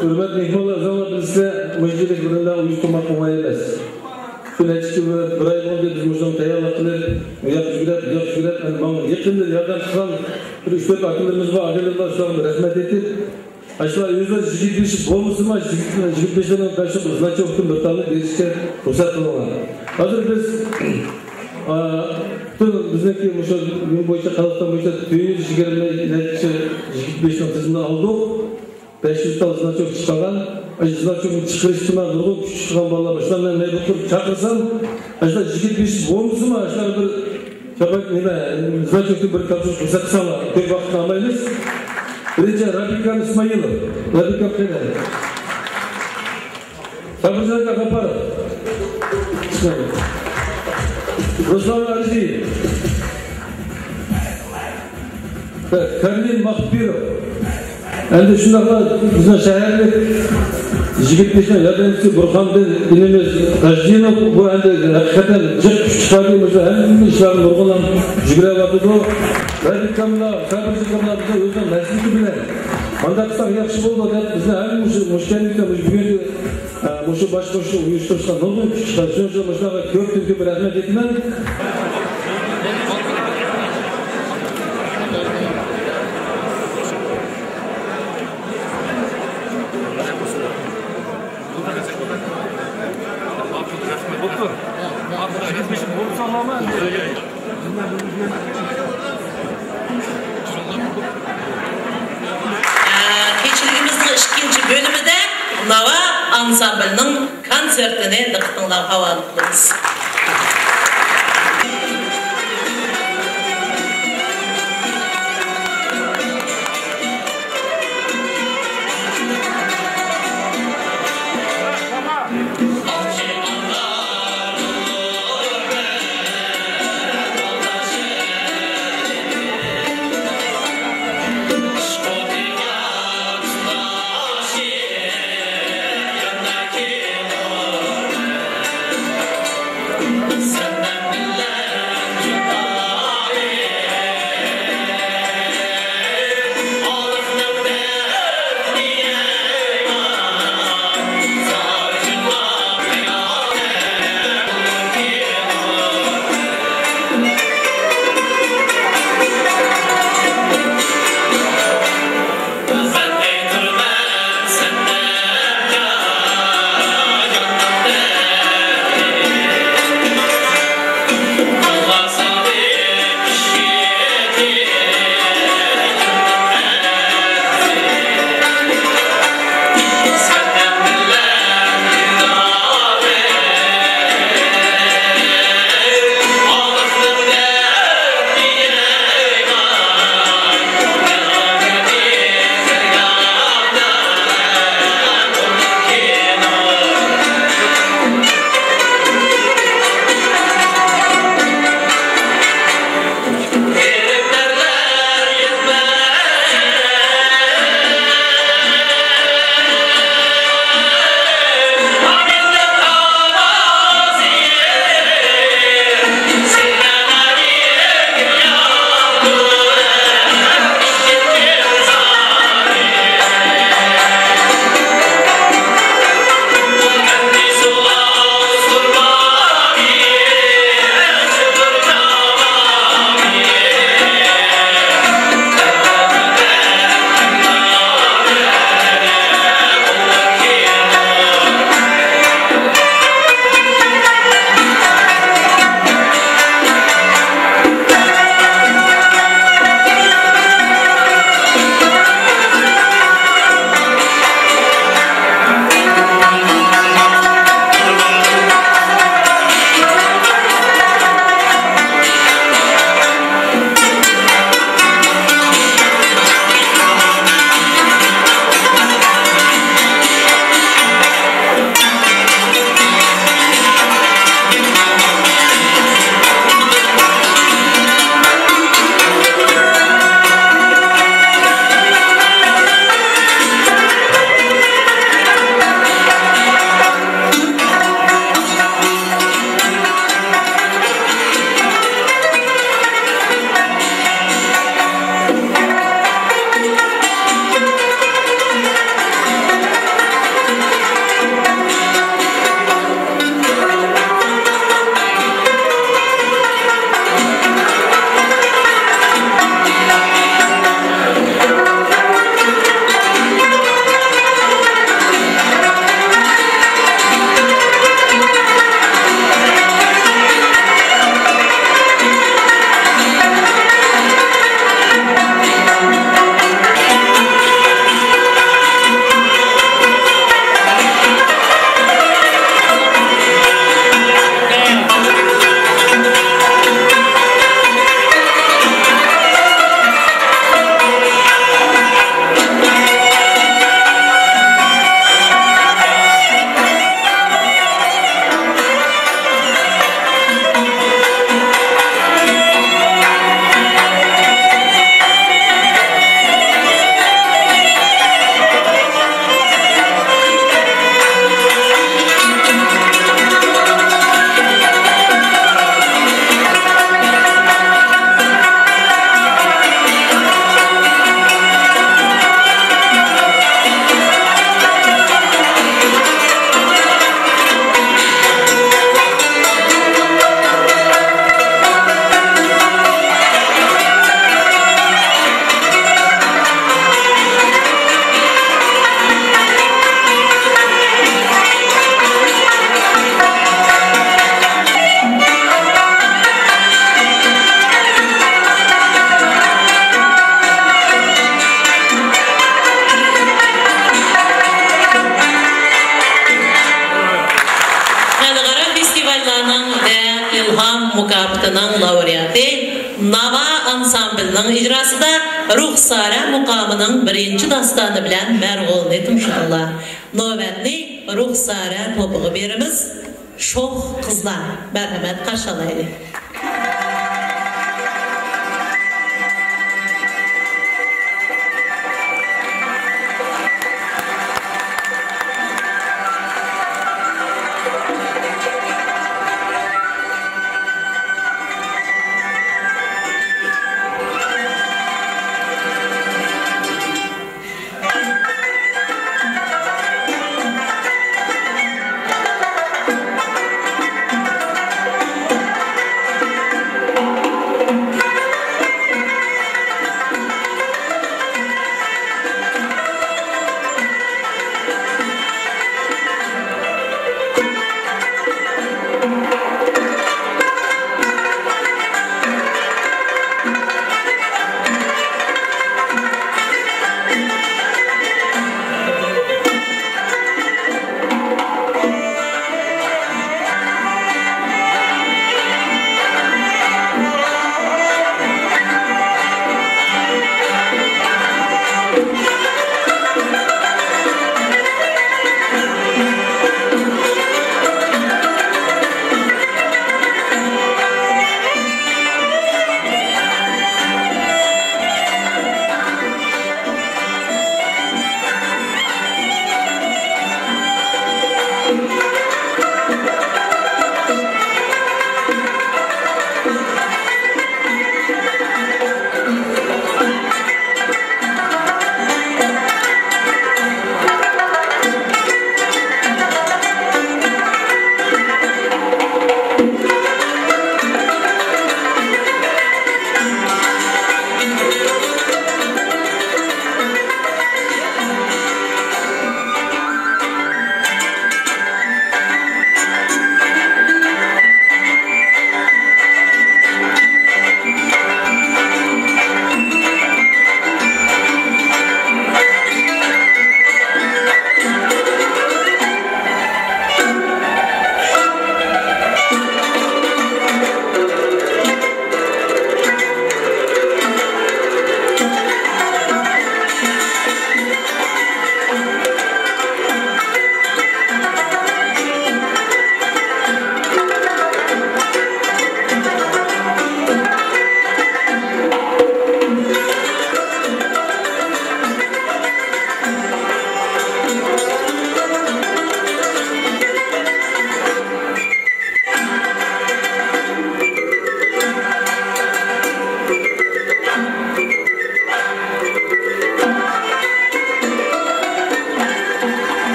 ھۆرمەتلىك مېھمانلار، ئۆزۈڭلار بىلىسىلەر، مۇشۇنچىلىك بىر نېمە ئۇيۇشتۇرماق ئوڭاي ئەمەس. شۇ نەچچە كۈن، بىر ئاي بولدى، بىز مۇشۇنى تەييارلىق قىلىپ، ئۇ ياققا يۈگرەپ، بۇ ياققا يۈگرەپ، ئەمدى ماڭا يېقىندا ياردەم قىلغان بىر ئۈچ تۆت ئاكىلىرىمىز بار، ئاكىلىرىمىز بار، شۇلارغا رەھمەت ئېيتىپ، ئاشۇلار ئۆزلىرى يىگىت بېشى بولمىسىمۇ، يىگىت، يىگىت بېشىنىڭ بېشى خىزمەتچى ۋاقتىدا بىر تالنى بېرىشكە رۇخسەت قىلىنغان. ھازىر بىز، ئا، پۈتۈن بىزنىڭكى مۇشۇ يىل بويىچە، قازاقىستان بويىچە تۆت يۈز يىگىرمە نەچچە يىگىت بېشىنىڭ تىزىمىنى ئالدۇق. بەش يۈز تال خىزمەتچى چىقارغان. ئاشۇ خىزمەتچى چىقىرىشتا مەن نۇرغۇن كۈچ چىقارغان بالىلار بار. شۇلارنى مەن مەيدان قۇرۇپ چاقىرسام، ئاشۇلار يىگىت بېشى بولمىسىمۇ، ئاشۇلار بىر شاپاق نېمە، خىزمەتچىلىكتىن بىر تاپشۇرۇق رۇخسەت قىلساڭلار، كۆپ ۋاقىتنى ئالمايمىز. بىرىنچى، رابىكام ئىسمائىلوف. رابىكام قېنى؟ سابىرجان غاپپاروف. رۇسلان ئارزىيېۋ. كارلىن ماختىپىروف. ئەمدى شۇنداقلا بىزنىڭ شەھەرلىك يىگىت بېشىنىڭ ياردەمچىسى بۇرخاندىن ئىنىمىز تاجدىنوف، بۇ ئەمدى ھەقىقەتەن جىق كۈچ چىقاردى، مۇشۇ ھەممە ئىشلارنى نۇرغۇنلام يۈگرەۋاتىدۇ. رەبىكاملا، سابىرجىكاملا بىزنىڭ ئۆزىنىڭ مەسلىكى بىلەن قانداق قىلساق ياخشى بولىدۇ دەپ، بىزنى ھەممە مۇشۇ، مۇشۇ كەنتتە، مۇشۇ بۈگۈنكى، ئە، مۇشۇ باشقۇرۇشنى ئۇيۇشتۇرۇشقا نۇرغۇن كۈچ چىقاردى. شۇنىڭ ئۈچۈن مۇشۇلارغا كۆپتىن كۆپ رەھمەت ئېيتىمەن. كېچىلىكىمىزنىڭ ئىككىنچى بۆلۈمىدە ناۋا ئانسامبىلىنىڭ كونسېرتىنى دىققىتىڭلارغا ھاۋالە قىلىمىز. مۇكاپاتىنىڭ لاۋرېئاتى ناۋا ئانسامبىلىنىڭ ئىجراسىدا رۇخسارە مۇقامىنىڭ بىرىنچى داستانى بىلەن مەرغۇلنى تىڭشىدىڭلار. نۆۋەتنى رۇخسارە توپىغا بېرىمىز. شوخ قىزلار، مەرھەمەت، قارشى ئالايلى.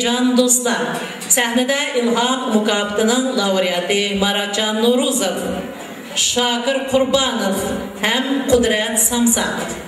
جان دوستلار، سەھنىدە ئىلھام مۇكاپاتىنىڭ لاۋرېئاتى ماراتجان نورۇزوف، شاكىر قۇربانوف ھەم قۇدرەت سامساق.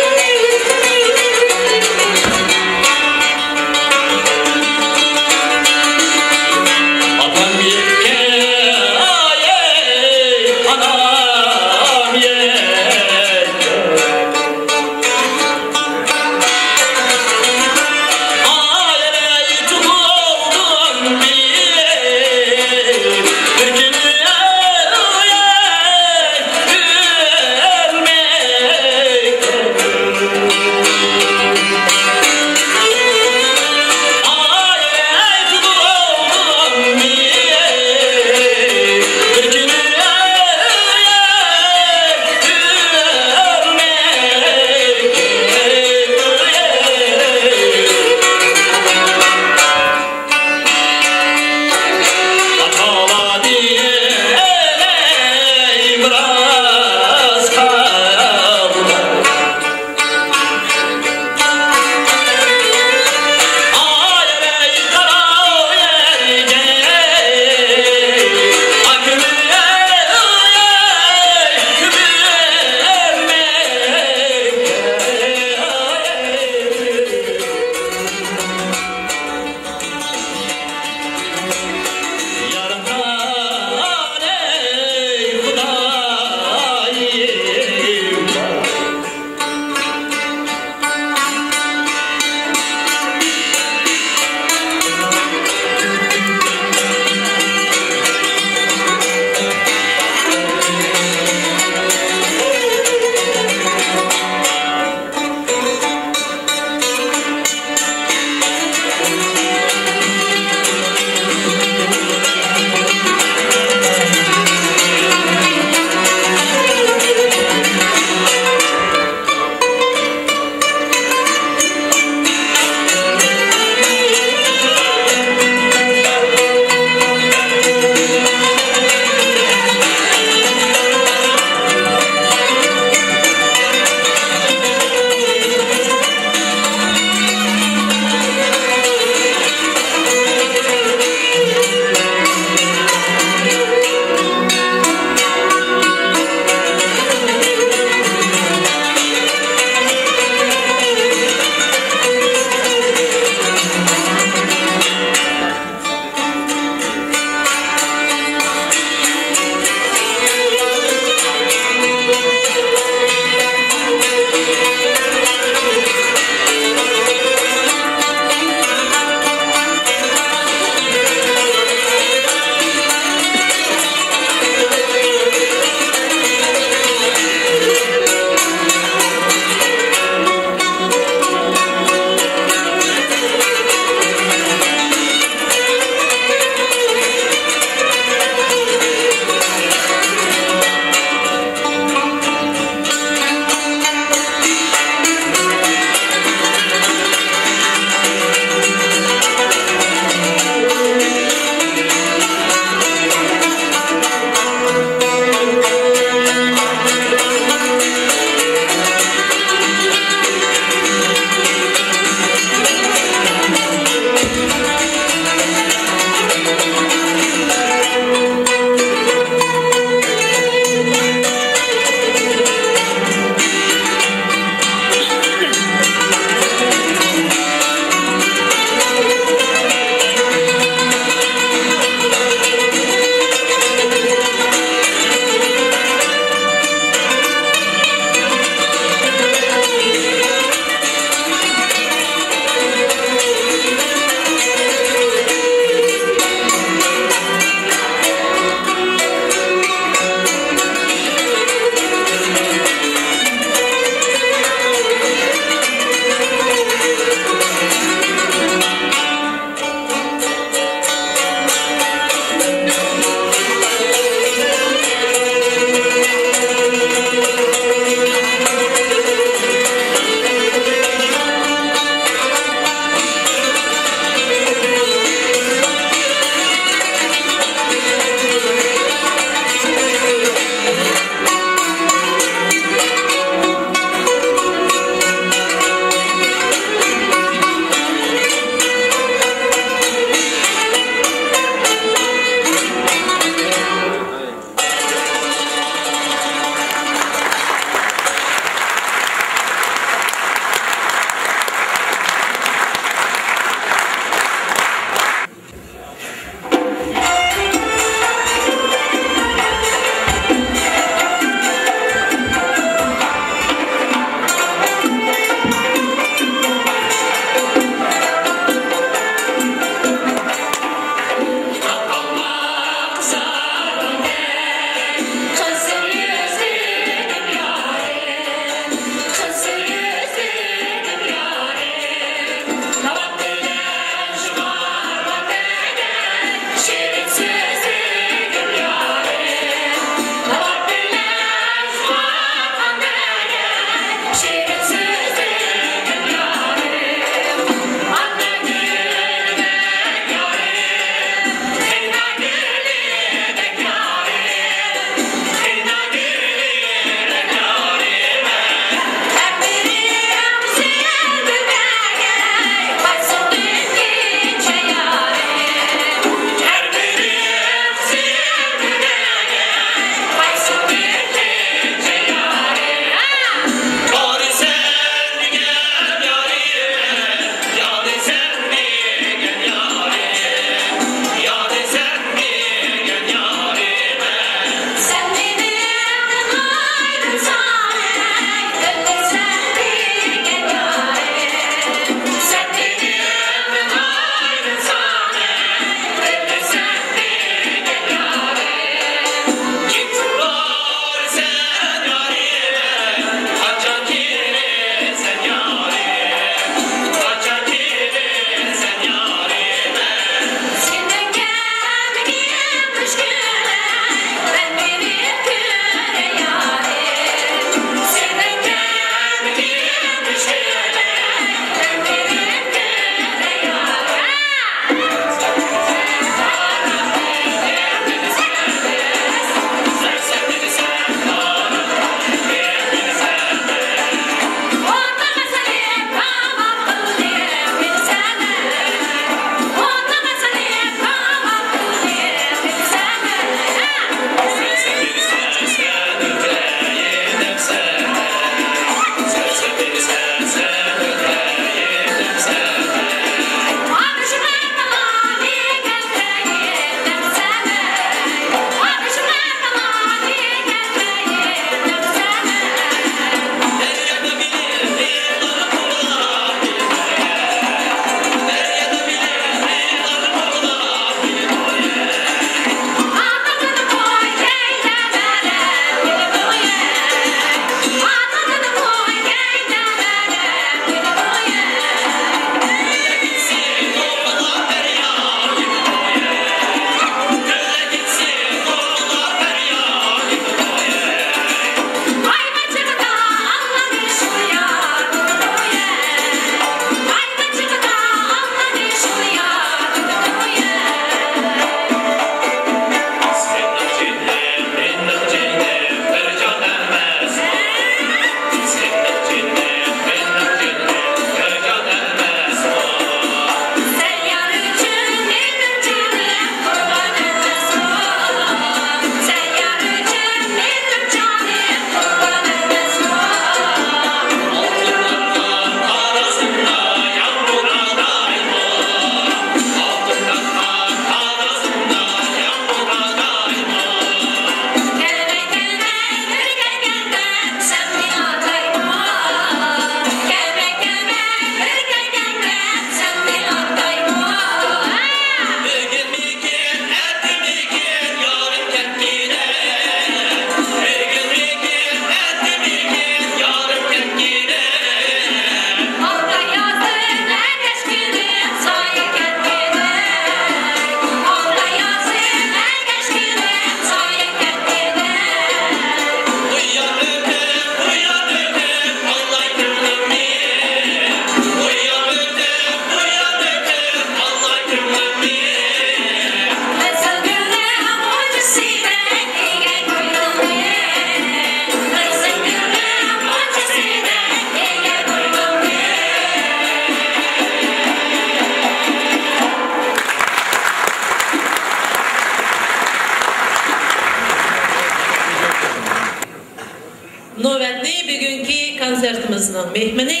نۆۋەتنى بۈگۈنكى كونسېرتىمىزنىڭ مېھمىنى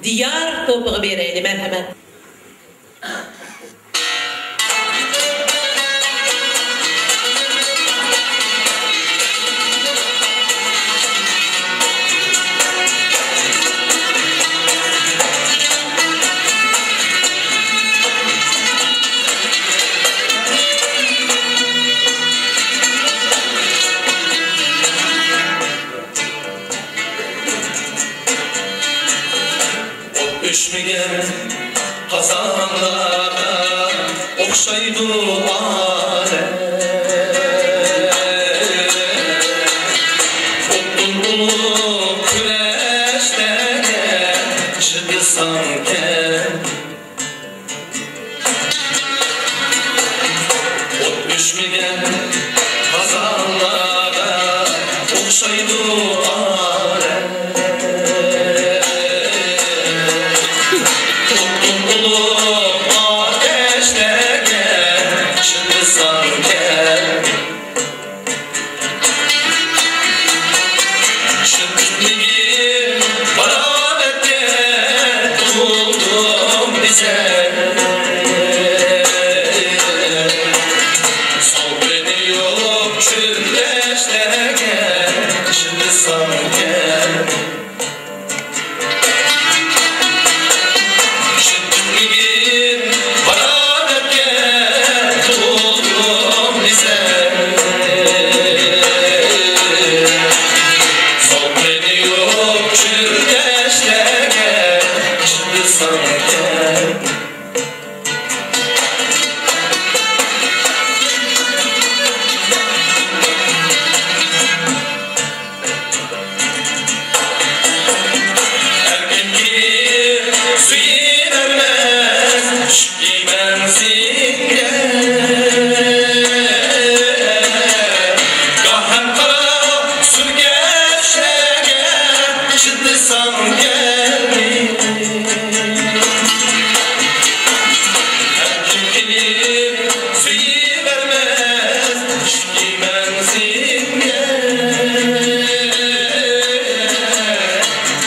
دىيار توپىغا بېرەيلى، مەرھەمەت. ئوت ئۆچمىگەن قازانلارغا ئوخشايدۇ ئالەم. ئوتتىن ئۇلۇغ كۈرەشلەرگە چىدىسامكەن. ئوت ئۆچمىگەن قازانلارغا ئوخشايدۇ ئالەم. ئوتتىن ئۇلۇغ ئاتەشلەرگە چىدىسامكەن. چىدىمىگىن باراۋەتكە تولدۇم دېسەم، سالقىنى يوق چۆلدەشلەرگە چىدىسامكەن. چىدىمىگىن باراۋەتكە تولدۇم دېسەم، سالقىنى يوق چۆلدەشلەرگە چىدىسامكەن. ھەركىمكى سۈيى بەرمەس، چۈشتى مەنزىلگە. گاھ ھەم قارا سۈركەشلەرگە چىدىسام كەلدى. ھەركىم كېلىپ سۈيى بەرمەس، چۈشتى مەنزىلگە.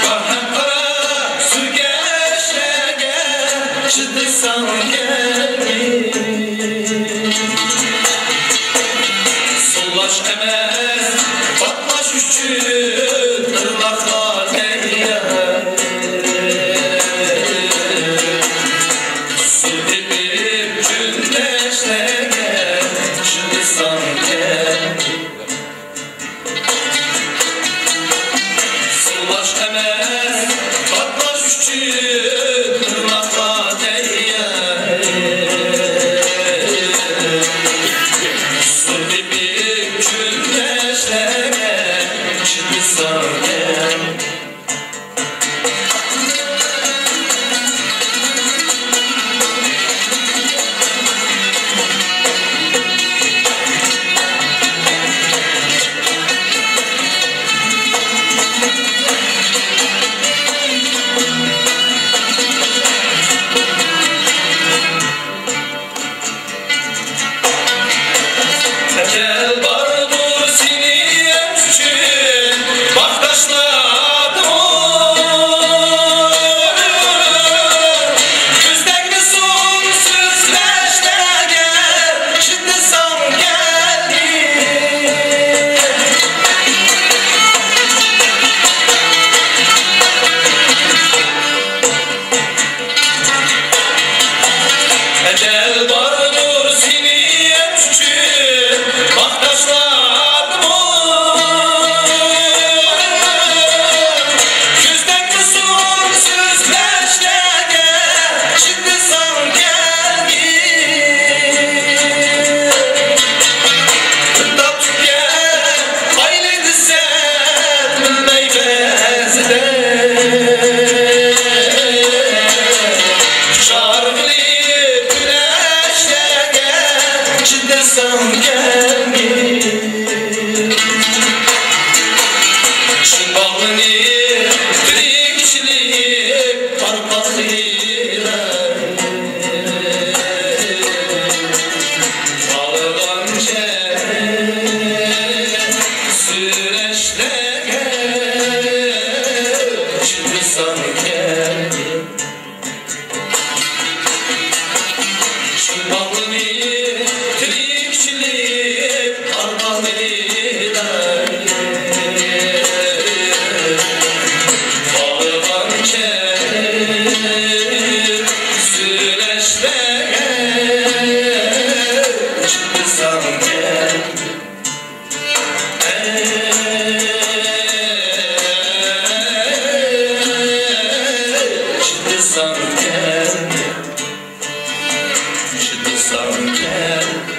گاھ ھەم قارا سۈركەشلەرگە چىدىسام كەلدى. سۇلاش ئەمەس، پاتلاش ئۈچۈن قىرغاققا تەييار. سۇ تېپىپ جۈندەشلەرگە چىدىسام كەلدى. سۇلاش ئەمەس، پاتلاش ئۈچۈن قىرغاققا تەييار. سۇ تېپىپ جۈندەشلەرگە چىدىسام كەلدى. ئەجەل باردۇر سېنى ئۈچۈن ماختاشلاردىمۇ. كۆز تەگمىسۇن سۆزلەشلەرگە، چىدىسام كەلدى. ئەجەل باردۇر سېنى ئۈچۈن ماختاشلاردىمۇ. كۆز تەگمىسۇن سۆزلەشلەرگە، چىدىسام كەلدى. تاپتىكەن ئايلى دېسە، بىلمەي بەزىدە. چارغىلى كۈرەشلەرگە چىدىسام كەلدى. چىن باغلىنى تىرىكچىلىك پارقاقلىرى. خالىغانچە سۈرەشلەرگە چىدىسام كەلدى، چىدىسام كەلدى.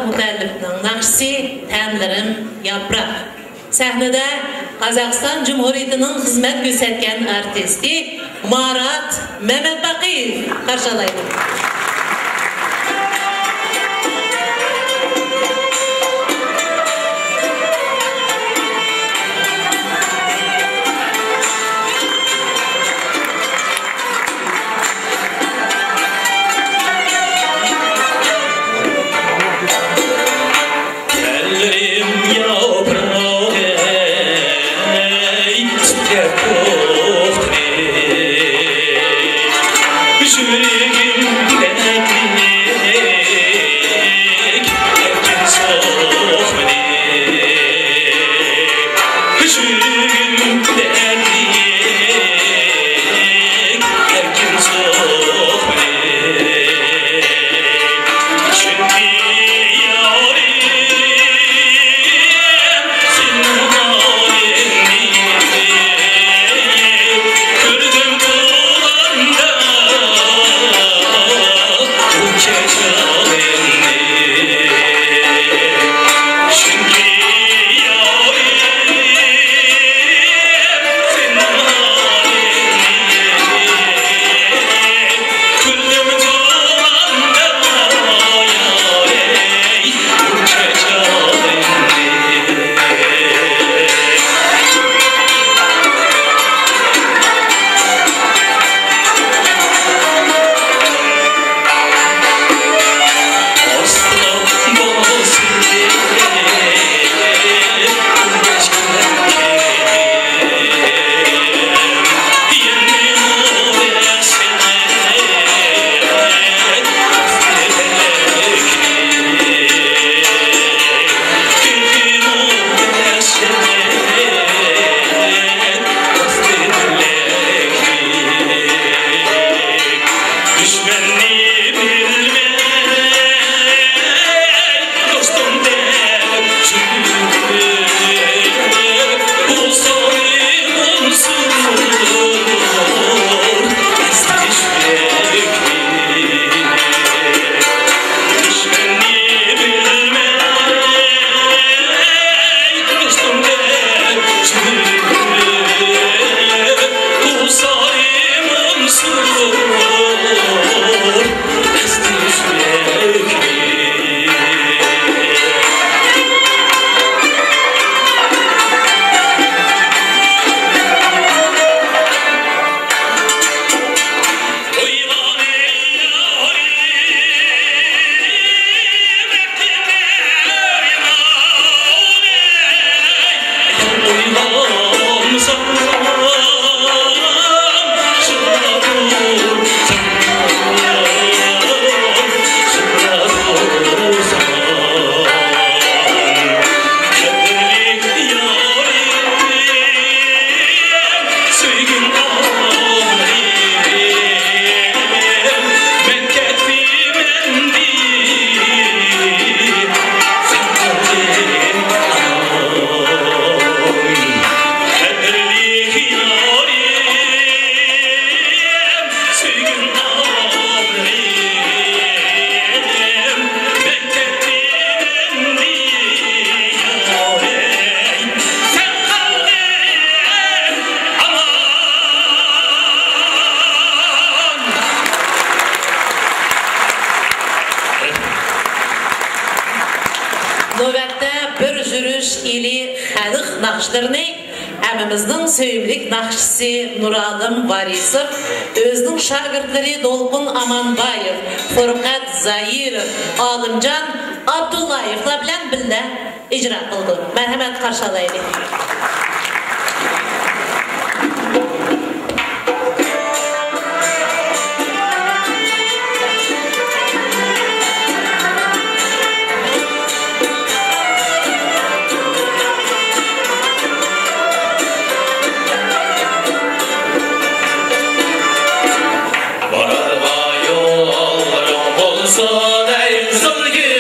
مۇتەللىپنىڭ ناخشىسى تەنلىرىم ياپراق. سەھنىدە قازاقىستان جۇمھۇرىيىتىنىڭ خىزمەت كۆرسەتكەن ئارتىستى مارات مەمەتباقىيېۋ قارشى ئالايلى. تەنلىرىم ياپراق ئەي، تىترەپ توختىدى. يۈرىكىم دەردلىك، ئەركىن سوقمىدى. يۈرىكىم دەردلىك، ئەركىن سوقمىدى. چۈنكى يارىم سېنىڭ ھالىڭنى كۆردۈم تۇغاندا بۇ چېچىڭنى. چۈنكى يارىم سېنىڭ ھالىڭنى كۈندۈم تۇغاندا يارىم بۇ چېچىڭنى. دۈشمەننى بىلمەي دوستۇم دەپ سۆيۈپ، بۇ سورى ئۇنسۇر ئەسلى يۈرەكنى. دۈشمەننى بىلمەي دوستۇم دەپ سۆيۈپ، بۇ سورى ئۇنسۇر نۆۋەتتە بىر يۈرۈش ئىلى خەلق ناخشىلىرىنى ھەممىمىزنىڭ سۆيۈملۈك ناخشىچىسى نۇرئالىم ۋارىسوف ئۆزىنىڭ شاگىرتلىرى دولقۇن ئامانبايېۋ، فۇرقەت زاھىروف، ئالىمجان ئابدۇللايېۋلار بىلەن بىللە ئىجرا قىلىدۇ. مەرھەمەت، قارشى ئالايلى. بارغان يوللىرىڭ بولسۇن ئەي قىزىل گۈل.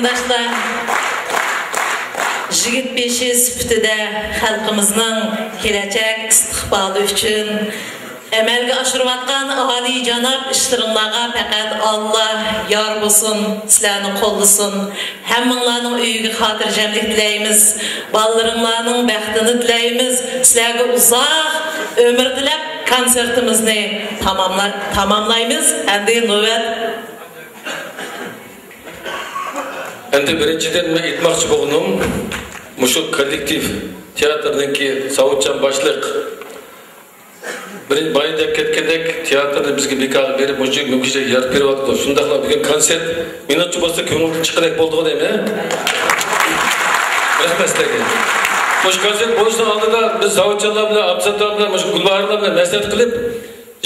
قېرىنداشلار، يىگىت بېشى سۈپىتىدە خەلقىمىزنىڭ كېلەچەك ئىستىقبالى ئۈچۈن ئەمەلگە ئاشۇرۇۋاتقان ئالىيجاناب ئىشلىرىڭلارغا پەقەت ئاللا يار بولسۇن، سىلەرنى قوللىسۇن. ھەممىڭلارنىڭ ئۆيىگە خاتىرجەملىك تىلەيمىز، بالىلىرىڭلارنىڭ بەختىنى تىلەيمىز. سىلەرگە ئۇزاق ئۆمۈر تىلەپ، كونسېرتىمىزنى تاماملا-، تاماملايمىز. ئەمدى نۆۋەت ئەمدى بىرىنچىدىن، مەن ئېيتماقچى بولغىنىم، مۇشۇ كوللېكتىپ تىياتىرنىڭكى ساۋۇتجان باشلىق، بىرىنچى بايا دەپ كەتكەندەك، تىياتىرنى بىزگە بىكارغا بېرىپ، مۇشۇ مۇمكىنچىلىك يارىتىپ بېرىۋاتىدۇ. شۇنداقلا بۈگۈن كونسېرت مېنىڭچە بولسا كۆڭۈلدىن چىققىدەك بولدىغۇ دەيمەن. رەھمەت سىلەرگە. مۇشۇ كونسېرت بولۇشنىڭ ئالدىدا بىز ساۋۇتجانلار بىلەن، ئابدۇساتتارلار بىلەن، مۇشۇ گۈلباھارلار بىلەن مەسلىھەت قىلىپ،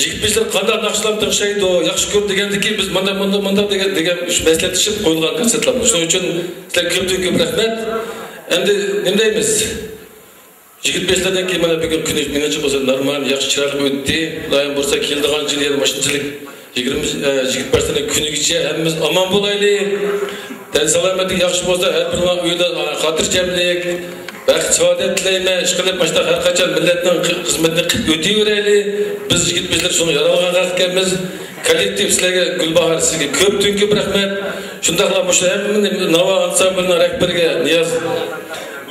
يىگىت بىزلەر قانداق ناخشىلارنى تىڭشايدۇ، ياخشى كۆرىدۇ دېگەندىكىن، بىز مۇنداق، مۇنداق، مۇنداق دېگەن، دېگەن مۇشۇ مەسلىھەتلىشىپ قويۇلغان كونسېرتلار. شۇنىڭ ئۈچۈن سىلەرگە كۆپتىن كۆپ رەھمەت. ئەمدى نېمە دەيمىز؟ يىگىت بېشلىرىدىن كېيىن مانا بۈگۈن كۈنى مېنىڭچە بولسا نورمال، ياخشى، چىرايلىق ئۆتتى. خۇدايىم بۇيرۇسا كېلىدىغان يىل يەنە مۇشۇنچىلىك يىگىرمە، ئە، يىگىت بېشلىرىنىڭ كۈنىگىچە ھەممىمىز ئامان بولايلى. تەن سالامەتلىك ياخشى بولسا، ھەر بىرىڭلار ئۆيدە، ئە، خاتىرجەملىك، بەخت سائادەت تىلەيمەن. ئىشقىلىپ مۇشۇنداق ھەر قاچان مىللەتنىڭ خى-، خىزمىتىنى قىلىپ ئۆتۈۋېرەيلى. بىز يىگىت بېشلىرى شۇنىڭ يارالغان خەلق ئىكەنمىز. كوللېكتىپ سىلەرگە، گۈلباھار سىزگە كۆپتىن كۆپ رەھمەت. شۇنداقلا مۇشۇ ھەممىنى ناۋا ئانسامبىلىنىڭ رەھبىرىگە نىياز،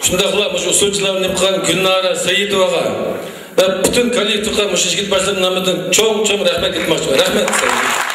شۇنداقلا مۇشۇ ئۇسسۇلچىلارنى قىلغان گۈلنارە سەيىتوۋاغا ۋە پۈتۈن كوللېكتىپقا مۇشۇ يىگىت باشلىرىنىڭ نامىدىن چوڭ-چوڭ رەھمەت ئېيتماقچىمەن. رەھمەت.